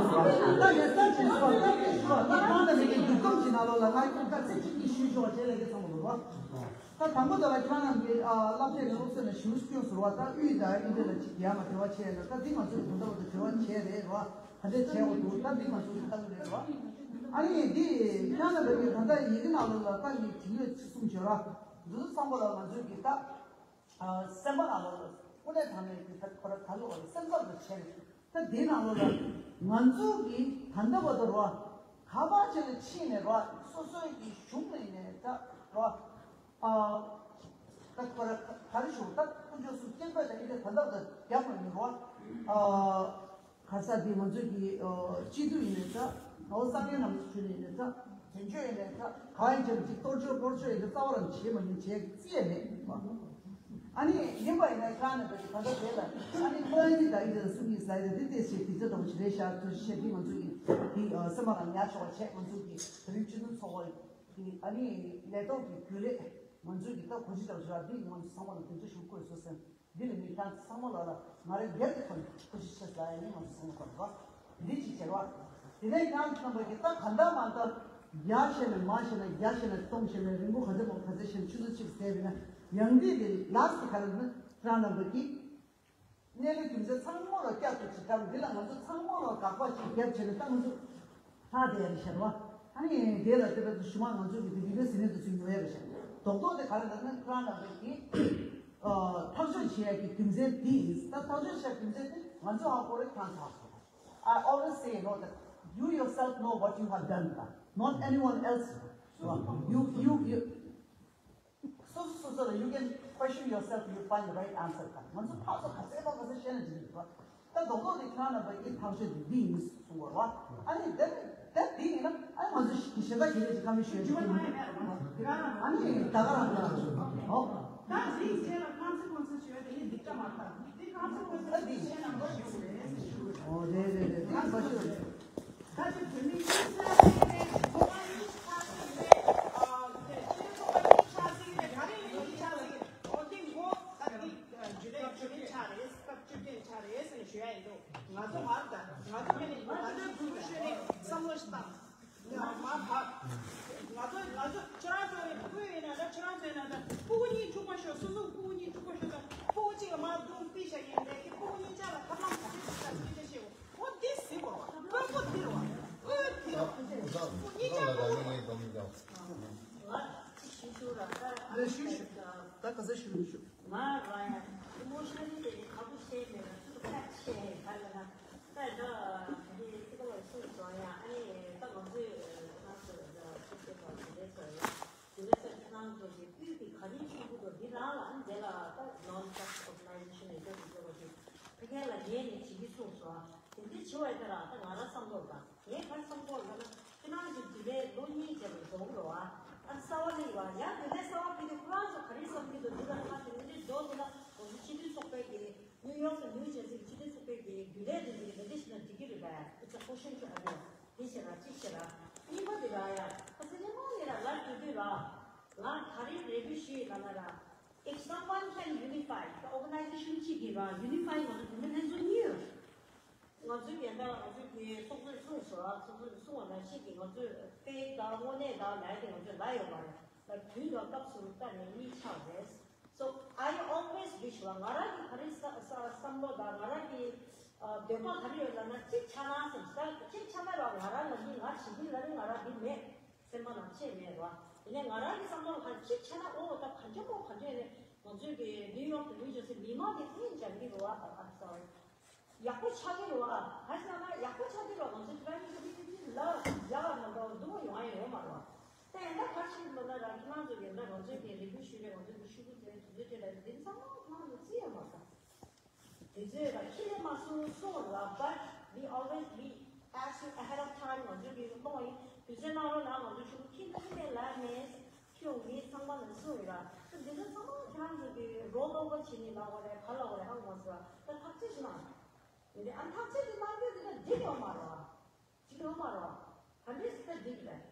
ལ་ད་ལས་ས་ཅིག་སོ་ད་ལས་ཤོ་ད་ཁོང་ད་ལས་ཀྱི་འདུག་སྟངས་ཀྱི་ནང་ལོགས་ལ་ང་ཡོད་ད་ཚིག་གཅིག་གཉིས་ཞུས་ཆོག་བྱས་ལས་ཀྱི་ཚང་མ་ལོ་རོ། ད་དང་པོ་ད་ལ་ཁྱེད་རང་གི་ཨ་བསླབ་བྱ་ཡི་སློབ་གསོ་ནས་ཞུ་སྐྱོན་ཟུར་བ་ད་དབུས་དང་ཨིན་ཇི་ལ་ཅིག་ཡར་མ་འབྲེལ་བ་བྱས་ཡོད་ད་འདི་ང་ཚོ་གི་དོན་དག་ཏུ་འབྲེལ་བ་བྱས་རེད་རོ། ག་འདྲས་བྱས་འོ་འདུག་ད་འདི་ང་ཚོ་གི་ལྟ་གི་རེད་རོ། ཨ་ནི་འདི་ཁྱེད་རང་ད་ལྟ་ཡི་གེ་ནང་ལོགས་ལ་ད་ངས་དྲི་ལོས་ཅི་གསུངས་བྱོས་ར། འདི་ཚོ་ཚང་པོ་ལ་ང་ཚོས་ཀྱི་ད། སེམས་པ་ནང་ལོགས་ལ་དངོས་གནས་དྲང་གནས་ཀྱི་ད་ཁོ་ར་ད་ལོ་བ་སེམས་ཚབ་ཏུ་བྱས་ནས་ད་དེའི་ནང་ལོགས་ལ་ང་ཚོ་གི་ད་ལྟ་བར་དུ་རོ་ག་པར་བྱས་ནས་ཕྱིན་ནས་རོ་སོ་སོའི་གི་གཞུང་ལ་ཡིན་ནས་ད་རོ་ཨ་ད་ཁོ་ར་ག་རེ་ཞུ་ད་དཀོན་མཆོག་གསུམ་བསྟན་པ་དང་ཡིན་ཏེ་ད་ལྟ་བར་དུ་རྒྱབ་མ་ཡིན་རོ་ཨ། ག་ས་དེ་ང་ཚོས་ཀྱི་སྤྱི་འཐུས་ཡིན་ནའི་ཚ། ངོ་བོ་བསམ་ཡས་རྣམས་སུ་ཞུ་ནས་ཡིན་ནའི་ཚ། དོན་གཅོད་ཡིན་ནའི་ཚ། གང་ཡིན་ཅིག་ཅིག་གཏོར་ཆོག་སྐོར་ཆོག་ཡིན་ན་རྩ་བ་རང་བྱེད་མ་ཡིན་བྱེད་རྩིས་ཡས་མེད། ཨ་ནི་ཡིན་པ་ཡིན་ན་ཁ་ནས་བ་ཅིག་ད་ལྟ་དེ་ལ་ཨ་ནི་ཁོ་རང་གིས་ད་ཡིན་དེ་ལ་གསུང་གིས་ལ་ཡིན་དེ་དེ་ཞེས་དེ་ཚོ་དང་ཞི་རེ་ཤར་ཚོ་ཞེས་དེ་ང་ཚོ་གིས་དེ་སེམས་པ་རང་ཉར་ཆོག་པ་བྱས་ང་ཚོ་གིས་དེ་རིང་སྤྱི་འཐུས་ཚོགས་པ་གི་ཨ་ནི་ལས་ཐོག་གི་རྒྱུན་ལས་ང་ཚོ་གིས་ད་གོ་སྒྲིག་དང་ཞུ་བ་འདི་ང་ཚོ་ཚང་མ་ལ་དེ་ཚོ་ཞུ་དགོས་སོ་སེམས། འདི་ལ་ནི་ཁྱེད་ཚང་མ་ལ་ལ་ང་རེ་སྒེར་གྱི་ཐོག་ནས་ཐུགས་རྗེ་ཆེ་ཟེར་ཡ་ཡིན་ང་ཚོ་ཚང་མ་བར་བ། འདི་ཅིག་བྱེད་བ། དེ་ནས་ཁྱེད་ཚང་མ་གི་ད་ག་འདྲ་མ་འདྲ་རྒྱ་བྱས་ནས་མ་བྱས་ན་རྒྱ་བྱས་ན་སྟོང་བྱས་ན་རིང་པོ་ག་ཚད་མང་ག་ཚད་བྱས་ན་ཆུ་ཚོད་གཅིག་ཟད་པས་ན་ཡང་འདི་དེ་ལ་སི་ག་རེ་ན་ཁྱེད་རང་རྣམ་པ་གི་གནས་ལུགས་རྒྱུ་མཚན་ཚང་མ་ལ་བསྐྱར་དུ་ཅིག་གྲམ་འདི་ལ་ང་ཚོ་ཚང་མ་ལ་དགག་པ་ཅིག་བརྒྱབ་བྱས་ན་ད་ང་ཚོ། ལྷག་དེ་ཡ་རེ་ཤར་བ། ཨ་ནི་དེ་ལ་དེ་བས་ཏུ་ཞུ་མ་ང་ཚོ་གི་དེ་དེ་བས་ཟིན་ནས་དུ་ཚུད་ཉོ་ཡ་རེ་ཤར། རྡོག་རྡོག་དེ་ག་རེ་ལབ་ན་ཁོ་རང་ལ་རེ་གི། ཨ་ཐག་གཅོད་བྱེད་ཡ་གི་རྒྱུ་མཚན་དེ་ཡིན། ད་ཐག་གཅོད་བྱེད་ཡ་རྒྱུ་མཚན་དེ་ང་ཚོ་ཧ་གོ་རེ་ཁོ་རང་ཚོ་ཧ་གོ། I always say, you know, that you yourself know what you have done, not anyone else. You, you, you. སོ་སོ་སོ་སོ་ལ་you can question yourself, you find the right answer. ད་ང་ཚོ་ཕར་ཚུར་ག་ཚད་པ་ག་ཚད་བཤད་ན་འགྲིག་གི་འདུག་ད་རྡོག་རྡོག་དེ་ཁྱེད་རང་རྣམ་པ་ཡིད་ཐག་ཆོད་དེ་འདི་ཡིན་གསུང་བ་རེད་བ། ཨ་ནི་དེ་ནི་དེ་འདི་ཡིན་ན་ཨ་ནི་ང་ཚོ་གཞན་དག་གི་རེད་ཅེས་ཁ་མི་ཤོད་ཅིག་ཨ་ནི་ད་ག་རང་ག་རང་ཨོ། ད་འདི་བྱས་ལ་ཁང་ཚིག་ཁོང་ཚིག་བྱས་དེ་ནི་སྡིག་ཅག་མ་ཐག་འདི་ཁང་ཚིག་ཁོང་ཚིག་ཨ་འདི་བྱས་ན་མ་ཤོད་རེད་ཟེར་ཞུ་རེད། ཨོ་རེད་རེད་རེད་འདི་མ་ཤོད་རེད། ད་ཅི་བོད་མི་ཡིན་ས་རེད་རེད་ཚོ་བ་ཡིན་ས་རེད་རེད། ཨ་དེ་ཆོས་ཚོ་བ་ཡིན་ས་རེད་རེད་ག་རེ་ཡིན་ས་རེད། ཨོ་དེ་ངོ་ད་དེ་ཇུ་ལེ་ཇུ་ལེ་ཆ་རེད་སྐབས་བཅུ་བདུན་ཆ་རེད་ཟེར་ནས་ཞུ་ཡ་ཡིན་འདུག་ང་ཚོ་མར་ད་ང་ཚོ་མི་ནི་ང་ཚོའི་བུ་མོ་ཤོད་ནས་བསམ་བློ་ཞིག་བཏང་། ཡང་མ་བབ། ང་ཚོ་ང་ཚོ་ཁྱེད་རང་ཚོ་ཡིན་ཕུ་ཡིན་ན་ད་ཁྱེད་རང་ཚོ་ཡིན་ན་ད་ཕྲུ་གུ་གཉིས་འཁྲུག་པ་ཤོར་སོ་སོ་ཕྲུ་གུ་གཉིས་འཁྲུག་པ་ཤོར་ད་ཕྲུ་གུ་གཅིག་ལ་མ་རྡུང་པི་ཤ་ཡིན་ལས་ཀྱི་ཕྲུ་གུ་གཉིས་ཆ་ལ་ཐབས་ལམ་ག་ཚོད་ཅིག་ད་སྐད་ཆ་བཤད་འོ་འོ་འདི་ཟིག་གོ་དཔོན་པོ་འདི་རུ་བ་ཨོ་འདི་རུ་ཕྲུ་གུ་གཉིས་ཆ་ཕྲུ་གུ་ང་ཅིག་ཞུ་ཞུ་ར་ད་ཨ་ལེ་ཞུ་ཞུ་ད་ག་ཚོད་ཞུ་ཞུ། ང་རང་ཡང་ཨི་མོ་ཤ་ནལ་དེ་ནི་ཁ་བོ་ཤེས་མེད་ལ་ཚུར་ཁ་ཤེས་ཧེ་ག་ལ་ན་ད་ད་དེ་ཚིག་ལ་ཚུར་སོང་ཡང་ཨ་ནི་ད་ང་ཚོས་ང་ཚོ་ད་ཚུར་ཁྱེད་པ་དེ་འདྲས་སོང་ཡང་དེ་འདྲས་སོང་ཁྱེད་རང་ཚོ་གི་དབུས་ཀྱི་ག་རེ་ཆེན་པོ་འདུག་འདི་རང་ལ་ཨ་ནི་དེ་ལ་ད་non profit organization ཡོད་པ་འདུག་བ་དེ་ཕ་གི་ལ་ཉན་ནས་བྱེད་ཀྱི་གསུངས་སོང་། དེ་འདྲས་བྱེད་པ་ཡིན་ད་ར་ད་ང་རང་བསམ་བློ་དང་ངས་ག་རེ་བསམ་གོ་ལབ་ན་ཁྱེད་རང་ཚོ་དེ་འདྲས་ལོ་གཉིས་རྗེས་ལ་འགྲོ་གི་རེད་བ། ཨ་ས་ ལ་ཁ་དེ་འདྲའི་འགྲོ་དེ་ལ་ང་ཚོ་སྤྱི་མཐུན་ཚོགས་པའི་གི་ནིའུ་ཡོག་གི་ནིའུ་ཇར་སི་གི་སྤྱི་མཐུན་ཚོགས་པའི་གི་རྒྱུན་ལས་དེ་འདྲའི་མི་འདི་ཞིག་ན་འགྲིག་གི་རེད་པས། It's a question to address. དེ་བྱས་ར་གཅིག་བྱས་ར། གཉིས་པ་དེ་ར་ཡ། ཁ་སང་ཉིན་མོ་ནས་ར་ལབ་དུས་དུས་ར། ང་ག་རེ་རེ་སྐུལ་ཞུས་ལབ་ན་ར། If someone can unify the organization གཅིག་གིས་ར་unify ང་ཚོ་དེ་འདྲ་ལྷན་ཚོགས་གཉིས་ཡོད། ང་ཚོའི་རྒན་དར་ང་ཚོའི་གི་ཚོགས་གཙོས་གསུངས་སོང་ཨ། ཚོགས་གཙོས་གསུངས་པ་ནང་བཞིན་གྱི་ང་ཚོས་དཔེ་དང་དངོས་གནས་དང་ལས་དེ་ང་ཚོས་ལ་ཡོད་མ་རེད། ལ་དུས་དང་སྐབས་སུ་བལྟས་ནས་གཉིས་ཆགས་རེད། So I always wish ལ་ང་རང་གི་ག་རེ་ས་ས་བསམ་བློ་དང་ང་རང་གི་ཨ་འདོད་པ་ག་རེ་ཡོད་ལབ་ན་གཅིག་ཆགས་ན་བསམ་ས། གཅིག་ཆགས་ན་ར་ང་རང་ལ་འདི་ང་བྱེད་ཀྱི་ལ་རེད། ང་རང་འདི་མེད། སེམས་པ་ནང་ཆད་མེད་ར། དེ་ནས་ང་རང་གི་བསམ་བློ་ལ་གཅིག་ཆགས་ན་ཨོ་ད་ག་འཇོག་གོ་ག་འཇོག་ནས་ང་ཚོའི་གི་ནིའུ་ཡོག་དང་ནིའུ་ཇར་སི་མི་མང་གི་ཐེངས་སྦྱང་གི་རེད་བ། I'm sorry. ཡག་པོ་ཆགས་ཀྱི་རེད་བ། ག་ཟེར་ན་ཡག་པོ་ཆགས་ཀྱི་རེད་བ། ང་ཚོ་ཕྲ་མི་ཚོ་ཏི་ཏི་ཏི་ལ་ཡག་མ་འདུག་སྡུག་པོ་ཡོང་ཡ་ཡོད་མ་རེད་བ། ད་ཡིན་ན་ག་རེ་བྱེད་དགོས་ན་ར་ཁྱེད་རང་ཚོ་ཡིན་ན་ང་ཚོའི་གི་རེ་སྐུལ་ཞུས་རེད། ང་ཚོའི་གི་ཤུ་གུ་དེ་དུས་ཚོད་དེ་ལ་འདི་ཚང་མ་ཁྱེད་རང་ཚོ་རྩིས་ཡོད་མ་རེད། དུས་ཚོད་ལ་ཁྱེད་ལས་མ་སོང་སོང་ལ། But we always we ask you ahead of time. ང་ཚོའི་གི་གློག་ཡིན་དུས་ཚོད་གནང་རོགས་གནང་། ང་ཚོ་ཤུ་གུ་ཁྱེད་ལ་ཁྱེད་ལས་ལ་མེད། ཁྱོད་མི་ཚང་མ་ལ་གསུངས་ཡོད་ར། ད་འདི་ཚོ་ཚང་མ་ཁྱེད་རང་ཚོ་གི་རོལ་ཨོ་ཝར་བྱེད་ནི་ལ་འོ་རེད། ག་ལ་འོ་རེད། ཧ་གོ་མ་སོང་ར། ད་ཐག་གཅོད་བྱེད་ན། ཡིན་དེ་ཨ་ཐག་གཅོད་དེ་གནང་རྒྱུ་དེ་ད་འགྲིག་ཡོད་མ་རེད་བ། འགྲིག་ཡོད་མ་རེད་བ། ག་འདྲས་སེ་ད་འགྲིག་རེད།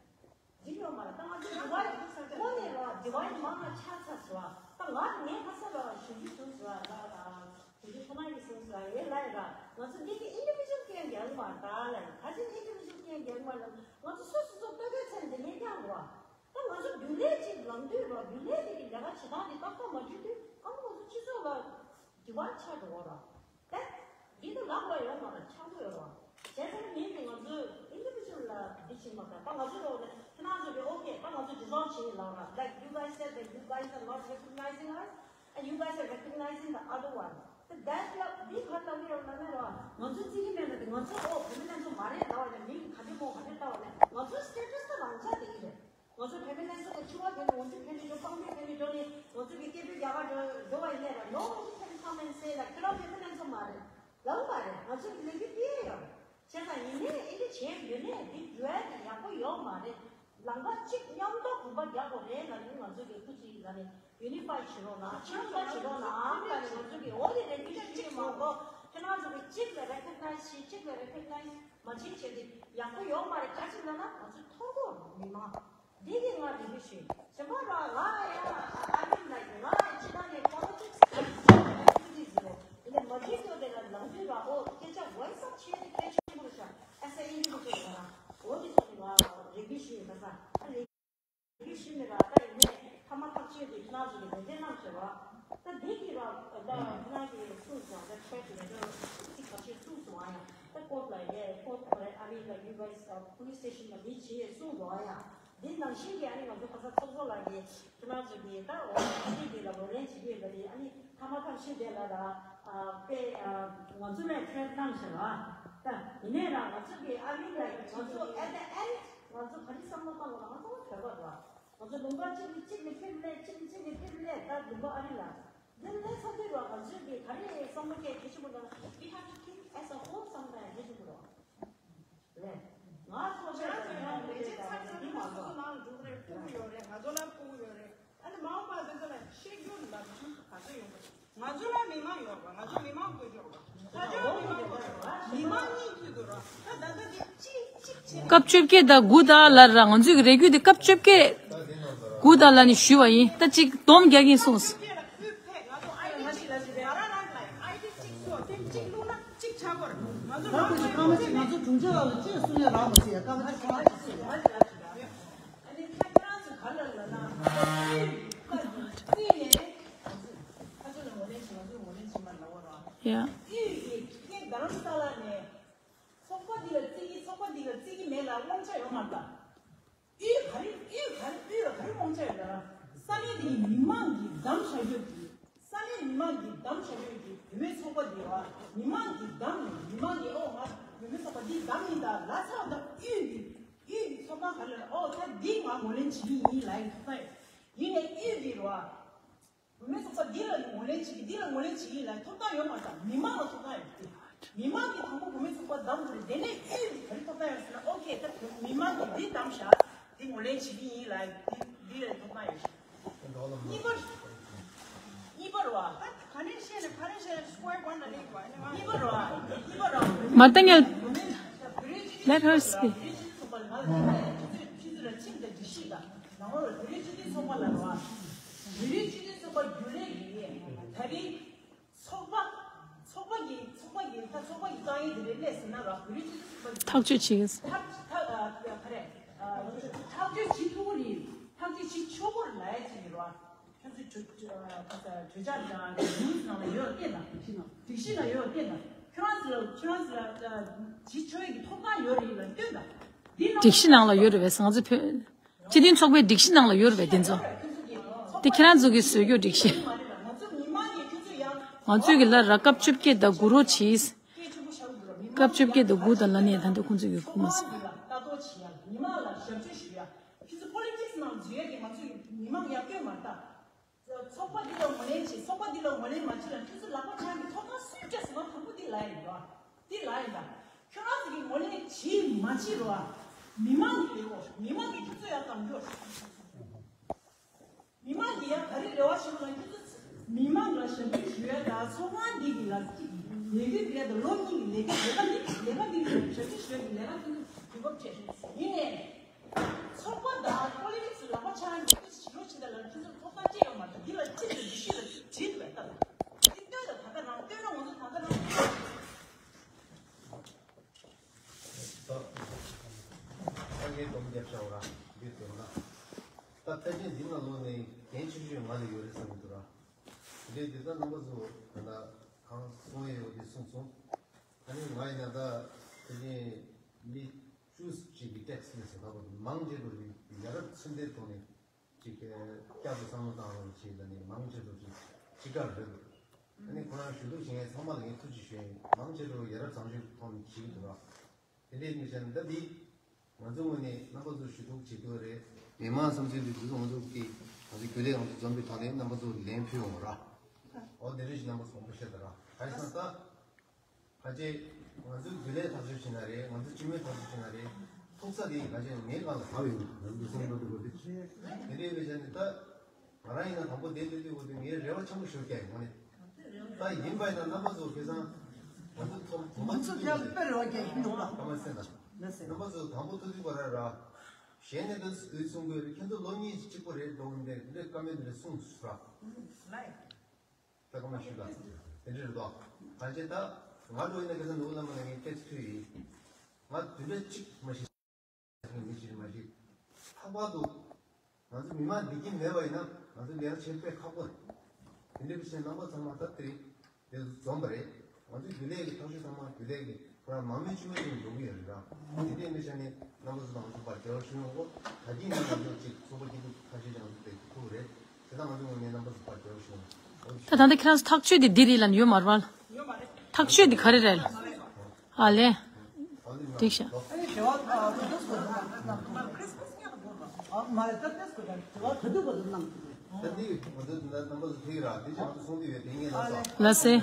འགྲིག་ཡོད་མ་རེད། ད་ང་ཚོ་ཌི་ཝའི་ཌི་ཁོ་ནས་ར་ཌི་ཝའི་ཌི་མང་ང་ཆགས་ཚར་སོང་བ། ད་ང་ངས་ཁ་སང་ར་ཞུ་རྒྱུ་བྱུང་སོང་བ། ད་ཞུ་རྒྱུ་ཁོ་ན་ཡིན་སོང་སོང་བ། ཡེ་ལ་ཡི་ར། ང་ཚོ་འདི་གི་ཨིན་ཌི་བི་ཇུ་ཨལ་སྐད་རྒྱག་མ་རེད། ད་ལ་ཡི་ག་ཅིག་ཨིན་ཌི་བི་ཇུ་ཨལ་སྐད་རྒྱག་མ་རེད། ང་ཚོ་སོ་སོ་སོ་ལྟོས་གོས་ཚན་འདི་ངས་རྒྱག་རོགས། ད་ང་ཚོ་རྒྱུན་ལས་ཅིག་ལངས་དུས་ར་རྒྱུན་ལས་དེ་གི་ལས་ཀ་བྱེད་སྟངས་དེ་ཏག་ཏག་མ་བྱུང་དུས་ཨ་ནི་ང་ཚོ་སྤྱི་ཚོགས་ལ་དྲི་བ་ཆགས་འགྲོ་བ་ར། ད་འདི་ད་ལག་ལ་ཡོད་མ་ར་ཆགས་འགྲོ་ཡོད་ར། བྱས་ཙང་ངས་ཀྱི་ང་ཚོ་ཨིན་ཌི་བི་ཇུ་ཨལ་ལ་འདི་བྱེད་མ་ཐག་ད་ང་ཚོ་རོགས་ལ་ཁྱེད་རང་ཚོ་གི་ཨོ་ཁེ་ད་ང་ཚོ་ཌི་སོལབ་བྱེད་ཡིན་ལབ་ར། Like you guys said that you guys are not recognizing us and you guys are recognizing the other one. ད་that's not འདི་ག་ལ་ཡོད་ལ་ན་ར། ང་ཚོ་རྩིས་ཀྱི་མེད་ལ་དེ་ང་ཚོ་ཨོ་བོད་མི་ལྷན་ཚོགས་མ་རེད་ལབ་བ་ལ་མིང་ག་འདྲ་མོ་ག་འདྲ་ལྟ་བ་ལ་ང་ཚོ་སི་ཊེ་ཊས་ད་རང་ཆ་དེ་ཡིན་རེད། ང་ཚོ་བོད་མི་ལྷན་ཚོགས་ཀྱི་ཕྱུ་པ་དེ་ནི་ང་ཚོ་ཕན་ནི་འགྲོ་སྤང་ཕན་ནི་འགྲོ་ནི་ང་ཚོ་གི་སྐད་འབོད་རྒྱག་ག་འགྲོ་འགྲོ་བ་ཡིན་ནའི་ར། Nobody can come and say like ཁྱོད་རང་བོད་མི་ལྷན་ཚོགས་མ་རེད་ལབ་མ་རེད། ང་ཚོ་གི་ལས་འགུལ་དེ་ཡང་བྱས་ཙང་ཡིན་ནའི་ཨེ་འདྲ་བྱས་ཡོད་ནའི་འདི་འགྲོ་ཡ་དེ་ཡག་པོ་ཡོད་མ་རེད། ལམ་ཁ་གཅིག་མཉམ་དུ་གོམ་པ་རྒྱག་དགོས་རེད་ལབ་ནི་ང་ཚོ་གི་སྐུ་མཁྱེན་ལ་ནི་ཡུ་ནི་ཕའི་བྱེད་རོགས་གནང་། ཆིག་སྒྲིལ་བྱེད་རོགས་གནང་། ཨ་ནི་ང་ཚོ་གི་འོ་དེ་རེད། འདི་གཅིག་མང་པོ་ཁྱེད་རང་ཚོ་གི་གཅིག་ལ་རེ་ཁོག་ནའི་ཤི་གཅིག་ལ་རེ་ཁོག་ནའི་མ་བྱེད་བྱེད་དེ་ཡག་པོ་ཡོད་མ་རེད། ག་ཅིག་ལབ་ན་ང་ཚོ་མཐོ་པོ་མི་མང་འདི་གི་ང་རེ་བ་ཞུ། གཞན་པ་ར་ང་ཡ་ཨ་མིན་ལ་ང་ཡ་ཅི་ད་ནས་politics activities ཡོད་དེ་ནས་མ་བྱེད་ཡོད་དེ་ལ་ལམ་དུས་ར་ཨོ་སྐད་ཆ་voice up བྱེད་དེ་གལ་ཆེན་པོ་རེད་ཤག as an individual ལ་འོ་དེ་ཚོ་ནི་ང་རེ་བ་ཞུ་ཡིན་ད་ས་ཨ་རེ། ཡིད་ཤེས་མི་ར་ད་ཡིན་ནས་ཐ་མ་ཐག་ཆོད་དེ་ཁྱེད་རང་ཚོ་གི་ལས་དོན་གནང་ཟེར་བ། ད་འདི་གི་ར་ད་ཁྱེད་རང་གི་གསུངས་སོང་། ད་ཁྱེད་ཀྱི་ལས་དོན་ཚིག་ཁ་ཤས་གསུངས་སོང་ཨ་ཡ། ད་ཀོར་ལ་ཡས་ཀོར་ཁོ་རེ་ཨ་མི་ལ་ཡུ་གྷའི་སི་པོ་ལིས་སི་ཊེ་ཤན་ལ་མི་བྱེད་ཡས་གསུངས་སོང་ཨ་ཡ། འདི་ནང་བཞིན་གྱི་ཨ་ནི་ང་ཚོ་ཁ་ས་ཚོགས་གཙོ་ལགས་ཀྱིས་ཁྱེད་རང་ཚོ་གི་ད་འོ་ཚིག་འདི་ལ་ངོས་ལེན་བྱེད་ཀྱི་ཡོད་པ་དེ་ཨ་ནི་ཐ་མ་ཐག་ཆོད་དེ་ལ་ད་དཔེ་ང་ཚོ་ལ་ཁྲལ་བཏང་ཟེར་བ། ད་ཡིན་ནའི་ར་ང་ཚོ་གི་ཨ་མི་ལ་ང་ཚོ་at the end ང་ཚོ་ག་རེ་བསམ་བློ་བཏང་དགོས་ན་ང་ཚོ་བོད་པ་ར། ང་ཚོ་ལུང་པ་གཅིག་ནས་གཅིག་ནས་ཕེབས་ལས་གཅིག་ནས་གཅིག་ནས་ཕེབས་ལས་ད་ལུང་པ་ཨ་རི་ལ། འདིར་སླེབས་ཚར་དུས་ར་ང་ཚོས་ཀྱི་ག་རེ་བསམ་བློ་སྐྱེ་གལ་ཆེན་པོ་འདུག we have to think as a whole བསམ་ན་ཡང་གལ་ཆེན་པོ་རེད། ལས། ང་ཚོ་ཆ་ཚང་ཡང་ལས་བྱེད་ཚར་ཚར་འདི་མ་གཏོགས། ང་ཚོ་ནང་འགྲོ་གི་རེད། ཕྲུ་གུ་ཡོད་རེད། ང་ཚོ་ལ་ཕྲུ་གུ་ཡོད་རེད། ཨ་ནི་མ་འོངས་པ་དེ་ཚོ་ལ་ཤེས་རྒྱུ་ལབ་རྒྱུ་ག་ཚོད་ཡོང་གི་རེད། ང་ཚོ་ལ་མི་མང་ཡོད་རེད་པ། ང་ཚོ་མི་མང་དགོས་ཀྱི་རེད་པ། ཁ་ཆེ་བ་མི་མང་དགོས་ཀྱི་རེད་པ། མི་མང་གཉིས་ཐུག་དགོས་རེད་པ། ད་ད་ལྟ་འདི་གཅིག་གཅིག་བྱས་ནས། སྐབས་བཅོ་བརྒྱད་དང་དགུ་དང་ལ་ར་ང་ཚོའི་གི་རེ་སྐུལ་དེ་སྐབས་བཅོ་བརྒྱད་དགུ་དང་ལ་ནས་ཞུས་པ་ཡིན། ད་གཅིག་སྡོམ་རྒྱག་གིན་སོང་། ང་ཚོ་ཨའི་ཌི་གཅིག་ང་རང་རང་ལ་ཨའི་ཌི་གཅིག་སོ་དེ་གཅིག་བླུགས་ན་གཅིག་ཆགས་པར་ང་ཚོ་རང་ཚོ་ཁང་མ་གཅིག་ང་ཚོ་དྲུང་ཆེ་ལགས་ལ་གཅིག་གསུང་ཡ་རག་མ་སྲིད་ཡ། སྐར་མ་གཅིག་ཁང་མ་གཅིག་གསུང་ཡ། ཨ་ནི་ཁྱེད་རང་ཚོ་ག་ལ་ལ་ན་ཨུའི་ཁ་ཚུར་ནས་ཁ་ཚུར་ལ་ངོས་ལེན་བྱེད། ང་ཚོས་ངོས་ལེན་བྱེད་མ་ལ་བ་ར། ཡ། ཨུའི་གི་ཁྱེད་རྡ་རམ་ས་ལ་ནས་ཚོགས་པ་འདི་ལ་བརྩི་གི་ཚོགས་པ་འདི་ལ་བརྩི་གི་མེད་ལ་དབང་ཆ་ཡོད་མ་རེད་པ། ཨུའི་ག་རེ་ཨུའི་ག་རེ་ཨུའི་ལ་ག་རེ་དབང་ཆ་ཡོད་ལ་ར། ས་གནས་འདི་གི་མི་མང་གི་བདམས་བཞག་རྒྱུ་གི་ས་གནས་མི་མང་གི་བདམས་བཞག་རྒྱུ་གི་བུད་མེད་ཚོགས་པ་འདི་ར། མི་མང་གི་བདམས་ནས་མི་མང་གི་ཨོ་ང་བུད་མེད་ཚོགས་པ་འདི་བདམས་ཡིན་ད་ལབ་ཚར་བ་དང་ཨུའི་གི་ཨུའི་གི་ཚོགས་པ་ག་ལ་ཨོ་ད་འདི་ང་ངོས་ལེན་བྱེད་ཀྱི་ཡིན་ལབ་ཡིན་ཐོག་མཐའ་ཡོད། ཡིན་ནའི་ཨུའི་གི་ར། བུད་མེད་ཚོགས་པ་འདི་ལ་ངོས་ལེན་བྱེད་ཀྱི་འདི་ལ་ངོས་ལེན་བྱེད་ཀྱི་ལ་ཐོབ་ཐང་ཡོད་མ་རེད་ད། མི་མང་ལ་ཐོབ་ཐང་ཡོད་དེ། མི་མང་གིས་དང་པོ་བུད་མེད་ཚོགས་པ་བདམས་དགོས་རེད། དེ་ནས་ཨུའི་ག་རེ་ཐོབ་ཐང་ཡོད་ཟེར་ན་ཨོ་ཁེ་ད་མི་མང་གིས་འདི་བདམས་ཤག་འདི་ངོས་ལེན་བྱེད་ཀྱི་ཡིན་ལ་འདི་འདི་ལ་ཐོབ་ཐང་ཡོད་ཤག་གཉིས་པ། གཉིས་པ་རེད་བ། ག་རེ་བཤད་ནས་ག་རེ་བཤད་square one ལ་སླེབས་པ་ནི་མ། གཉིས་པ་རེད་བ། གཉིས་པ་རེད་བ། མ་ལྟ་ངས། Let her speak. ཚོགས་པ་རྒྱུན་ལས་ཀྱི་ད་རེས་ཚོགས་པ་གི་ཚོགས་པ་གི་ད་ཡིན་དེ་རེད་ལས་ཟེར་ན་ར་བོད་རིགས་སྤྱི་མཐུན་ཚོགས་པ་ཐག་གཅོད་བྱེད་ཀྱི་ཐག་ཐག་ཨ་ག་རེ་ཨ་ཐག་གཅོད་བྱེད་ཐུབ་ཀྱི་རེད། ཐག་གཅོད་བྱེད་ཆོག་གི་རེད་ལབ་ཡ་ཅིག་ཡིན་ར། ཁྱོད་ཚོས་གྲོས་གྲོས་འཆར་དང་རུལ་ནང་ལ་ཡོད་བལྟས་དང་། སྒྲིག་གཞི་ནང་ཡོད་བལྟས་དང་། ཁྱོད་རང་ཚོ་ལ་ཁྱོད་རང་ཚོ་ལ་བྱེད་ཆོག་ཡ་གི་ཐོབ་ཐང་ཡོད་རེད་ལ་སྟོན་དང་། འདི་ནང་སྒྲིག་གཞི་ནང་ལ་ཡོད་རེད་བས་ང་ཚོ་བོད། སྤྱི་མཐུན་ཚོགས་པའི་སྒྲིག་གཞི་ནང་ལ་ཡོད་རེད་པས་དེ་ཚོ། དེ་ཁྱེད་རང་ཚོ་གིས་བཟོས་རྒྱུ་སྒྲིག་གཞི། ང་ཚོས་ཀྱི་ལ་ར་སྐབས་བཅོ་བརྒྱད་དང་དགུ་རོགས་བྱས། སྐབས་བཅོ་བརྒྱད་དང་དགུ་དང་ལ་ནས་ད་ལྟ་ཁོང་ཚོས་ཀྱི་གོ་མ་སོང་། ཚོགས་པ་འདི་ལ་ངོས་ལེན་བྱེད། ཚོགས་པ་འདི་ལ་ངོས་ལེན་མ་བྱེད་ལ་ཁྱོད་ཚོ་ལག་པ་འཆང་གི་ཐོབ་ཐང་སུས་སྤྲད་སོང་ན་དང་པོ་འདི་ལ་ཡིན་རོགས། འདི་ལ་ཡིན་ད། ཁྱོད་རང་ཚོ་གི་ངོས་ལེན་བྱེད་མ་བྱེད་རོགས། མི་མང་གི་ལས་འགོ་མི་མང་གི་ཁྱོད་ཚོ་ཡང་གང་འགྱོ། མི་མང་གི་ཡང་ག་རེ་རེ་བ་ཞིག་ལ་ཁྱོད་ཚོ་མི་མང་ལ་ཞབས་ཞུ་ཞུ་ཡ་ད་ཚོགས་ཁང་འདི་གི་ལ་གཅིག་ལས་འགུལ་འདི་ཡ་ད་ལོ་གཉིས་ཀྱི་ལས་འགུལ་ལས་ཀ་འདི་ལས་འགུལ་འདི་ཞབས་ཞུ་ཞུ་ཡ་གི་ལས་ཀ་འདི་ཚོ་གོ་སྐབས་ཆེ་ཡིན་ནས། ཚོགས་པ་དང་པོ་ལི་ཊིག་སི་ལག་པ་འཆང་གི་ཕྱི་ལོགས་ཕྱི་ལ་ལ་ཁྱེད་ཚོ་ཐོབ་ཐང་སྤྲད་ཡོད་མ་རེད། འདི་ལ་ཅི་ལ་འདི་ཤི་ལ་བྲིས་འདུག་པས་ལྟ། འདི་ལྟོས་ད་ད་ལྟ་རང་ལྟོས་ན་ང་ཚོ་ད་ལྟ་རང་ལྟོས། ད་ངས་སྡོམ་རྒྱབ་བཞག་ར་འདི་དོན་ལ། ད་ཕལ་ཆེར་འདི་ནང་ལོགས་ནས་འགན་ཆེ་ཤོས་ང་ལ་ཡོད་རེད་བསམ་གྱི་འདུག་ར། འདི་འདི་ལྟ་རྣམ་པ་ཚོ་ད་ལྟ་གང་གསུང་ཡས་ཡོད་འདི་གསུངས་སོང་། ཨ་ནི་ང་ཡིན་ན་ད་ཕལ་ཆེར་མི་བཅུ་གཅིག་གི་ཊེག་སི་ལས་ཟེར་བ་མང་ཆེ་བ་ཡ་རབས་ཚུལ་ལྡན་ཐོག་ནས་ཅིག་བསྐྱར་དུ་བསམ་བློ་བཏང་རོགས་བྱེད་ལ་ནི་མང་ཆེ་བ་ཅིག་ཅིག་ཀ་རེད་འདུག་ཨ་ནི་ཁོ་རང་ཞུ་གཏུག་བྱེད་མཁན་ཚང་མ་ལ་ངས་ཐུགས་རྗེ་ཞུ་ཡིན། མང་ཆེ་བ་ཡ་རབས་བཟང་སྤྱོད་ཐོག་ནས་བྱེད་ཀྱི་འདུག་ར། དེ་འདྲའི་མི་བྱ་ནི་ད་འདི་ང་ཚོ་ངོས་ནས་རྣམ་པ་ཚོ་ཞུ་གཏུག་བྱེད་དགོས་རེད། མི་མང་བསམ་ཚུལ་འདི་དུས་ཚོད་ང་ཚོ་གི་ང་ཚོ་རྒྱུན་ལས་ང་ཚོ་འཛོམས་པའི་ཐོག་ནས་རྣམ་པ་ཚོ་ལན་ཕུལ་ཡོང་ར། འོ་དེ་འདྲ་ཞིག་རྣམ་པ་ཚོ་མང་པོ་བཤད་ད་ར། ག་རེ་ཟེར་ན་ད། ཕལ་ཆེར་ང་ཚོའི་རྒྱུན་ལས་ཐག་གཅོད་བྱེད་ན་རེད། ང་ཚོའི་སྤྱི་མོས་ཐག་གཅོད་བྱེད་ན་རེད། ཐུག་ས་དེ་ཕལ་ཆེར་ངའི་སྒང་ལ་བབས་ཡོད། ང་ཚོའི་སེམས་ཁྲལ་འདུག་གོ་དེ། དེ་འདྲའི་བས་བྱས་ནས་ད་ང་རང་ཡིན་ན་དང་པོ་དེ་ལྟོས་དུས་གོ་དུས་ངའི་རེ་བ་ཆེན་པོ་ཞིག་རྒྱག་ཡོང་ནས། ད་ཡིན་པ་ཡིན་ན་རྣམ་པ་ཚོ་ཁ་སང་ང་ཚོ་ཐོག་དུ་མ་ང་ཚོ་ཐུག་ཡག་དུས་དཔེ་རེ་བ་རྒྱག་གི་འདུག་ལ། ཀ་མ་སེ་ན། ལ་སེ། རྣམ་པ་ཚོ་དང་པོ་ཐུག་དུས་གོ་ར་ར། གཞན་ནས་ད་དུས་གསུང་དགོས་རེད། ཁྱེད་ཚོ་ལོ་གཉིས་གཅིག་པོ་རེད་འགྲོ་འདུག་འདི་ཀ་མེད་འདི་རེད་གསུངས་སོང་ར། ལའི། ད་ག་མ་ཞུ་ད། དེ་འདྲ་རེད་དོ། གང་བྱས་ད། ང་འགྲོ་ཡིན་ན་ཁ་སང་ནུ་བོ་བླ་མ་ལ་ངས་ཊེག་སི་ཕུལ་ཡིན། ང་དུས་འདྲ་གཅིག་མ་ཤི། མི་ཤི་མ་ཤི། ལྷག་པར་དུ། ང་ཚོ་མི་མང་བདེ་སྐྱིད་མེད་པ་ཡིན་ན་ང་ཚོ་ལས་ཀ་བྱེད་དཔེ་ཁག་པོ་རེད། དེ་འདྲ་བྱས་རྣམ་པ་ཚང་མ་ད་དེ་རེད། དེ་ཚོ་འཛོམས་པ་རེད། ང་ཚོའི་རྒྱུན་ལས་ཀྱི་ཐག་གཅོད་ཚང་མ་རྒྱུན་ལས་ཀྱི་ཁོ་རང་མང་མོས་ཆུང་མོས་ཀྱི་འགྲོ་གི་ཡོད་རེད་ར། དེ་འདྲའི་མི་ཆ་ནས་རྣམ་པ་ཚོ་དང་ང་ཚོ་བར་འབྲེལ་བ་ཞུ་ཡོང་གོ། ད་གིན་ནས་ང་ཚོ་ཅིག་ཚོགས་པ་སྐྱིད་སྡུག་ཁ་ཤས་ཀྱང་ཚོགས་པའི་ཐུག་རེད། དེ་དང་ང་ཚོ་ངོས་ནས་རྣམ་པ་ཚོ་བར་འབྲེལ་བ་ཞུ་ཡོང་གོ། ད་ད་ལྟ་ཁྱེད་རང་ཚོ་ཐག་གཅོད་དེ་འདི་རེད་ལབ་ཡོད་མ་རེད་པ། ཐག་གཅོད་དེ་ག་རེ་རེད། ཨ་ལས། འགྲིག་ཤག་ལགས་སེ།